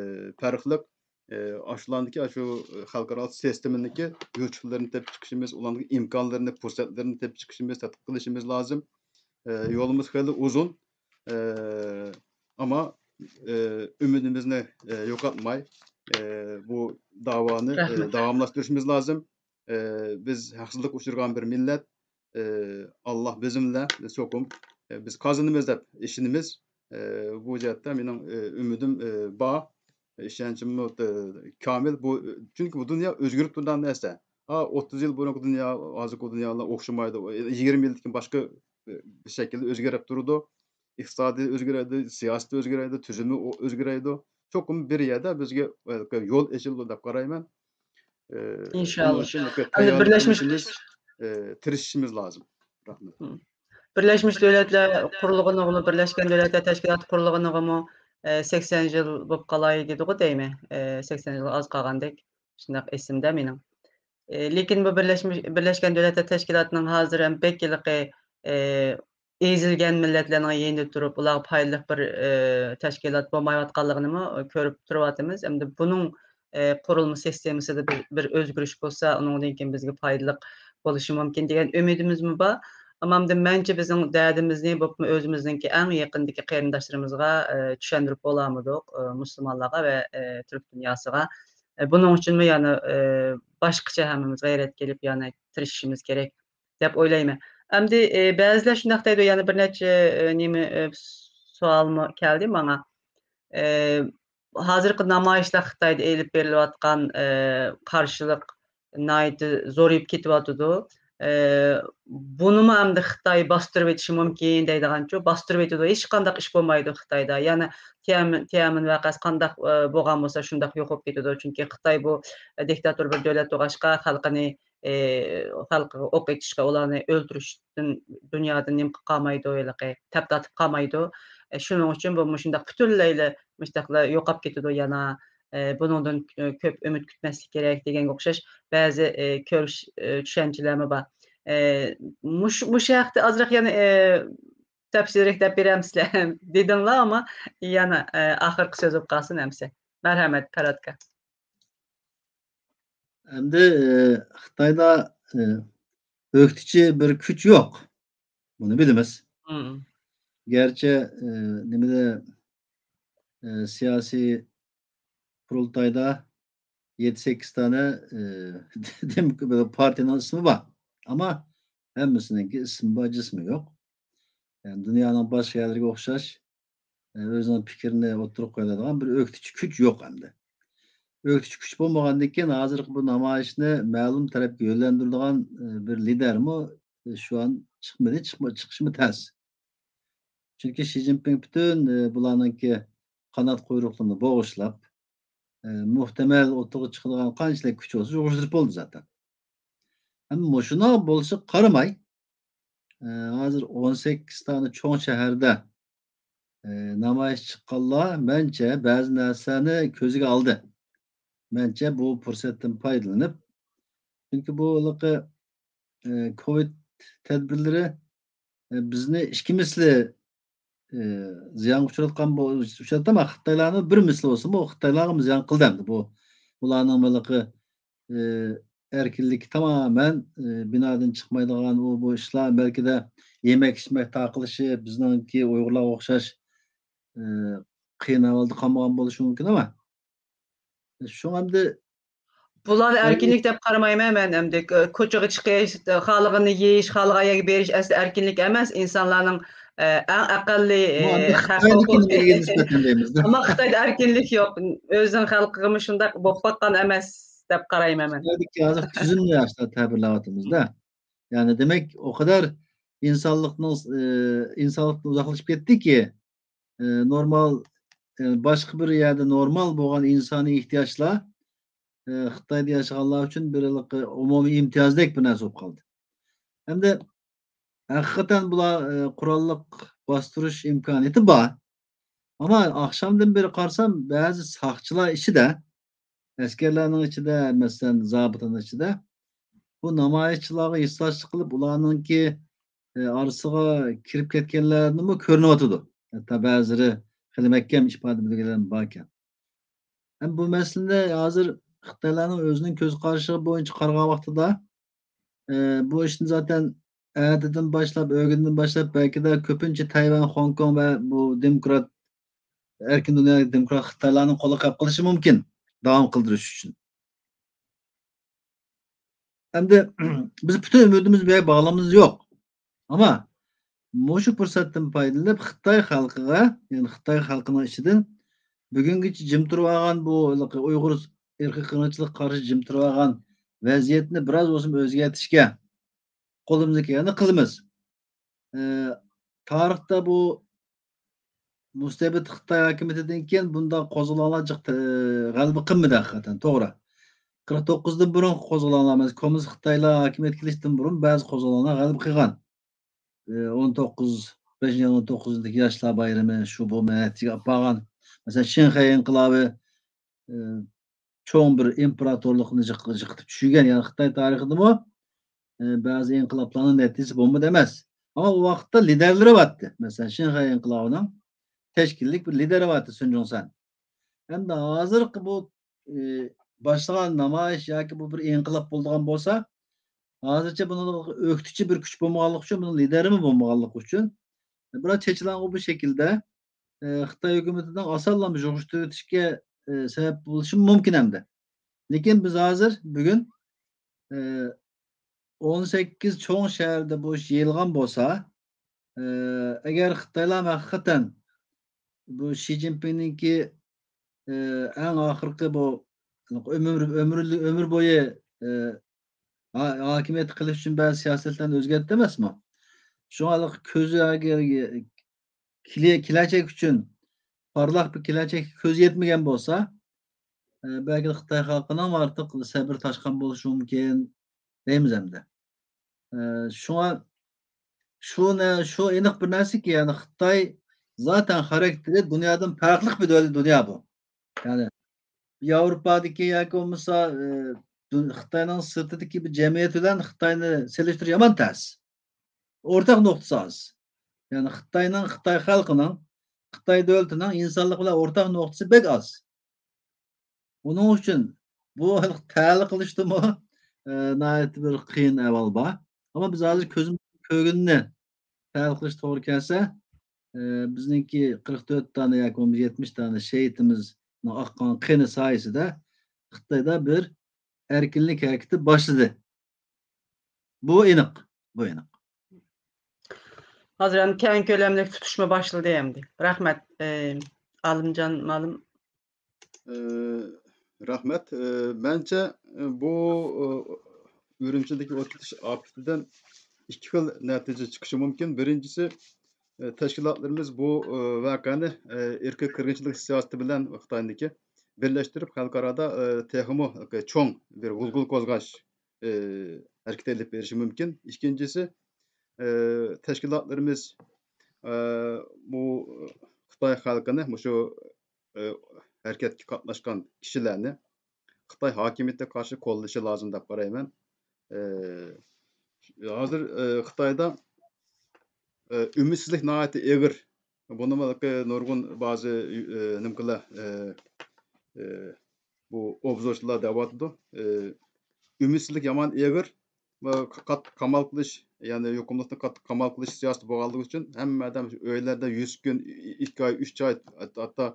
پەرقلىق. ئە، ئاشۇلاردىكى، ئاشۇ خەلقئارا سىستېمىنىڭكى يوچۇقلىرىنى تېپىپ چىقىشىمىز، ئۇلارنىڭ ئىمكانلىرىنى، پۇرسەتلىرىنى تېپىپ چىقىشىمىز، تەتقىق قىلىشىمىز لازىم. ئە، يولىمىز خېلى ئۇزۇن. ئە، ئەمما، ئە، ئۈمىدىمىزنى، ئە، يوقاتماي، ئە، بۇ داۋانى، ئە، رەھمەت. داۋاملاشتۇرۇشىمىز لازىم. ئە، بىز ھەقسىزلىككە ئۇچرىغان بىر مىللەت. ئە، ئاللا بىزىملە، بىز چوقۇم، ئە، بىز قازىنىمىز دەپ ئىشىنىمىز. ئە، بۇ جەھەتتە مېنىڭ، ئە، ئۈمىدىم، ئە، بار. ئىشەنچىممۇ، ئە، كامىل. بۇ، چۈنكى بۇ دۇنيا ئۆزگىرىپ تۇرىدىغان نەرسە. ئا، ئوتتۇز يىل بۇرۇنقى دۇنيا، ھازىرقى دۇنيا بىلەن ئوخشىمايدۇ. يىگىرمە يىلدىن كېيىن باشقا، ئە، بىر شەكىلدە ئۆزگىرىپ تۇرىدۇ. ئىقتىسادى ئۆزگىرىدۇ، سىياسىتى ئۆزگىرىدۇ، تۈزۈمى ئۆزگىرىدۇ. چوقۇم بىر يەردە بىزگە، ئە، يول ئېچىلىدۇ دەپ قارايمەن. ئىنشاللا. ئۇنىڭ ئۈچۈن ئەمدى بىرلەشمىش، ئە، تىرىشىشىمىز لازىم. رەھمەت. بىرلەشمىش دۆلەتلەر قۇرۇلغىنىغىمۇ، بىرلەشكەن دۆلەتلەر تەشكىلاتى قۇرۇلغىنىغىمۇ، ئە، سەكسەن يىل بولۇپ قالاي دېدىغۇ دەيمەن. ئە، سەكسەن يىلغا ئاز قالغاندەك. شۇنداق ئېسىمدە مېنىڭ. ئە، لېكىن بۇ بىرلەشمىش-، بىرلەشكەن دۆلەتلەر تەشكىلاتىنىڭ ھازىر ھەم بەك ھېلىقى، ئە، ئېزىلگەن مىللەتلەرنىڭ يېنىدا تۇرۇپ، ئۇلارغا پايدىلىق بىر، ئە، تەشكىلات بولمايۋاتقانلىقىنىمۇ كۆرۈپ تۇرۇۋاتىمىز. ئەمدى بۇنىڭ، ئە، قۇرۇلما سىستېمىسىدا بىر، بىر ئۆزگىرىش بولسا، ئۇنىڭدىن كېيىن بىزگە پايدىلىق بولۇشى مۇمكىن دېگەن ئۈمىدىمىزمۇ بار. ئەمما ئەمدى مەنچە بىزنىڭ دەردىمىزنى، بولۇپمۇ ئۆزىمىزنىڭكى ئەڭ يېقىندىكى قېرىنداشلىرىمىزغا، ئە، چۈشەندۈرۈپ بولالمىدۇق، ئە، مۇسۇلمانلارغا ۋە، ئە، تۈرك دۇنياسىغا. ئە، بۇنىڭ ئۈچۈنمۇ يەنە، ئە، باشقىچە ھەممىمىز غەيرەت كېلىپ، يەنە تىرىشىشىمىز كېرەك دەپ ئويلايمەن. ئەمدى، ئى، بەزىلەر شۇنداق دەيدۇ، يەنە بىر نەچچە، ئى، نېمە، ئى، سوئالمۇ كەلدى ماڭا. ئى، ھازىرقى نامايىشلار خىتايدا ئېلىپ بېرىلىۋاتقان، ئى، قارشىلىق ناھايىتى زورىيىپ كېتىۋاتىدۇ. ئى، بۇنىمۇ ئەمدى خىتاي باستۇرۇۋېتىشى مۇمكىن دەيدىغانچۇ، باستۇرۇۋېتىدۇ. ھېچقانداق ئىش بولمايدۇ خىتايدا. يەنە تيەنئەنمېن ۋەقەسى قانداق، ئى، بولغان بولسا شۇنداق يوق بولۇپ كېتىدۇ. چۈنكى خىتاي بۇ، ئى، دىكتاتور بىر دۆلەت بولغاچقا خەلقىنى ئى، خەلقىگە ئوق ئېتىشقا، ئۇلارنى ئۆلتۈرۈشتىن دۇنيادىن نېمە قىلىپ قالمايدۇ، ھېلىقى تەپ تارتىپ قالمايدۇ. ئى، شۇنىڭ ئۈچۈن بۇ مۇشۇنداق پۈتۈنلەيلا مۇشۇنداقلا يوقاپ كېتىدۇ يەنە، ئى، بۇنىڭدىن، ئى، كۆپ ئۈمىد كۈتمەسلىك كېرەك دېگەنگە ئوخشاش بەزى، ئى، كۆرۈش، ئى، چۈشەنچىلەرمۇ بار. ئى، مۇش-، مۇشۇ ھەقتە ئازراق يەنە، ئى، تەپسىلىيرەك دەپ بېرەمسىلەر دېدىڭلار، ئەمما يەنە، ئى، ئاخىرقى سۆز بولۇپ قالسۇن ئەمسە. مەرھەمەت، پەرھات ئاكا. ئەمدى، ئى، خىتايدا، ئى، ئۆكتىچى بىر كۈچ يوق. بۇنى بىلىمىز. مم. گەرچە، ئى، نېمىدە، ئى، سىياسىي قۇرۇلتايدا يەتتە سەككىز دانە، ئى، دېموك-، پارتىيىنىڭ ئىسمى بار. ئەمما ھەممىسىنىڭكى ئىسمى بار، جىسمى يوق. يەنى دۇنيانىڭ باشقا يەرلىرىگە ئوخشاش، ئۆزىنىڭ پىكرىنى ئوتتۇرىغا قويالايدىغان بىر ئۆكتىچى كۈچ يوق ئەمدى. ئۆكتىچى كۈچ بولمىغاندىن كېيىن، ھازىرقى بۇ نامايىشنى مەلۇم تەرەپكە يۆنلەندۈرىدىغان، ئە، بىر لىدەرمۇ شۇ ئان چىقمىدى، چىقما-، چىقىشمۇ تەس. چۈنكى شى جىنپىڭ پۈتۈن، ئى، بۇلارنىڭكى قانات قۇيرۇقلىرىنى بوغۇشلاپ، ئى، مۇھتەمەل ئوتتۇرىغا چىقىدىغان قانچىلىك كۈچ بولسا يىغىشتۇرۇپ بولدى زاتەن. ئەمما مۇشۇنىڭ بولۇشىغا قارىماي، ئى، ھازىر ئون سەككىز دانە چوڭ شەھەردە، ئى، نامايىش چىققانلار مەنچە بەزى نەرسىلەرنى كۆزىگە ئالدى. مەنچە بۇ پۇرسەتتىن پايدىلىنىپ، چۈنكى بۇ ھېلىقى، ئى، كوۋىد تەدبىرلىرى، ئى، بىزنى ئىككى مىسلى، ئى، زىيانغا ئۇچراتقان بو-، ئۇچراتتى، ئەمما خىتايلارنى بىر مىسلى بولسىمۇ، خىتايلارغىمۇ زىيان قىلدى ئەمدى بۇ. بۇلارنىڭ ھېلىقى، ئى، ئەركىنلىكى تامامەن، ئى، بىنادىن چىقمايدىغان ئۇ بۇ ئىشلار، بەلكىدە يېمەك-ئىچمەك تارقىلىشى بىزنىڭكى ئۇيغۇرلارغا ئوخشاش، ئى، قىيىن ئەھۋالدا قالمىغان بولۇشى مۇمكىن، ئەمما شۇڭا ئەمدى بۇلارنى ئەركىنلىك دەپ قارىمايمەن مەن ئەمدى. كوچىغا چىقىش، خالىغىنىنى يېيىش، خالىغان يەرگە بېرىش ئەسلى ئەركىنلىك ئەمەس. ئىنسانلارنىڭ، ئە، ئەڭ ئەقەللىي، ئە، ھەق ھوقۇقى. ئەمما خىتايدىكىنى نىسبەتەن دەيمىز-دە. ئەمما خىتايدا ئەركىنلىك يوق. ئۆزىنىڭ خەلقىگىمۇ شۇنداق بولۇپ باققان ئەمەس دەپ قارايمەن مەن. خىتايدىكى ھازىر تۈزۈمنى ئاشۇنداق تەبىرلەۋاتىمىز-دە. يەنى دېمەك، ئۇ قەدەر ئىنسانلىقنىڭ، ئى، ئىنسانلىقتىن ئۇزاقلىشىپ كەتتىكى، ئى، نورمال، ئى، باشقا بىر يەردە نورمال بولغان ئىنسانىي ئېھتىياجلار، ئى، خىتايدا ياشىغانلار ئۈچۈن بىر ھېلىقى ئومۇمىي ئىمتىيازدەك بىر نەرسە بولۇپ قالدى. ھەمدە ھەقىقەتەن بۇلار، ئى، قوراللىق باستۇرۇش ئىمكانىيىتى بار. ئەمما ئاخشامدىن بېرى قارىسام، بەزى ساقچىلار ئىچىدە، ئەسكەرلەرنىڭ ئىچىدە، مەسىلەن، زابىتلارنىڭ ئىچىدە بۇ نامايىشچىلارغا ھېسداشلىق قىلىپ، ئۇلارنىڭكى، ئى، ئارىسىغا كىرىپ كەتكەنلەرمۇ كۆرۈنۈۋاتىدۇ. ھەتتا بەزىلىرى خېلى مەھكەم ئىپادە بىلدۈرگەنلەر باركەن. ھەم بۇ مەسىلىنى ھازىر خىتايلارنىڭ ئۆزىنىڭ كۆز قارىشى بويىچە قارىغان ۋاقتىدا، ئى، بۇ ئىشنى زاتەن ئەتىدىن باشلاپ، ئۆگۈندىن باشلاپ، بەلكىدە كۆپىنچە تەيۋەن، خوڭكوڭ ۋە بۇ دېموكرات، ئەركىن دۇنيادىكى دېموكرات خىتايلارنىڭ قولىغا قېلىپ قېلىشى مۇمكىن، داۋام قىلدۇرۇش ئۈچۈن. ئەمدى بىز پۈتۈن ئۈمىدىمىزنى بۇ يەرگە باغلىغىنىمىز يوق. ئەمما مۇشۇ پۇرسەتتىن پايدىلىنىپ، خىتاي خەلقىگە، يەنى خىتاي خەلقىنىڭ ئىچىدىن بۈگۈنگىچە جىم تۇرۇۋالغان بۇ ھېلىقى ئۇيغۇر ئىرقىي قىرغىنچىلىققا قارشى جىم تۇرۇۋالغان ۋەزىيەتنى بىراز بولسىمۇ ئۆزگەرتىشكە قولىمىزدىن كەلگەننى قىلىمىز. ئى، تارىختا بۇ مۇستەبىت خىتاي ھاكىمىيىتىدىن كېيىن بۇنداق قوزغىلاڭلار جىق، ئى، غەلىبە قىلمىدى ھەقىقەتەن، توغرا. قىرىق توققۇزدىن بۇرۇن قوزغىلاڭلار، مەسىلەن، كوممۇنىست خىتايلار ھاكىمىيەتكە كېلىشتىن بۇرۇن بەزى قوزغىلاڭلار غەلىبە قىلغان. ئى، ئون توققۇز، بەشىنچى ئاينىڭ ئون توققۇزىدىكى ياشلار بايرىمى شۇ بۇ نەتىجىگە ئاپارغان. مەسىلەن، شىنخەي ئىنقىلابى، ئى، چوڭ بىر ئىمپېراتورلۇقنى جىق-، جىقىتىپ چۈشۈرگەن. يەنى خىتاي تارىخىدىمۇ، ئى، بەزى ئىنقىلابلارنىڭ نەتىجىسى بولمىدى ئەمەس. ئەمما ئۇ ۋاقىتتا لىدەرلىرى بارتتى. مەسىلەن، شىنخەي ئىنقىلابىنىڭ تەشكىللىك بىر لىدېرى بارتتى، سۈن جۇڭسەن. ئەمدى ھازىرقى بۇ، ئى، باشلىغان نامايىش ياكى بۇ بىر ئىنقىلاب بولىدىغان بولسا، ھازىرچە بۇنىڭ ئۆكتىچى بىر كۈچ بولمىغانلىقى ئۈچۈن، بۇنىڭ لىدېرىمۇ بولمىغانلىقى ئۈچۈن، بىراز چېچىلاڭغۇ بۇ شەكىلدە، ئى، خىتاي ھۆكۈمىتىنىڭ ئاسانلا يىغىشتۇرۇۋېتىشكە، ئى، سەۋەب بولۇشى مۇمكىن ئەمدى. لېكىن بىز ھازىر بۈگۈن، ئى، ئون سەككىز چوڭ شەھەردە بۇ ئىش يىغىلغان بولسا، ئى، ئەگەر خىتايلار ھەقىقەتەن بۇ شى جىنپىڭنىڭكى، ئى، ئەڭ ئاخىرقى بۇ ئۆمۈر، ئۆمۈر، ئۆمۈر بويى، ئى، ھا-، ھاكىمىيەت قىلىش ئۈچۈن بەزى سىياسەتلەرنى ئۆزگەرتتى ئەمەسمۇ؟ شۇڭا كۆزى ئەگەر كېلە-، كېلەچەك ئۈچۈن پارلاق بىر كېلەچەككە كۆزى يەتمىگەن بولسا، ئە، بەلكى خىتاي خەلقىنىڭ ئارتۇق سەبرى تاشقان بولۇشى مۇمكىن دەيمىز ئەمدى. ئە، شۇڭا شۇ نە-، شۇ ئېنىق بىر نەرسىكى، يەنى خىتاي زاتەن خاراكتېرى دۇنيادىن پەرقلىق بىر دۆلەت، دۇنيا بۇ. يەنى ياۋروپادىكى ياكى بولمىسا، ئە، دۇن-، خىتاينىڭ سىرتىدىكى بىر جەمئىيەت بىلەن خىتاينى سېلىشتۇرۇش يامان تەس. ئورتاق نۇقتىسى ئاز. يەنى خىتاينىڭ، خىتاي خەلقىنىڭ، خىتاي دۆلىتىنىڭ ئىنسانلىق بىلەن ئورتاق نۇقتىسى بەك ئاز. ئۇنىڭ ئۈچۈن بۇ تەھلىل قىلىشتىمۇ، ئە، ناھايىتى بىر قىيىن ئەھۋال بار. ئەمما بىز ھازىر كۆزىمىز كۆرگىنىنى تەھلىل قىلىش توغرا كەلسە، ئە، بىزنىڭكى قىرىق تۆت دانە ياكى بولمىسا يەتمىش دانە شېھىتىمىزنىڭ ئاققان قېنى سايىسىدە خىتايدا بىر ئەركىنلىك ھەرىكىتى باشلىدى. بۇ ئېنىق، بۇ ئېنىق. ھازىر ئەمدى كەڭ كۆلەملىك تۇتۇشما باشلىدى ئەمدى. رەھمەت، ئى، ئالىمجان مالىم. ئى، رەھمەت. ئى، مەنچە، ئى، بۇ، ئى، ئۈرۈمچىدىكى ئوت كېتىش ئاپىتىدىن ئىككى خىل نەتىجە چىقىشى مۇمكىن. بىرىنچىسى، ئە، تەشكىلاتلىرىمىز بۇ، ئە، ۋەقەنى، ئە، ئىرقىي قىرغىنچىلىق سىياسىتى بىلەن خىتاينىڭكى بىرلەشتۈرۈپ، خەلقئارادا، ئە، تېخىمۇ چوڭ بىر غۇلغۇلا قوزغاش، ئە، ھەرىكىتى ئېلىپ بېرىشى مۇمكىن. ئىككىنچىسى، ئە، تەشكىلاتلىرىمىز، ئە، بۇ خىتاي خەلقىنى، مۇشۇ، ئە، ھەرىكەتكە قاتناشقان كىشىلەرنى خىتاي ھاكىمىيىتىگە قارشى قوللىشى لازىم دەپ قارايمەن. ئە، ھازىر، ئە، خىتايدا، ئە، ئۈمىدسىزلىك ناھايىتى ئېغىر. بۇنىمۇ نۇرغۇن بەزى، ئە، نېمە قىلە، ئە، ئە، بۇ ئوبزورچىلار دەۋاتىدۇ. ئە، ئۈمىدسىزلىك يامان ئېغىر. ۋە قاتتىق قامال قىلىش، يەنى يۇقۇملۇقنى قاتتىق قامال قىلىش سىياسىتى بولغانلىقى ئۈچۈن ھەممە ئادەم شۇ ئۆيلەردە يۈز كۈن، ئىككى ئاي، ئۈچ ئاي، ھەتتا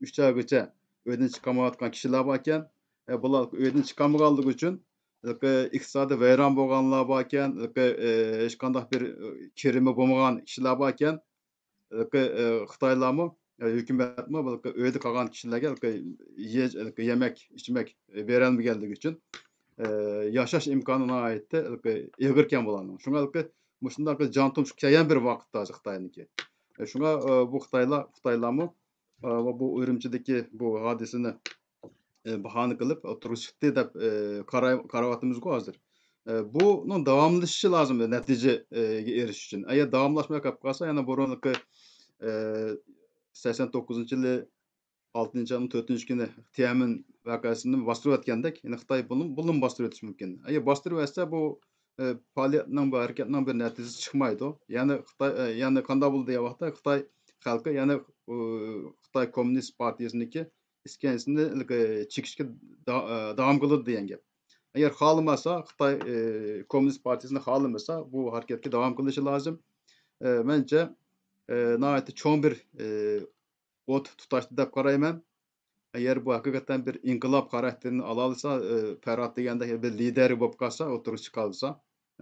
ئۈچ ئايغىچە ئۆيدىن چىقالمايۋاتقان كىشىلەر باركەن. ئە، بۇلار ئۆيدىن چىقالمىغانلىقى ئۈچۈن، ھېلىقى ئىقتىسادى ۋەيران بولغانلار باركەن، ھېلىقى، ئە، ھېچقانداق بىر، ئە، كىرىمى بولمىغان كىشىلەر باركەن. ھېلىقى، ئە، خىتايلارمۇ، ئە، ھۆكۈمەتمۇ ھېلىقى ئۆيدە قالغان كىشىلەرگە ھېلىقى يېيىش-، ھېلىقى يېمەك، ئىچمەك، ئە، بېرەلمىگەنلىكى ئۈچۈن، ئە، ياشاش ئىمكانى ناھايىتى ھېلىقى ئېغىركەن بۇلارنىڭ. شۇڭا ھېلىقى مۇشۇنداق جان تۇمشۇق كەلگەن بىر ۋاقىتتا ھازىر خىتاينىڭكى. ئە، شۇڭا، ئە، بۇ خىتايلار، خىتايلارمۇ، ئە، بۇ ئۈرۈمچىدىكى بۇ ھادىسىنى، ئە، باھانە قىلىپ ئوتتۇرىغا چىقتى دەپ، ئە، قاراي-، قاراۋاتىمىزغۇ ھازىر. ئە، بۇنىڭ داۋاملىشىشى لازىم نەتىجىگە ئېرىشىش ئۈچۈن. ئەگەر داۋاملاشماي قېلىپ قالسا، يەنە بۇرۇنقى، ئە، سەكسەن توققۇزىنچى يىلى ئالتىنچى ئاينىڭ تۆتىنچى كۈنى تيەنئەنمېن ۋەقەسىنى باستۇرۇۋەتكەندەك، يەنە خىتاي بۇنى، بۇنىمۇ باستۇرۇۋېتىشى مۇمكىن. ئەگەر باستۇرۇۋەتسە، بۇ، ئە، پائالىيەتنىڭ، بۇ ھەرىكەتنىڭ بىر نەتىجىسى چىقمايدۇ. يەنى خىتاي، ئە، يەنى قانداق بولدى دېگەن ۋاقىتتا، خىتاي خەلقى يەنە، ئۇ، خىتاي كوممۇنىست پارتىيىسىنىڭكى ئىسكەنجىسىنى، ئە، چېكىشكە دا-، ئە، داۋام قىلىدۇ دېگەن گەپ. ئەگەر خالىمىسا، خىتاي، ئە، كوممۇنىست پارتىيىسىنى خالىمىسا، بۇ ھەرىكەتكە داۋام قىلىشى لازىم. ئە، مەنچە، ئە، ناھايىتى چوڭ بىر، ئە، ئوت تۇتاشتى دەپ قارايمەن. ئەگەر بۇ ھەقىقەتەن بىر ئىنقىلاب خاراكتېرىنى ئالالىسا، ئە، پەرھات دېگەندەك بىر لىدېر بولۇپ قالسا، ئوتتۇرىغا چىقالىسا،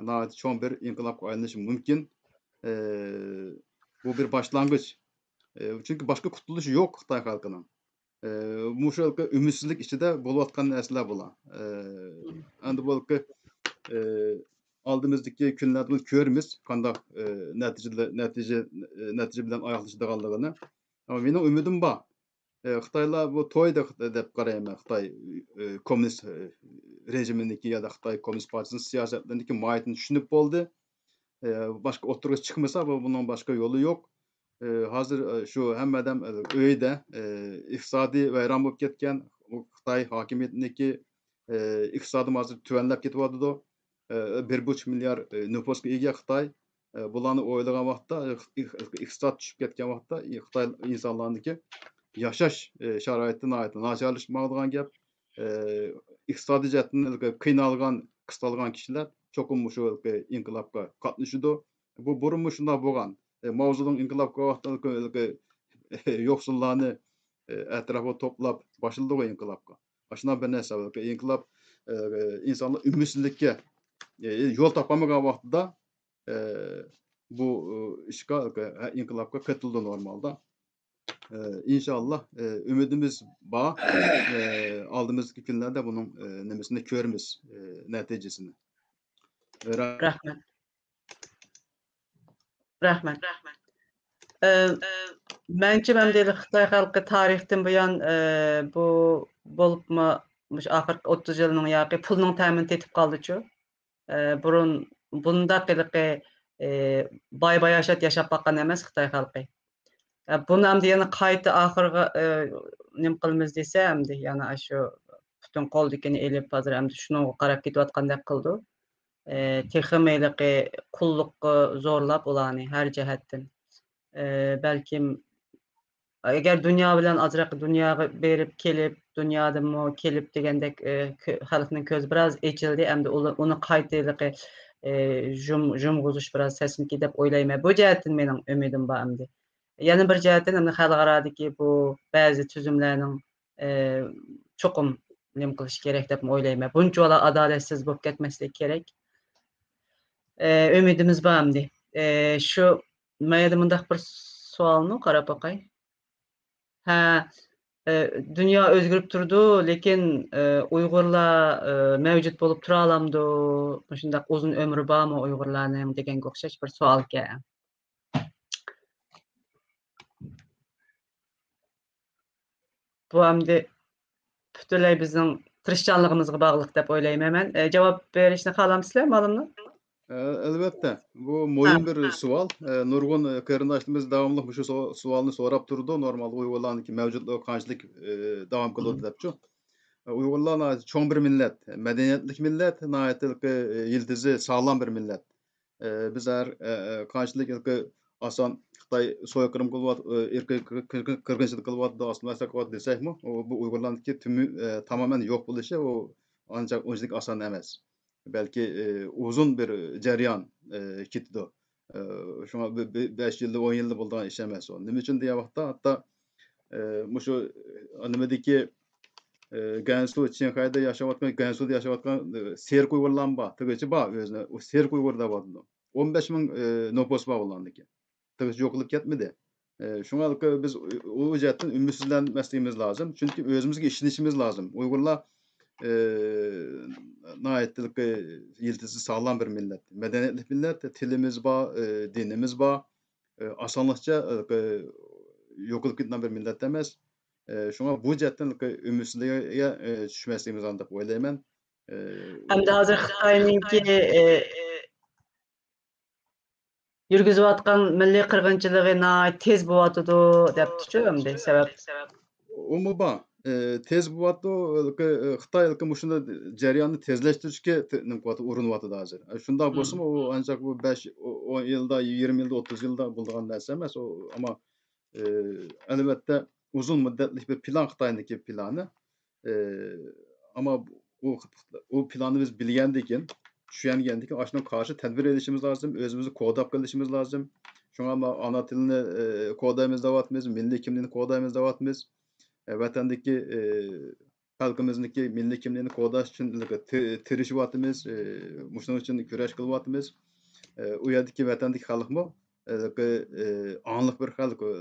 ناھايىتى چوڭ بىر ئىنقىلابقا ئايلىنىشى مۇمكىن. ئە، بۇ بىر باشلانغۇچ. ئە، چۈنكى باشقا قۇتۇلۇشى يوق خىتاي خەلقىنىڭ. ئە، مۇشۇ ھېلىقى ئۈمىدسىزلىك ئىچىدە بولۇۋاتقان نەرسىلەر بۇلار. ئە، ئەمدى بۇ ھېلىقى، ئە، ئالدىمىزدىكى كۈنلەردە بۇنى كۆرىمىز، قانداق، ئە، نەتىجىلە-، نەتىجە، ئە، نەتىجە بىلەن ئاياغلىشىدىغانلىقىنى. ئەمما مېنىڭ ئۈمىدىم بار. ئە، خىتايلار بۇ تويدى دەپ قارايمەن، خىتاي، ئە، كوممۇنىست، ئە، رېژىمىنىڭكى يادا خىتاي كوممۇنىست پارتىيىسىنىڭ سىياسەتلىرىنىڭكى ماھىيىتىنى چۈشىنىپ بولدى. ئە، باشقا ئوتتۇرىغا چىقمىسا، بۇ، بۇنىڭ باشقا يولى يوق. ئە، ھازىر، ئە، شۇ ھەممە ئادەم، ئە، ئۆيدە، ئە، ئىقتىسادىي ۋەيران بولۇپ كەتكەن، بۇ خىتاي ھاكىمىيىتىنىڭكى، ئە، ئىقتىسادىمۇ ھازىر تۆۋەنلەپ كېتىۋاتىدۇ. ئە، بىر بۇچ مىليار، ئە، نوپۇسقا ئىگە خىتاي. ئە، بۇلارنى ئويلىغان ۋاقىتتا، ئىق-، ئىق-، ئىقتىساد چۈشۈپ كەتكەن ۋاقىتتا، خىتاي ئىنسانلارنىڭكى ياشاش، ئە، شارائىتى ناھايىتى ناچارلىشىپ ماڭىدىغان گەپ. ئە، ئىقتىسادىي جەھەتتىن قىينالغان، قىستالغان كىشىلەر چوقۇم مۇشۇ ئىنقىلابقا قاتنىشىدۇ. بۇ بۇرۇنمۇ شۇنداق بولغان. ئە، ماۋزېدۇڭ ئىنقىلابقا ۋاقتىدا يوقسۇللارنى، ئە، ئەتراپىغا توپلاپ باشلىدىغۇ ئىنقىلابقا. ئاشۇنداق بىر نەرسە، ئىنقىلاب، ئە، ئىنسانلار ئۈمىدسىزلىككە، ئە، يول تاپالمىغان ۋاقتىدا، ئە، بۇ، ئە، ئىشقا، ئە، ئىنقىلابقا قېتىلىدۇ نورمالدا. ئە، ئىنشاللا، ئە، ئۈمىدىمىز بار. ئە، ئالدىمىزدىكى كۈنلەردە بۇنىڭ، ئە، نېمىسىنى كۆرىمىز، ئە، نەتىجىسىنى. رەھمەت. رەھمەت. ئە، مەنچە، مەندە خىتاي خەلقى تارىختىن بۇيان، ئە، بۇ بولۇپمۇ مۇشۇ ئاخىرقى ئوتتۇز يىلنىڭ ياقى پۇلنىڭ تەمىنى تېتىپ قالدىچۇ. ئە، بۇرۇن بۇنداق ھېلىقى، ئە، باي باياشات ياشاپ باققان ئەمەس خىتاي خەلقى. ئە، بۇنى ئەمدى يەنە قايتا ئاخىرىغا، ئە، نېمە قىلىمىز دېسە، ئەمدى يەنە ئاشۇ پۇتىن قولدىكىنى ئېلىپ، ھازىر ئەمدى شۇنىڭغا قاراپ كېتىۋاتقاندەك قىلىدۇ. ئە، تېخىمۇ ھېلىقى قۇللۇققا زورلاپ ئۇلارنى ھەر جەھەتتىن. ئە، بەلكىم ئەگەر دۇنيا بىلەن ئازراق دۇنياغا بېرىپ كېلىپ، دۇنيادىنمۇ كېلىپ دېگەندەك، ئە، كۆ-، خەلقنىڭ كۆزى بىراز ئېچىلدى. ئەمدى ئۇلار، ئۇنى قايتا ھېلىقى، ئە، يۇم-، يۇمغۇزۇش بىراز تەسمىكى دەپ ئويلايمەن. بۇ جەھەتتىن مېنىڭ ئۈمىدىم بار ئەمدى. يەنە بىر جەھەتتىن، ئەمدى خەلقئارادىكى بۇ بەزى تۈزۈملەرنىڭ، ئە، چوقۇم نېمە قىلىشى كېرەك دەپمۇ ئويلايمەن. بۇنچىۋالا ئادالەتسىز بولۇپ كەتمەسلىكى كېرەك. ئە، ئۈمىدىمىز بار ئەمدى. ئە، شۇ، مايەدە مۇنداق بىر سوئالمۇ قاراپ باقاي. ھە، دۇنيا ئۆزگىرىپ تۇرىدۇ، لېكىن، ئۇيغۇرلار، مەۋجۇت بولۇپ تۇرالامدۇ؟ مۇشۇنداق ئۇزۇن ئۆمرى بارمۇ ئۇيغۇرلارنىڭ دېگەنگە ئوخشاش بىر سوئالكەن. بۇ ئەمدى پۈتۈنلەي بىزنىڭ تىرىشچانلىقىمىزغا باغلىق دەپ ئويلايمەن مەن. ئە، جاۋاب بېرىشنى خالامسىلەر، مۇئەللىملەر؟ ئە، ئەلۋەتتە، بۇ مۇھىم بىر سوئال. ئە، نۇرغۇن، ئە، قېرىنداشلىرىمىز داۋاملىق مۇشۇ سو-، سوئالنى سوراپ تۇرىدۇ. نورمالدا ئۇيغۇرلارنىڭكى مەۋجۇتلۇقى قانچىلىك، ئە، داۋام قىلىدۇ دەپچۇ. ئە، ئۇيغۇرلار ناھايىتى چوڭ بىر مىللەت، مەدەنىيەتلىك مىللەت، ناھايىتى، ئە، يىلتىزى ساغلام بىر مىللەت. ئە، بىز ھەر، ئە، ئە، قانچىلىك ھېلىقى ئاسان خىتاي سويقىرىم قىلىۋات-، ئە، ئىرقىي قىر-، قىر-، قىر-، قىرغىنچىلىق قىلىۋاتىدۇ، ئاسسىمىلياتسىيە قىلىۋاتىدۇ دېسەكمۇ، ئۇ، بۇ ئۇيغۇرلارنىڭكى تۈمۈ-، ئە، تامامەن يوق بولۇشى، ئۇ ئانچە، ئۇنچىلىك ئاسان ئەمەس. بەلكى، ئە، ئۇزۇن بىر جەريان، ئە، كېتىدۇ. ئە، شۇڭا بىر، بىر بەش يىلدا، ئون يىلدا بولىدىغان ئىش ئەمەس ئۇ. نېمە ئۈچۈن دېگەن ۋاقىتتا، ھەتتا ئە، مۇشۇ، ئە، نېمىدىكى، ئە، گەنسۇ، چىڭخەيدە ياشاۋاتقان، گەنسۇدا ياشاۋاتقان، ئە، سېرىق ئۇيغۇرلارمۇ بار. تېخىچە بار ئۆزىنى، ئۇ سېرىق ئۇيغۇر دەۋاتىدۇ. ئون بەش مىڭ، ئە، نوپۇس بار ئۇلارنىڭكى. تېخىچە يوقىلىپ كەتمىدى. ئە، شۇڭا بىز ئۇ، ئۇ جەھەتتىن ئۈمىدسىزلەنمەسلىكىمىز لازىم. چۈنكى ئۆزىمىزگە ئىشىنىشىمىز لازىم. ئۇيغۇرلار، ئە، ناھايىتى يىلتىزى ساغلام بىر مىللەت. مەدەنىيەتلىك مىللەت، تىلىمىز بار، ئە، دىنىمىز بار. ئە، ئاسانلىقچە، ئە، يوقىلىپ كېتىدىغان بىر مىللەت ئەمەس. ئە، شۇڭا بۇ جەھەتتىن ئۈمىدسىزلىككە، ئە، چۈشمەسلىكىمىز لازىم دەپ ئويلايمەن. ئە، ئەمدى ھازىر خىتاينىڭكى، ئە، يۈرگۈزۈۋاتقان مىللىي قىرغىنچىلىقى ناھايىتى تېز بولۇۋاتىدۇ دەپتۇچۇ ئەمدى سەۋەب. ئۇمۇ بار. ئە، تېز بولۇۋاتىدۇ. ھېلىقى، ئە، خىتاي ھېلىقى مۇشۇنداق جەرياننى تېزلەشتۈرۈشكە تى-، نېمە قىلىۋاتىدۇ، ئۇرۇنۇۋاتىدۇ ھازىر. ئە، شۇنداق بولسىمۇ، ئۇ ئانچە بۇ بەش، ئو-، ئون يىلدا، يىگىرمە يىلدا، ئوتتۇز يىلدا بولىدىغان نەرسە ئەمەس. ئۇ، ئەمما، ئە، ئەلۋەتتە، ئۇزۇن مۇددەتلىك بىر پىلان، خىتاينىڭكى پىلانى. ئە، ئەمما ئۇ، ئۇ پىلاننى بىز بىلگەندىن كېيىن، چۈشەنگەندىن كېيىن، ئاشۇنىڭغا قارشى تەدبىر ئېلىشىمىز لازىم، ئۆزىمىزنى كوداپ قېلىشىمىز لازىم. شۇڭا ما-، ئانا تىلىنى، ئە، كودايمىز دەۋاتىمىز، مىللىي كىملىكنى كودايمىز دەۋاتىمىز. ئە، ۋەتەندىكى، ئە، خەلقىمىزنىڭكى مىللىي كىملىكىنى كوداش ئۈچۈن تى-، تىرىشىۋاتىمىز، ئە، مۇشۇنىڭ ئۈچۈن كۈرەش قىلىۋاتىمىز. ئە، ئۇ يەردىكى ۋەتەندىكى خەلقمۇ، ئە، ئە، ئاڭلىق بىر خەلق، ئە،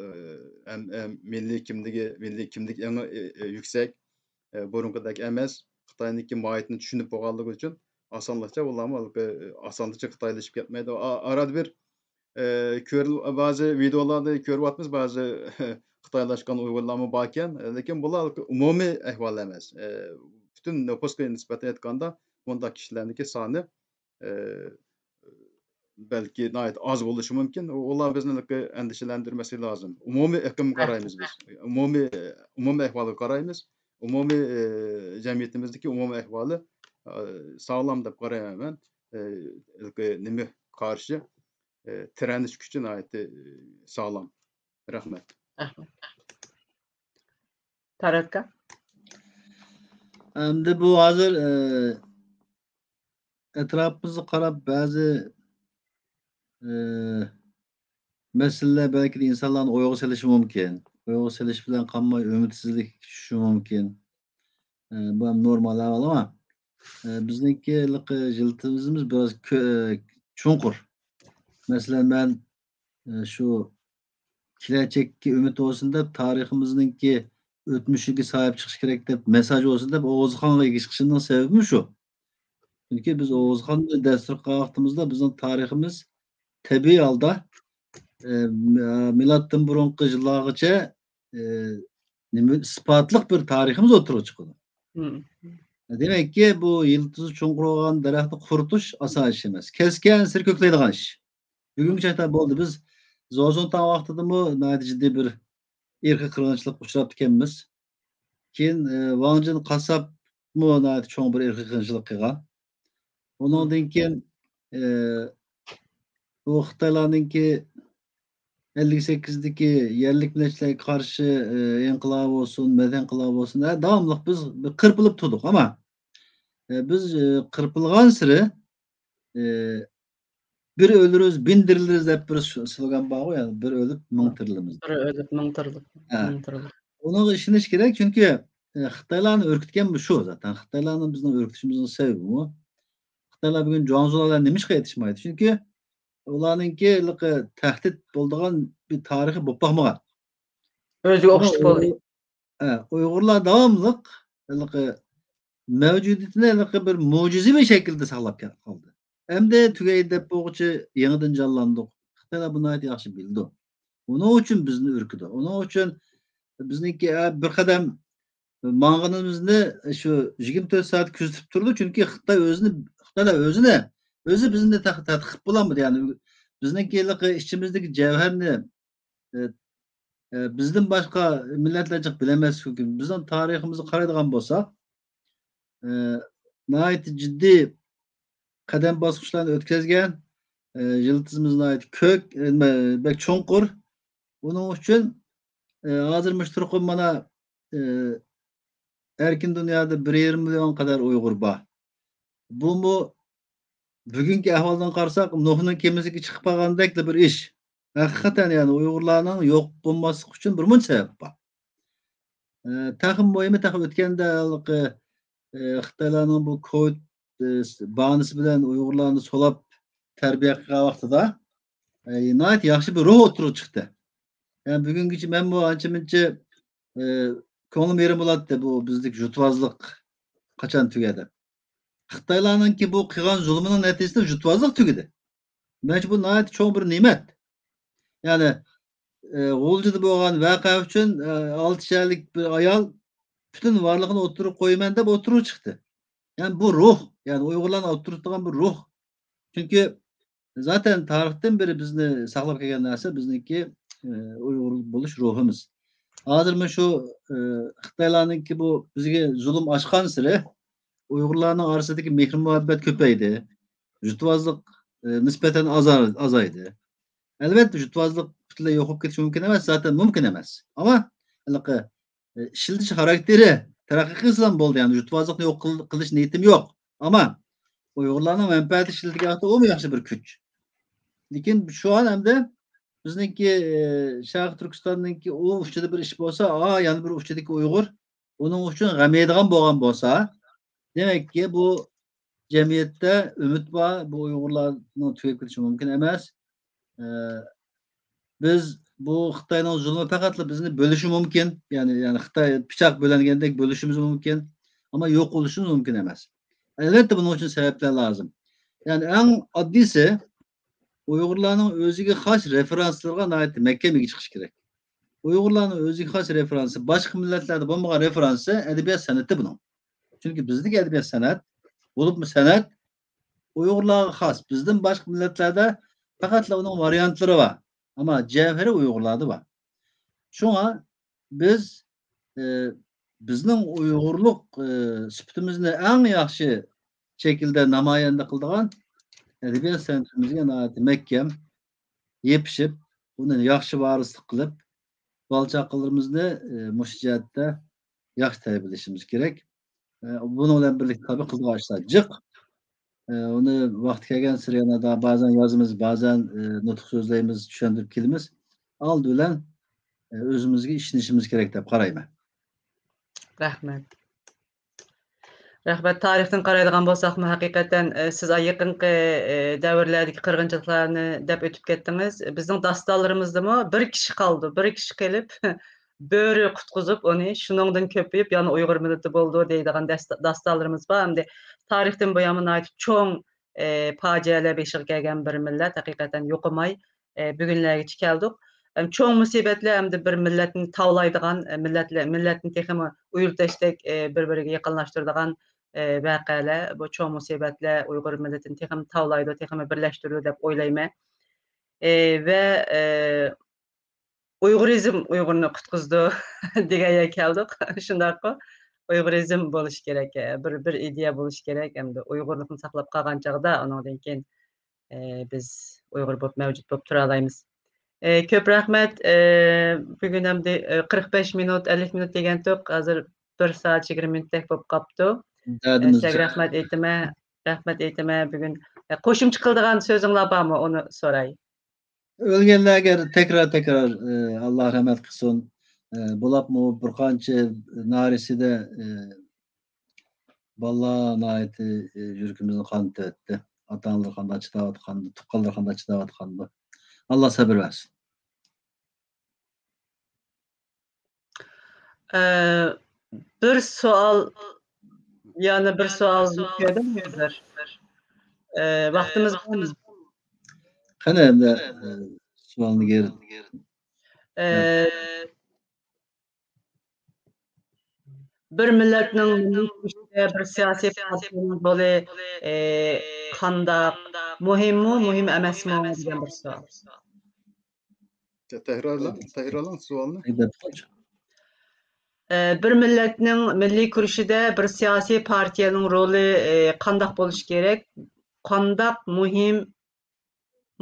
ئەم-، ئەم، مىللىي كىملىكى، مىللىي كىملىك ئېڭى، ئە، ئە، يۈكسەك. ئە، بۇرۇنقىدەك ئەمەس. خىتاينىڭكى ماھىيىتىنى چۈشىنىپ بولغانلىقى ئۈچۈن ئاسانلىقچە ئۇلارمۇ، ئە، ئاسانلىقچە خىتايلىشىپ كەتمەيدۇ. ئا-، ئارىدا بىر، ئە، كۆر-، بەزى ۋىدېئولاردا كۆرۈۋاتىمىز، بەزى خىتايلاشقان ئۇيغۇرلارمۇ باركەن. لېكىن بۇلار ئومۇمىي ئەھۋال ئەمەس. ئە، پۈتۈن نوپۇسقا نىسبەتەن ئېيتقاندا، بۇنداق كىشىلەرنىڭكى سانى ئە، بەلكى ناھايىتى ئاز بولۇشى مۇمكىن. ئۇلار بىزنى ئەندىشىلەندۈرمەسلىكى لازىم. ئومۇمىي ئېقىمغا قارايمىز بىز. ئومۇمىي، ئومۇمىي ئەھۋالغا قارايمىز. ئومۇمىي، ئە، جەمئىيىتىمىزدىكى ئومۇمىي ئەھۋالى، ئە، ساغلام دەپ قارايمەن مەن. ئە، نېمە قارشى، ئە، تىرەش كۈچى ناھايىتى، ئە، ساغلام. رەھمەت. رەھمەت. تاراتكا. ئەمدى بۇ ھازىر، ئە، ئەتراپىمىزغا قاراپ بەزى، ئە، مەسىلىلەر بەلكى ئىنسانلارنى ئويغا سېلىشى مۇمكىن. ئويغا سېلىش بىلەن قالماي ئۈمىدسىزلىككە چۈشۈشى مۇمكىن. ئە، بۇ ھەم نورمال ئەھۋال، ئەمما، ئە، بىزنىڭكى ھېلىقى يىلتىزىمىز بىراز كۆ-، چوڭقۇر. مەسىلەن، مەن، ئە، شۇ كېلەچەككە ئۈمىد بولسۇن دەپ، تارىخىمىزنىڭكى ئۆتمۈشىگە ساھىب چىقىش كېرەك دەپ، مېساج بولسۇن دەپ ئوغۇزخانغا ئىگە چىقىشىمنىڭ سەۋەبىمۇ شۇ. چۈنكى بىز ئوغۇزخاننى دەستۇر قىلغان ۋاقتىمىزدا بىزنىڭ تارىخىمىز تەبىئىي ھالدا، ئە، مىلادتىن بۇرۇنقى يىللارغىچە، ئە، نېمە، ئىسپاتلىق بىر تارىخىمىز ئوتتۇرىغا چىقىدۇ. مم. دېمەككى، بۇ يىلتىزى چوڭقۇر بولغان دەرەخنى قۇرۇتۇش ئاسان ئىش ئەمەس. كەسكەن سېرى كۆكلەيدىغان ئىش. بۈگۈنكى چاغدا بولدى. بىز زوزۇڭتاڭ ۋاقتىدىمۇ ناھايىتى جىددىي بىر ئىرقىي قىرغىنچىلىققا ئۇچراپتىكەنمىز. كېيىن، ئە، ۋاڭجىن قاسساپمۇ ناھايىتى چوڭ بىر ئىرقىي قىرغىنچىلىق قىلغان. ئۇنىڭدىن كېيىن، ئە، بۇ خىتايلارنىڭكى ئەللىك سەككىزدىكى يەرلىك مىللەتچىلەرگە قارشى، ئە، ئىنقىلابى بولسۇن، مەدەنىيەت ئىنقىلابى بولسۇن، ھە، داۋاملىق بىز بىر قىرپىلىپ تۇردۇق. ئەمما، ئە، بىز، ئە، قىرپىلغانسېرى، ئە، «بىر ئۆلۈرۈز، بىن دىرىلىرىز» دەپ بىر س-، سلوگان بارغۇ، يەنى «بىر ئۆلۈپ، مىڭ تىرىلىمىز». بىر ئۆلۈپ، مىڭ تىرىلىپ، ھە. مىڭ تىرىلىپ. ئۇنىڭغا ئىشىنىش كېرەك، چۈنكى، ئە، خىتايلارنى ئۆركۈتكەن شۇ زاتەن. خىتايلارنى بىزنىڭ ئۆركۈتۈشىمىزنىڭ سەۋەبىمۇ. خىتايلار بۈگۈن جۇاڭزۇلار بىلەن نېمىشقا ئېتىشمايدۇ؟ چۈنكى ئۇلارنىڭكى ھېلىقى تەھدىت بولىدىغان بىر تارىخى بولۇپ باقمىغان. ئۆزىگە ئوخشىتىپ بولدى. ئە، ئۇيغۇرلار داۋاملىق ھېلىقى مەۋجۇدىيىتىنى ھېلىقى بىر مۆجىزىۋى شەكىلدە ساقلاپ كەل-، قالدى. ئەمدى تۈگەيدى دەپ بولغۇچە يېڭىدىن جانلاندۇق. خىتايلار بۇنى ناھايىتى ياخشى بىلىدۇ. ئۇنىڭ ئۈچۈن بىزنى ئۈركىدۇ. ئۇنىڭ ئۈچۈن بىزنىڭكى، ئە، بىر قەدەم ماڭغىنىمىزنى شۇ يىگىرمە تۆت سائەت كۆزىتىپ تۇرىدۇ، چۈنكى خىتاي ئۆزىنى، خىتايلار ئۆزىنى، ئۆزى بىزنى تەق-، تەتقىق قىلالمىدى. يەنى بىزنىڭكى ھېلىقى ئىچىمىزدىكى جەۋھەرنى، ئە، ئە، بىزدىن باشقا مىللەتلەر جىق بىلەلمەسلىكى مۇمكىن. بىزنىڭ تارىخىمىزغا قارايدىغان بولساق، ئە، ناھايىتى جىددىي قەدەم باسقۇچلارنى ئۆتكۈزگەن، ئە، يىلتىزىمىز ناھايىتى كۆك، ئە، نېمە، بەك چوڭقۇر. ئۇنىڭ ئۈچۈن، ئە، ھازىر مۇشۇ تۇرقۇم مانا، ئە، ئەركىن دۇنيادا بىر يېرىم مىليون قەدەر ئۇيغۇر بار. بۇمۇ بۈگۈنكى ئەھۋالدىن قارىساق، نۇھنىڭ كېمىسىگە چىقىپ قالغاندەكلا بىر ئىش. ھەقىقەتەن، يەنى ئۇيغۇرلارنىڭ يوق بولماسلىقى ئۈچۈن بىر مۇنچە سەۋەب بار. ئە، تېخىمۇ مۇھىمى، تېخى ئۆتكەندە ھېلىقى، ئە، خىتايلارنىڭ بۇ كوۋىد، ئە، باھانىسى بىلەن ئۇيغۇرلارنى سولاپ تەربىيە قىلغان ۋاقتىدا، ئە، ناھايىتى ياخشى بىر روھ ئوتتۇرىغا چىقتى. يەنى بۈگۈنگىچە مەنمۇ ئانچە-مۇنچە، ئە، كۆڭلۈم يېرىم بولاتتى، بۇ بىزدىكى جۇتۋازلىق قاچان تۈگەيدۇ دەپ. خىتايلارنىڭكى بۇ قىلغان زۇلۇمىنىڭ نەتىجىسىدە جۇتۋازلىق تۈگىدى. مەنچە بۇ ناھايىتى چوڭ بىر نېمەت. يەنى، ئە، غۇلجىدا بولغان ۋەقە ئۈچۈن، ئە، ئالتە شەھەرلىك بىر ئايال پۈتۈن بارلىقىنى ئوتتۇرىغا قويىمەن دەپ ئوتتۇرىغا چىقتى. يەنى بۇ روھ، يەنى ئۇيغۇرلارنى ئاۋۇتتۇرۇۋاتىدىغان بىر روھ. چۈنكى زاتەن تارىختىن بېرى بىزنى ساقلاپ كەلگەن نەرسە بىزنىڭكى، ئە، ئۇيغۇر بولۇش روھىمىز. ھازىر مۇشۇ، ئە، خىتايلارنىڭكى بۇ بىزگە زۇلۇم ئاچقانسېرى ئۇيغۇرلارنىڭ ئارىسىدىكى مېھىر-مۇھەببەت كۆپەيدى. جۇتۋازلىق، ئە، نىسبەتەن ئازار-، ئازايدى. ئەلۋەتتە، جۇتۋازلىق پۈتۈنلەي يوقىلىپ كېتىشى مۇمكىن ئەمەس، زاتەن مۇمكىن ئەمەس. ئەمما ھېلىقى، ئە، ئىشلىتىش خاراكتېرى تەرەققىي قىلسىلا بولدى. يەنى جۇتۋازلىقنى يوق قىل-، قىلىش نىيىتىم يوق. ئەمما ئۇيغۇرلارنىڭ مەنپەئەتى ئىشلىتىلگەن ۋاقىتتا ئۇمۇ ياخشى بىر كۈچ. لېكىن شۇ ھال ئەمدى بىزنىڭكى، ئە، شەرقىي تۈركىستاننىڭكى ئۇ ئۇچىدا بىر ئىش بولسا، ئا، يەنە بىر ئۇچىدىكى ئۇيغۇر ئۇنىڭ ئۈچۈن غەم يەيدىغان بولغان بولسا، دېمەككى، بۇ جەمئىيەتتە ئۈمىد بار، بۇ ئۇيغۇرلارنىڭ تۈگەپ كېتىشى مۇمكىن ئەمەس. ئە، بىز بۇ خىتاينىڭ زۇلمى پەقەتلا بىزنى بۆلۈشى مۇمكىن. يەنى، يەنى خىتاي پىچاق بۆلەنگەندەك بۆلۈشىمىز مۇمكىن. ئەمما يوق بولۇشىمىز مۇمكىن ئەمەس. ئەلۋەتتە، بۇنىڭ ئۈچۈن سەۋەبلەر لازىم. يەنى ئەڭ ئاددىيسى، ئۇيغۇرلارنىڭ ئۆزىگە خاس رېفېرانسلىرىغا ناھايىتى مەھكەم ئىگە چىقىشى كېرەك. ئۇيغۇرلارنىڭ ئۆزىگە خاس رېفېرانسى، باشقا مىللەتلەردە بولمىغان رېفېرانسى ئەدەبىيات سەنئىتى بۇنىڭ. چۈنكى بىزدىكى ئەدەبىيات سەنئەت، بولۇپمۇ سەنئەت ئۇيغۇرلارغا خاس. بىزدىن باشقا مىللەتلەردە پەقەتلا ئۇنىڭ ۋارىيانتلىرى بار. ئەمما جەۋھىرى ئۇيغۇرلاردا بار. شۇڭا بىز، ئى، بىزنىڭ ئۇيغۇرلۇق، ئى، سۈپىتىمىزنى ئەڭ ياخشى شەكىلدە نامايەندە قىلىدىغان ئەدەبىيات سەنئىتىمىزگە ناھايىتى مەھكەم يېپىشىپ، ئۇنى ياخشى ۋارىسلىق قىلىپ، بالا-چاقىلىرىمىزنى، ئى، مۇشۇ جەھەتتە ياخشى تەربىيەلىشىمىز كېرەك. ئى، بۇنىڭ بىلەن بىرلىكتە تەبىئىي قىلىدىغان ئىشلار جىق. ئى، ئۇنى ۋاقتى كەلگەنسېرى يەنە بەزەن يازىمىز، بەزەن، ئى، نۇتۇق سۆزلەيمىز، چۈشەندۈرۈپ كېلىمىز. ئالدى بىلەن، ئى، ئۆزىمىزگە ئىشىنىشىمىز كېرەك دەپ قارايمەن. رەھمەت. رەھمەت. تارىختىن قارايدىغان بولساقمۇ، ھەقىقەتەن، ئى، سىز يېقىنقى، ئى، دەۋرلەردىكى قىرغىنچىلىقلارنى دەپ ئۆتۈپ كەتتىڭىز. بىزنىڭ داستانلىرىمىزدىمۇ بىر كىشى قالدى، بىر كىشى قېلىپ، بۆرە قۇتقۇزۇپ ئۇنى، شۇنىڭدىن كۆپىيىپ، يەنە ئۇيغۇر مىللىتى بولىدۇ دەيدىغان دەست-، داستانلىرىمىز بار. ئەمدى تارىختىن بۇيانمۇ ناھايىتى چوڭ، ئى، پاجىئەلەر بېشىغا كەلگەن بىر مىللەت، ھەقىقەتەن يوقىماي، ئى، بۈگۈنلەرگىچە كەلدۇق. ئەم، چوڭ مۇسىبەتلەر ئەمدى بىر مىللەتنى تاۋلايدىغان، ئى، مىللەتلەر، مىللەتنى تېخىمۇ ئۇيۇلتەشتەك، ئى، بىر-بىرىگە يېقىنلاشتۇرىدىغان، ئى، ۋەقەلەر، بۇ چوڭ مۇسىبەتلەر ئۇيغۇر مىللىتىنى تېخىمۇ تاۋلايدۇ، تېخىمۇ بىرلەشتۈرىدۇ دەپ ئويلايمەن. ئى، ۋە، ئى، ئۇيغۇرىزم ئۇيغۇرنى قۇتقۇزىدۇ دېگەن يەرگە كەلدۇق. شۇنداققۇ؟ ئۇيغۇرىزم بولۇشى كېرەك، بىر، بىر ئىدىيە بولۇشى كېرەك، ئەمدى ئۇيغۇرلۇقنى ساقلاپ قالغان چاغدا، ئۇنىڭدىن كېيىن، ئى، بىز ئۇيغۇر بولۇپ مەۋجۇت بولۇپ تۇرالايمىز. ئى، كۆپ رەھمەت. ئى، بۈگۈن ئەمدى، ئى، قىرىق بەش مىنۇت، ئەللىك مىنۇت دېگەنتۇق، ھازىر بىر سائەت يىگىرمە مىنۇتتەك بولۇپ قاپتۇ. ئى، دەردىمىز سىلەرگە رەھمەت ئېيتىمەن، رەھمەت ئېيتىمەن. بۈگۈن، ئى، قوشۇمچە قىلىدىغان سۆزۈڭلار بارمۇ؟ ئۇنى سوراي. ئۆلگەنلەرگە تەكرار، تەكرار، ئى، ئاللا رەھمەت قىلسۇن. ئى، بولۇپمۇ بىر قانچە نارەسىدە، ئى، بالىلار ناھايىتى، ئى، يۈرىكىمىزنى قانىتىۋەتتى. ئاتا-ئانىلىرى قانداق چىداۋاتقاندۇ، تۇغقانلىرى قانداق چىداۋاتقاندۇ. ئاللا سەبرى بەرسۇن. ئە، بىر سوئال، يەنە بىر سوئال كۆردۈم ھازىر. ئە، ۋاقتىمىز بارمۇ؟ قېنى، ئەمدى، ئە، سوئالنى گەر-، ئە، بىر مىللەتنىڭ مىللىي كۈرىشىدە بىر سىياسىي پارتىيەنىڭ رولى، ئە، قانداق؟ مۇھىممۇ، مۇھىم ئەمەسمۇ دېگەن بىر سوئال. تەكرارلاڭ، تەكرارلاڭ سوئالنى. ئە، بىر مىللەتنىڭ مىللىي كۈرىشىدە بىر سىياسىي پارتىيەنىڭ رولى، ئە، قانداق بولۇشى كېرەك؟ قانداق مۇھىم،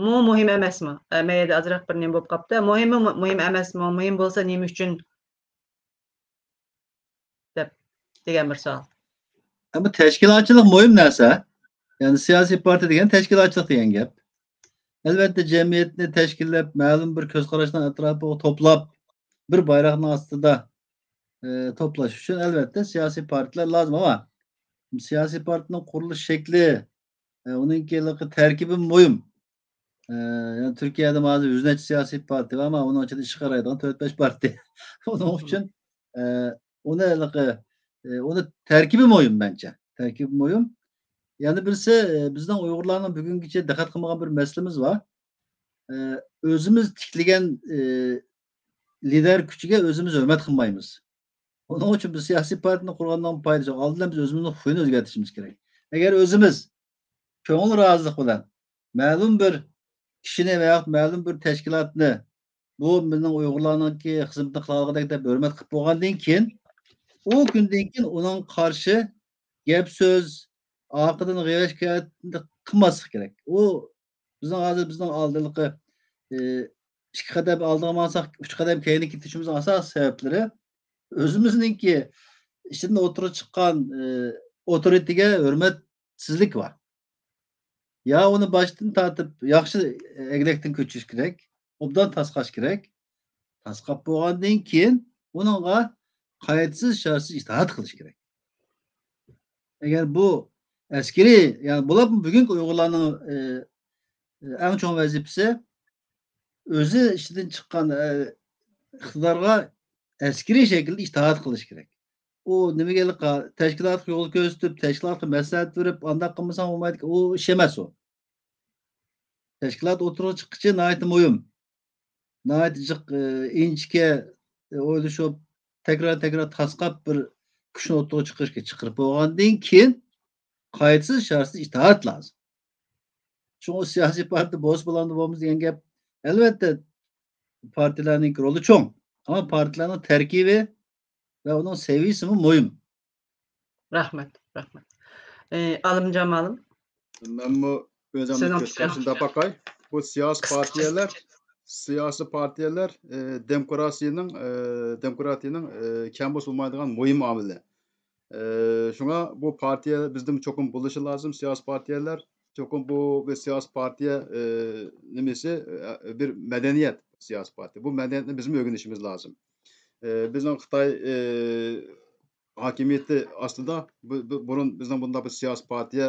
مۇ مۇھىم ئەمەسمۇ؟ ئە، مەيەدە ئازراق بىر نېمە بولۇپ قاپتۇ. مۇھىممۇ، مۇ-، مۇھىم ئەمەسمۇ؟ مۇھىم بولسا نېمە ئۈچۈن؟ دەپ، دېگەن بىر سوئال. ئەمما تەشكىلاتچىلىق مۇھىم نەرسە. يەنى سىياسىي پارتىيە دېگەن تەشكىلاتچىلىق دېگەن گەپ. ئەلۋەتتە، جەمئىيەتنى تەشكىللەپ، مەلۇم بىر كۆز قاراشنىڭ ئەتراپىغا توپلاپ، بىر بايراقنىڭ ئاستىدا، ئە، توپلاش ئۈچۈن، ئەلۋەتتە، سىياسىي پارتىيەلەر لازىم. ئەمما سىياسىي پارتىيەنىڭ قۇرۇلۇش شەكلى، ئە، ئۇنىڭكى ھېلىقى تەركىبى مۇھىم. ئە، يەنى تۈركىيەدە ھازىر يۈز نەچچە سىياسىي پارتىيە بار، ئەمما ئۇنىڭ ئىچىدە ئىشقا يارايدىغان تۆت، بەش پارتىيە. ئۇنىڭ ئۈچۈن، ئە، ئۇنى ھېلىقى، ئە، ئۇنى تەركىبى مۇھىم مەنچە. تەركىبى مۇھىم. يەنە بىرسى، ئە، بىزنىڭ ئۇيغۇرلارنىڭ بۈگۈنگىچە دىققەت قىلمىغان بىر مەسىلىمىز بار. ئە، ئۆزىمىز تىكلىگەن، ئە، لىدەر كۈچىگە ئۆزىمىز ھۆرمەت قىلمايمىز. ئۇنىڭ ئۈچۈن بىز سىياسىي پارتىيەنى قۇرغاننىڭ پايدىسى يوق. ئالدىن بىز ئۆزىمىزنىڭ خۇيىنى ئۆزگەرتىشىمىز كېرەك. ئەگەر ئۆزىمىز كۆڭۈل رازىلىقى بىلەن مەلۇم بىر كىشىنى ۋەياغۇت مەلۇم بىر تەشكىلاتنى، بۇ بىزنىڭ ئۇيغۇرلارنىڭكى خىزمىتىنى قىلالىغۇدەك دەپ ھۆرمەت قىلىپ بولغاندىن كېيىن، ئۇ كۈندىن كېيىن ئۇنىڭغا قارشى گەپ سۆز، ئارقىدىن غىۋە شىكايەت قىلماسلىق كېرەك. ئۇ بىزنىڭ ھازىر بىزنىڭ ئالدىلىقى، ئى، ئىككى قەدەم ئالدىغا ماڭساق، ئۈچ قەدەم كەينىگە كېتىشىمىزنىڭ ئاساسىي سەۋەبلىرى ئۆزىمىزنىڭكى ئىچىدىن ئوتتۇرىغا چىققان، ئى، ئوتورىتېگە ھۆرمەتسىزلىك بار. يا ئۇنى باشتىن تارتىپ ياخشى ئەگلەكتىن كۆچۈرۈش كېرەك، ئوبدان تاسقاش كېرەك. تاسقاپ بولغاندىن كېيىن ئۇنىڭغا قايىدىسىز، شەرتسىز ئىتائەت قىلىش كېرەك. ئەگەر بۇ ئەسكىرىي، يەنى بۇلار بۈگۈنكى ئۇيغۇرلارنىڭ، ئى، ئەڭ چوڭ ۋەزىپىسى ئۆزى ئىچىدىن چىققان، ئى، ئىقتىدارغا ئەسكىرىي شەكىلدە ئىتائەت قىلىش كېرەك. ئۇ نېمىگە ھېلىقى تەشكىلاتقا يول كۆرسىتىپ، تەشكىلاتقا مەسلىھەت بېرىپ، ئانداق قىلمىساڭ بولمايدىكەن، ئۇ ئىش ئەمەس ئۇ. تەشكىلات ئوتتۇرىغا چىققۇچى ناھايىتى مۇھىم. ناھايىتى جىق، ئى، ئىنچىكە، ئى، ئويلىشىپ، تەكرار، تەكرار تاسقاپ بىر كۈچنى ئوتتۇرىغا چىقىرىشقا چىقىرىپ بولغاندىن كېيىن، قايىدىسىز، شەرتسىز ئىتائەت لازىم. شۇڭا سىياسىي پارتىيە بولسا بولامدۇ، بولمىسا دېگەن گەپ. ئەلۋەتتە، پارتىيەلەرنىڭ رولى چوڭ. ئەمما پارتىيەلەرنىڭ تەركىبى ۋە ئۇنىڭ سەۋىيىسىمۇ مۇھىم. رەھمەت، رەھمەت. ئى، ئالىمجان مۇئەللىم. مەنمۇ ئۆزۈمنىڭ سىزنىڭ كۆز قارىشىنى دەپ باقاي. بۇ سىياسىي قىسقىچە. پارتىيەلەر، سىياسىي پارتىيەلەر، ئى، دېموكراتىيەنىڭ، ئى، دېموكراتىيەنىڭ، ئى، كەم بولسا بولمايدىغان مۇھىم ئامىلى. ئى، شۇڭا بۇ پارتىيە بىزدىن چوقۇم بولۇشى لازىم، سىياسىي پارتىيەلەر. چوقۇم بۇ بىر سىياسىي پارتىيە، ئى، نېمىسى، ئى، بىر مەدەنىيەت سىياسىي پارتىيە. بۇ مەدەنىيەتنى بىزمۇ ئۆگىنىشىمىز لازىم. ئى، بىزنىڭ خىتاي، ئى، ھاكىمىيىتى ئاستىدا بۇ، بۇ، بۇرۇن بىزنىڭ بۇنداق بىر سىياسىي پارتىيە،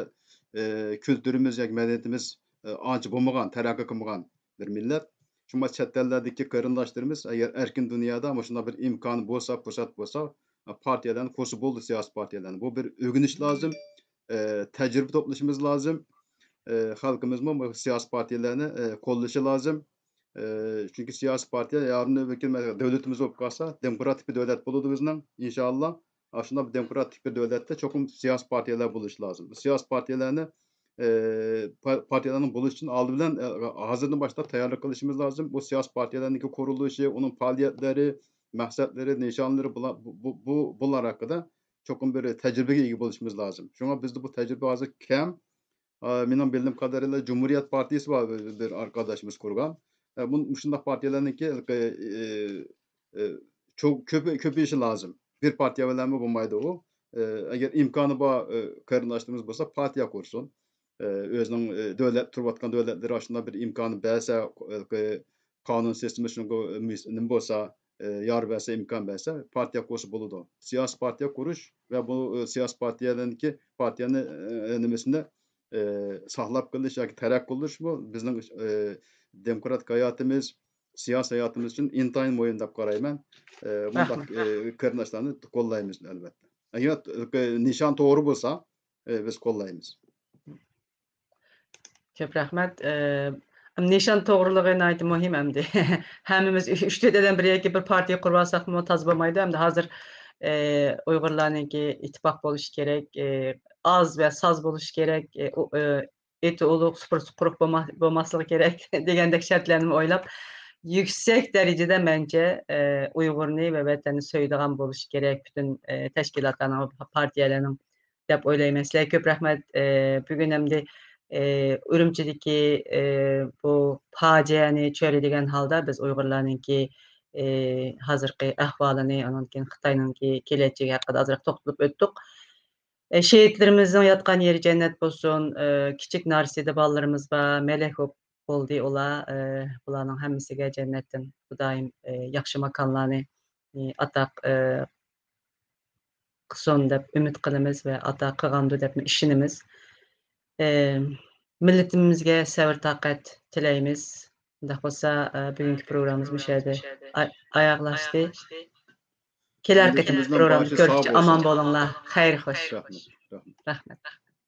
ئى، كۈلتۈرىمىز ياكى مەدەنىيىتىمىز، ئى، ئانچە بولمىغان، تەرەققىي قىلمىغان بىر مىللەت. شۇڭا چەت ئەللەردىكى قېرىنداشلىرىمىز ئەگەر ئەركىن دۇنيادا مۇشۇنداق بىر ئىمكان بولسا، پۇرسەت بولسا، پارتىيەلەرنى قۇرسا بولىدۇ، سىياسىي پارتىيەلەرنى. بۇ بىر ئۆگىنىش لازىم، ئى، تەجرىبە توپلىشىمىز لازىم. ئى، خەلقىمىزمۇ بۇ سىياسىي پارتىيەلەرنى، ئى، قوللىشى لازىم. ئى، چۈنكى سىياسىي پارتىيە يارىمىنى بىر دۆلىتىمىز بولۇپ قالسا، دېموكراتىك بىر دۆلەت بولىدۇ بىزنىڭ، ئىنشائاللا. ئاشۇنداق بىر دېموكراتىك بىر دۆلەتتە چوقۇم سىياسىي پارتىيەلەر بولۇشى لازىم. بۇ سىياسىي پارتىيەلەرنى، ئى، پا-، پارتىيەلەرنىڭ بولۇشى ئۈچۈن ئالدى بىلەن، ئى، ھازىردىن باشلاپ تەييارلىق قىلىشىمىز لازىم. بۇ سىياسىي پارتىيەلەرنىڭكى قۇرۇلۇشى، ئۇنىڭ پائالىيەتلىرى، مەقسەتلىرى، نىشانلىرى، بۇلار، بۇ، بۇ، بۇ، بۇلار ھەققىدە چوقۇم بىر تەجرىبىگە ئىگە بولۇشىمىز لازىم. شۇڭا بىزدە بۇ تەجرىبە ھازىر كەم. ئا، مېنىڭ بىلدىيىم قەدەرىيلا جۇمھۇرىيەت پارتىيىسى بار، بىر، بىر ئارقىدىشىمىز قۇرغان. ئە، بۇ، مۇشۇنداق پارتىيەلەرنىڭكى، ئە، ئە، ئە، چوڭ، كۆپ، كۆپىيىشى لازىم. بىر پارتىيە بىلەنمۇ بولمايدۇ ئۇ. ئە، ئەگەر ئىمكانى بار، ئە، قېرىنداشلىرىمىز بولسا، پارتىيە قۇرسۇن. ئە، ئۆزىنىڭ، ئە، دۆلەت، تۇرۇۋاتقان دۆلەتلىرى ئاشۇنداق بىر ئىمكانى بەرسە، ئە، قانۇن سىستېمىسى شۇنىڭغا، ئە، مۇس-، نېمە بولسا، ئە، يار بەرسە، ئىمكان بەرسە، پارتىيە قۇرسا بولىدۇ. سىياسىي پارتىيە قۇرۇش ۋە بۇ، ئە، سىياسىي پارتىيەدىنكى، پارتىيەنى، ئە، نېمىسىنى، ئى، ساقلاپ قېلىش ياكى تەرەققىي قىلدۇرۇشمۇ بىزنىڭ، ئى، دېموكراتىك ھاياتىمىز، سىياسىي ھاياتىمىز ئۈچۈن ئىنتايىن مۇھىم دەپ قارايمەن. ئە، بۇنداق، ئە، قېرىنداشلارنى قوللايمىز، ئەلۋەتتە. ئەگەر، ئە، نىشان توغرا بولسا، ئە، بىز قوللايمىز. كۆپ رەھمەت. ئە، نىشان توغرىلىقى ناھايىتى مۇھىم ئەمدى. ھەممىمىز ئۈ-، ئۈچ تۆت ئادەم بىر يەرگە بىر پارتىيە قۇرۇۋالساقمۇ تازا بولمايدۇ. ئەمدى ھازىر، ئە، ئۇيغۇرلارنىڭكى ئىتتىپاق بولۇشى كېرەك، ئە، ئاز ۋە ساز بولۇشى كېرەك، ئە، ئۇ، ئە، ئېتى ئۇلۇغ، سۇپرىسى قۇرۇق بولما-، بولماسلىقى كېرەك دېگەندەك شەرتلەرنىمۇ ئويلاپ، يۈكسەك دەرىجىدە مەنچە، ئە، ئۇيغۇرنى ۋە ۋەتەننى سۆيىدىغان بولۇشى كېرەك پۈتۈن، ئە، تەشكىلاتلارنىڭ، پارتىيەلەرنىڭ دەپ ئويلايمەن. سىلەرگە كۆپ رەھمەت. ئە، بۈگۈن ئەمدى، ئە، ئۈرۈمچىدىكى، ئە، بۇ پاجىئەنى چۆرىدىگەن ھالدا بىز ئۇيغۇرلارنىڭكى، ئە، ھازىرقى ئەھۋالىنى، ئۇنىڭدىن كېيىن خىتاينىڭكى كېلەچىكى ھەققىدە ئازراق توختىلىپ ئۆتتۇق. ئە، شېھىتلىرىمىزنىڭ ياتقان يېرى جەننەت بولسۇن. ئە، كىچىك نارسىدا بالىلىرىمىز بار، مەلەك بولۇپ بولدى ئۇلار. ئە، بۇلارنىڭ ھەممىسىگە جەننەتتىن خۇدايىم، ئە، ياخشى ماكانلارنى، ئە، ئاتا، ئە، قىلسۇن دەپ ئۈمىد قىلىمىز ۋە ئاتا قىلغاندۇ دەپمۇ ئىشىنىمىز. ئە، مىللىتىمىزگە سەۋر تاقەت تىلەيمىز. ئۇنداق بولسا، ئە، بۈگۈنكى پروگراممىمىز مۇشۇ يەردە ئا-، ئاياغلاشتى. كېلەر قېتىم مىللىتىمىزنىڭ پروگرامدا بېشى ساغ كۆرۈشكىچە ئامان بولسۇن. بولۇڭلار. خەير خوش. رەھمەت. رەھمەت. رەھمەت.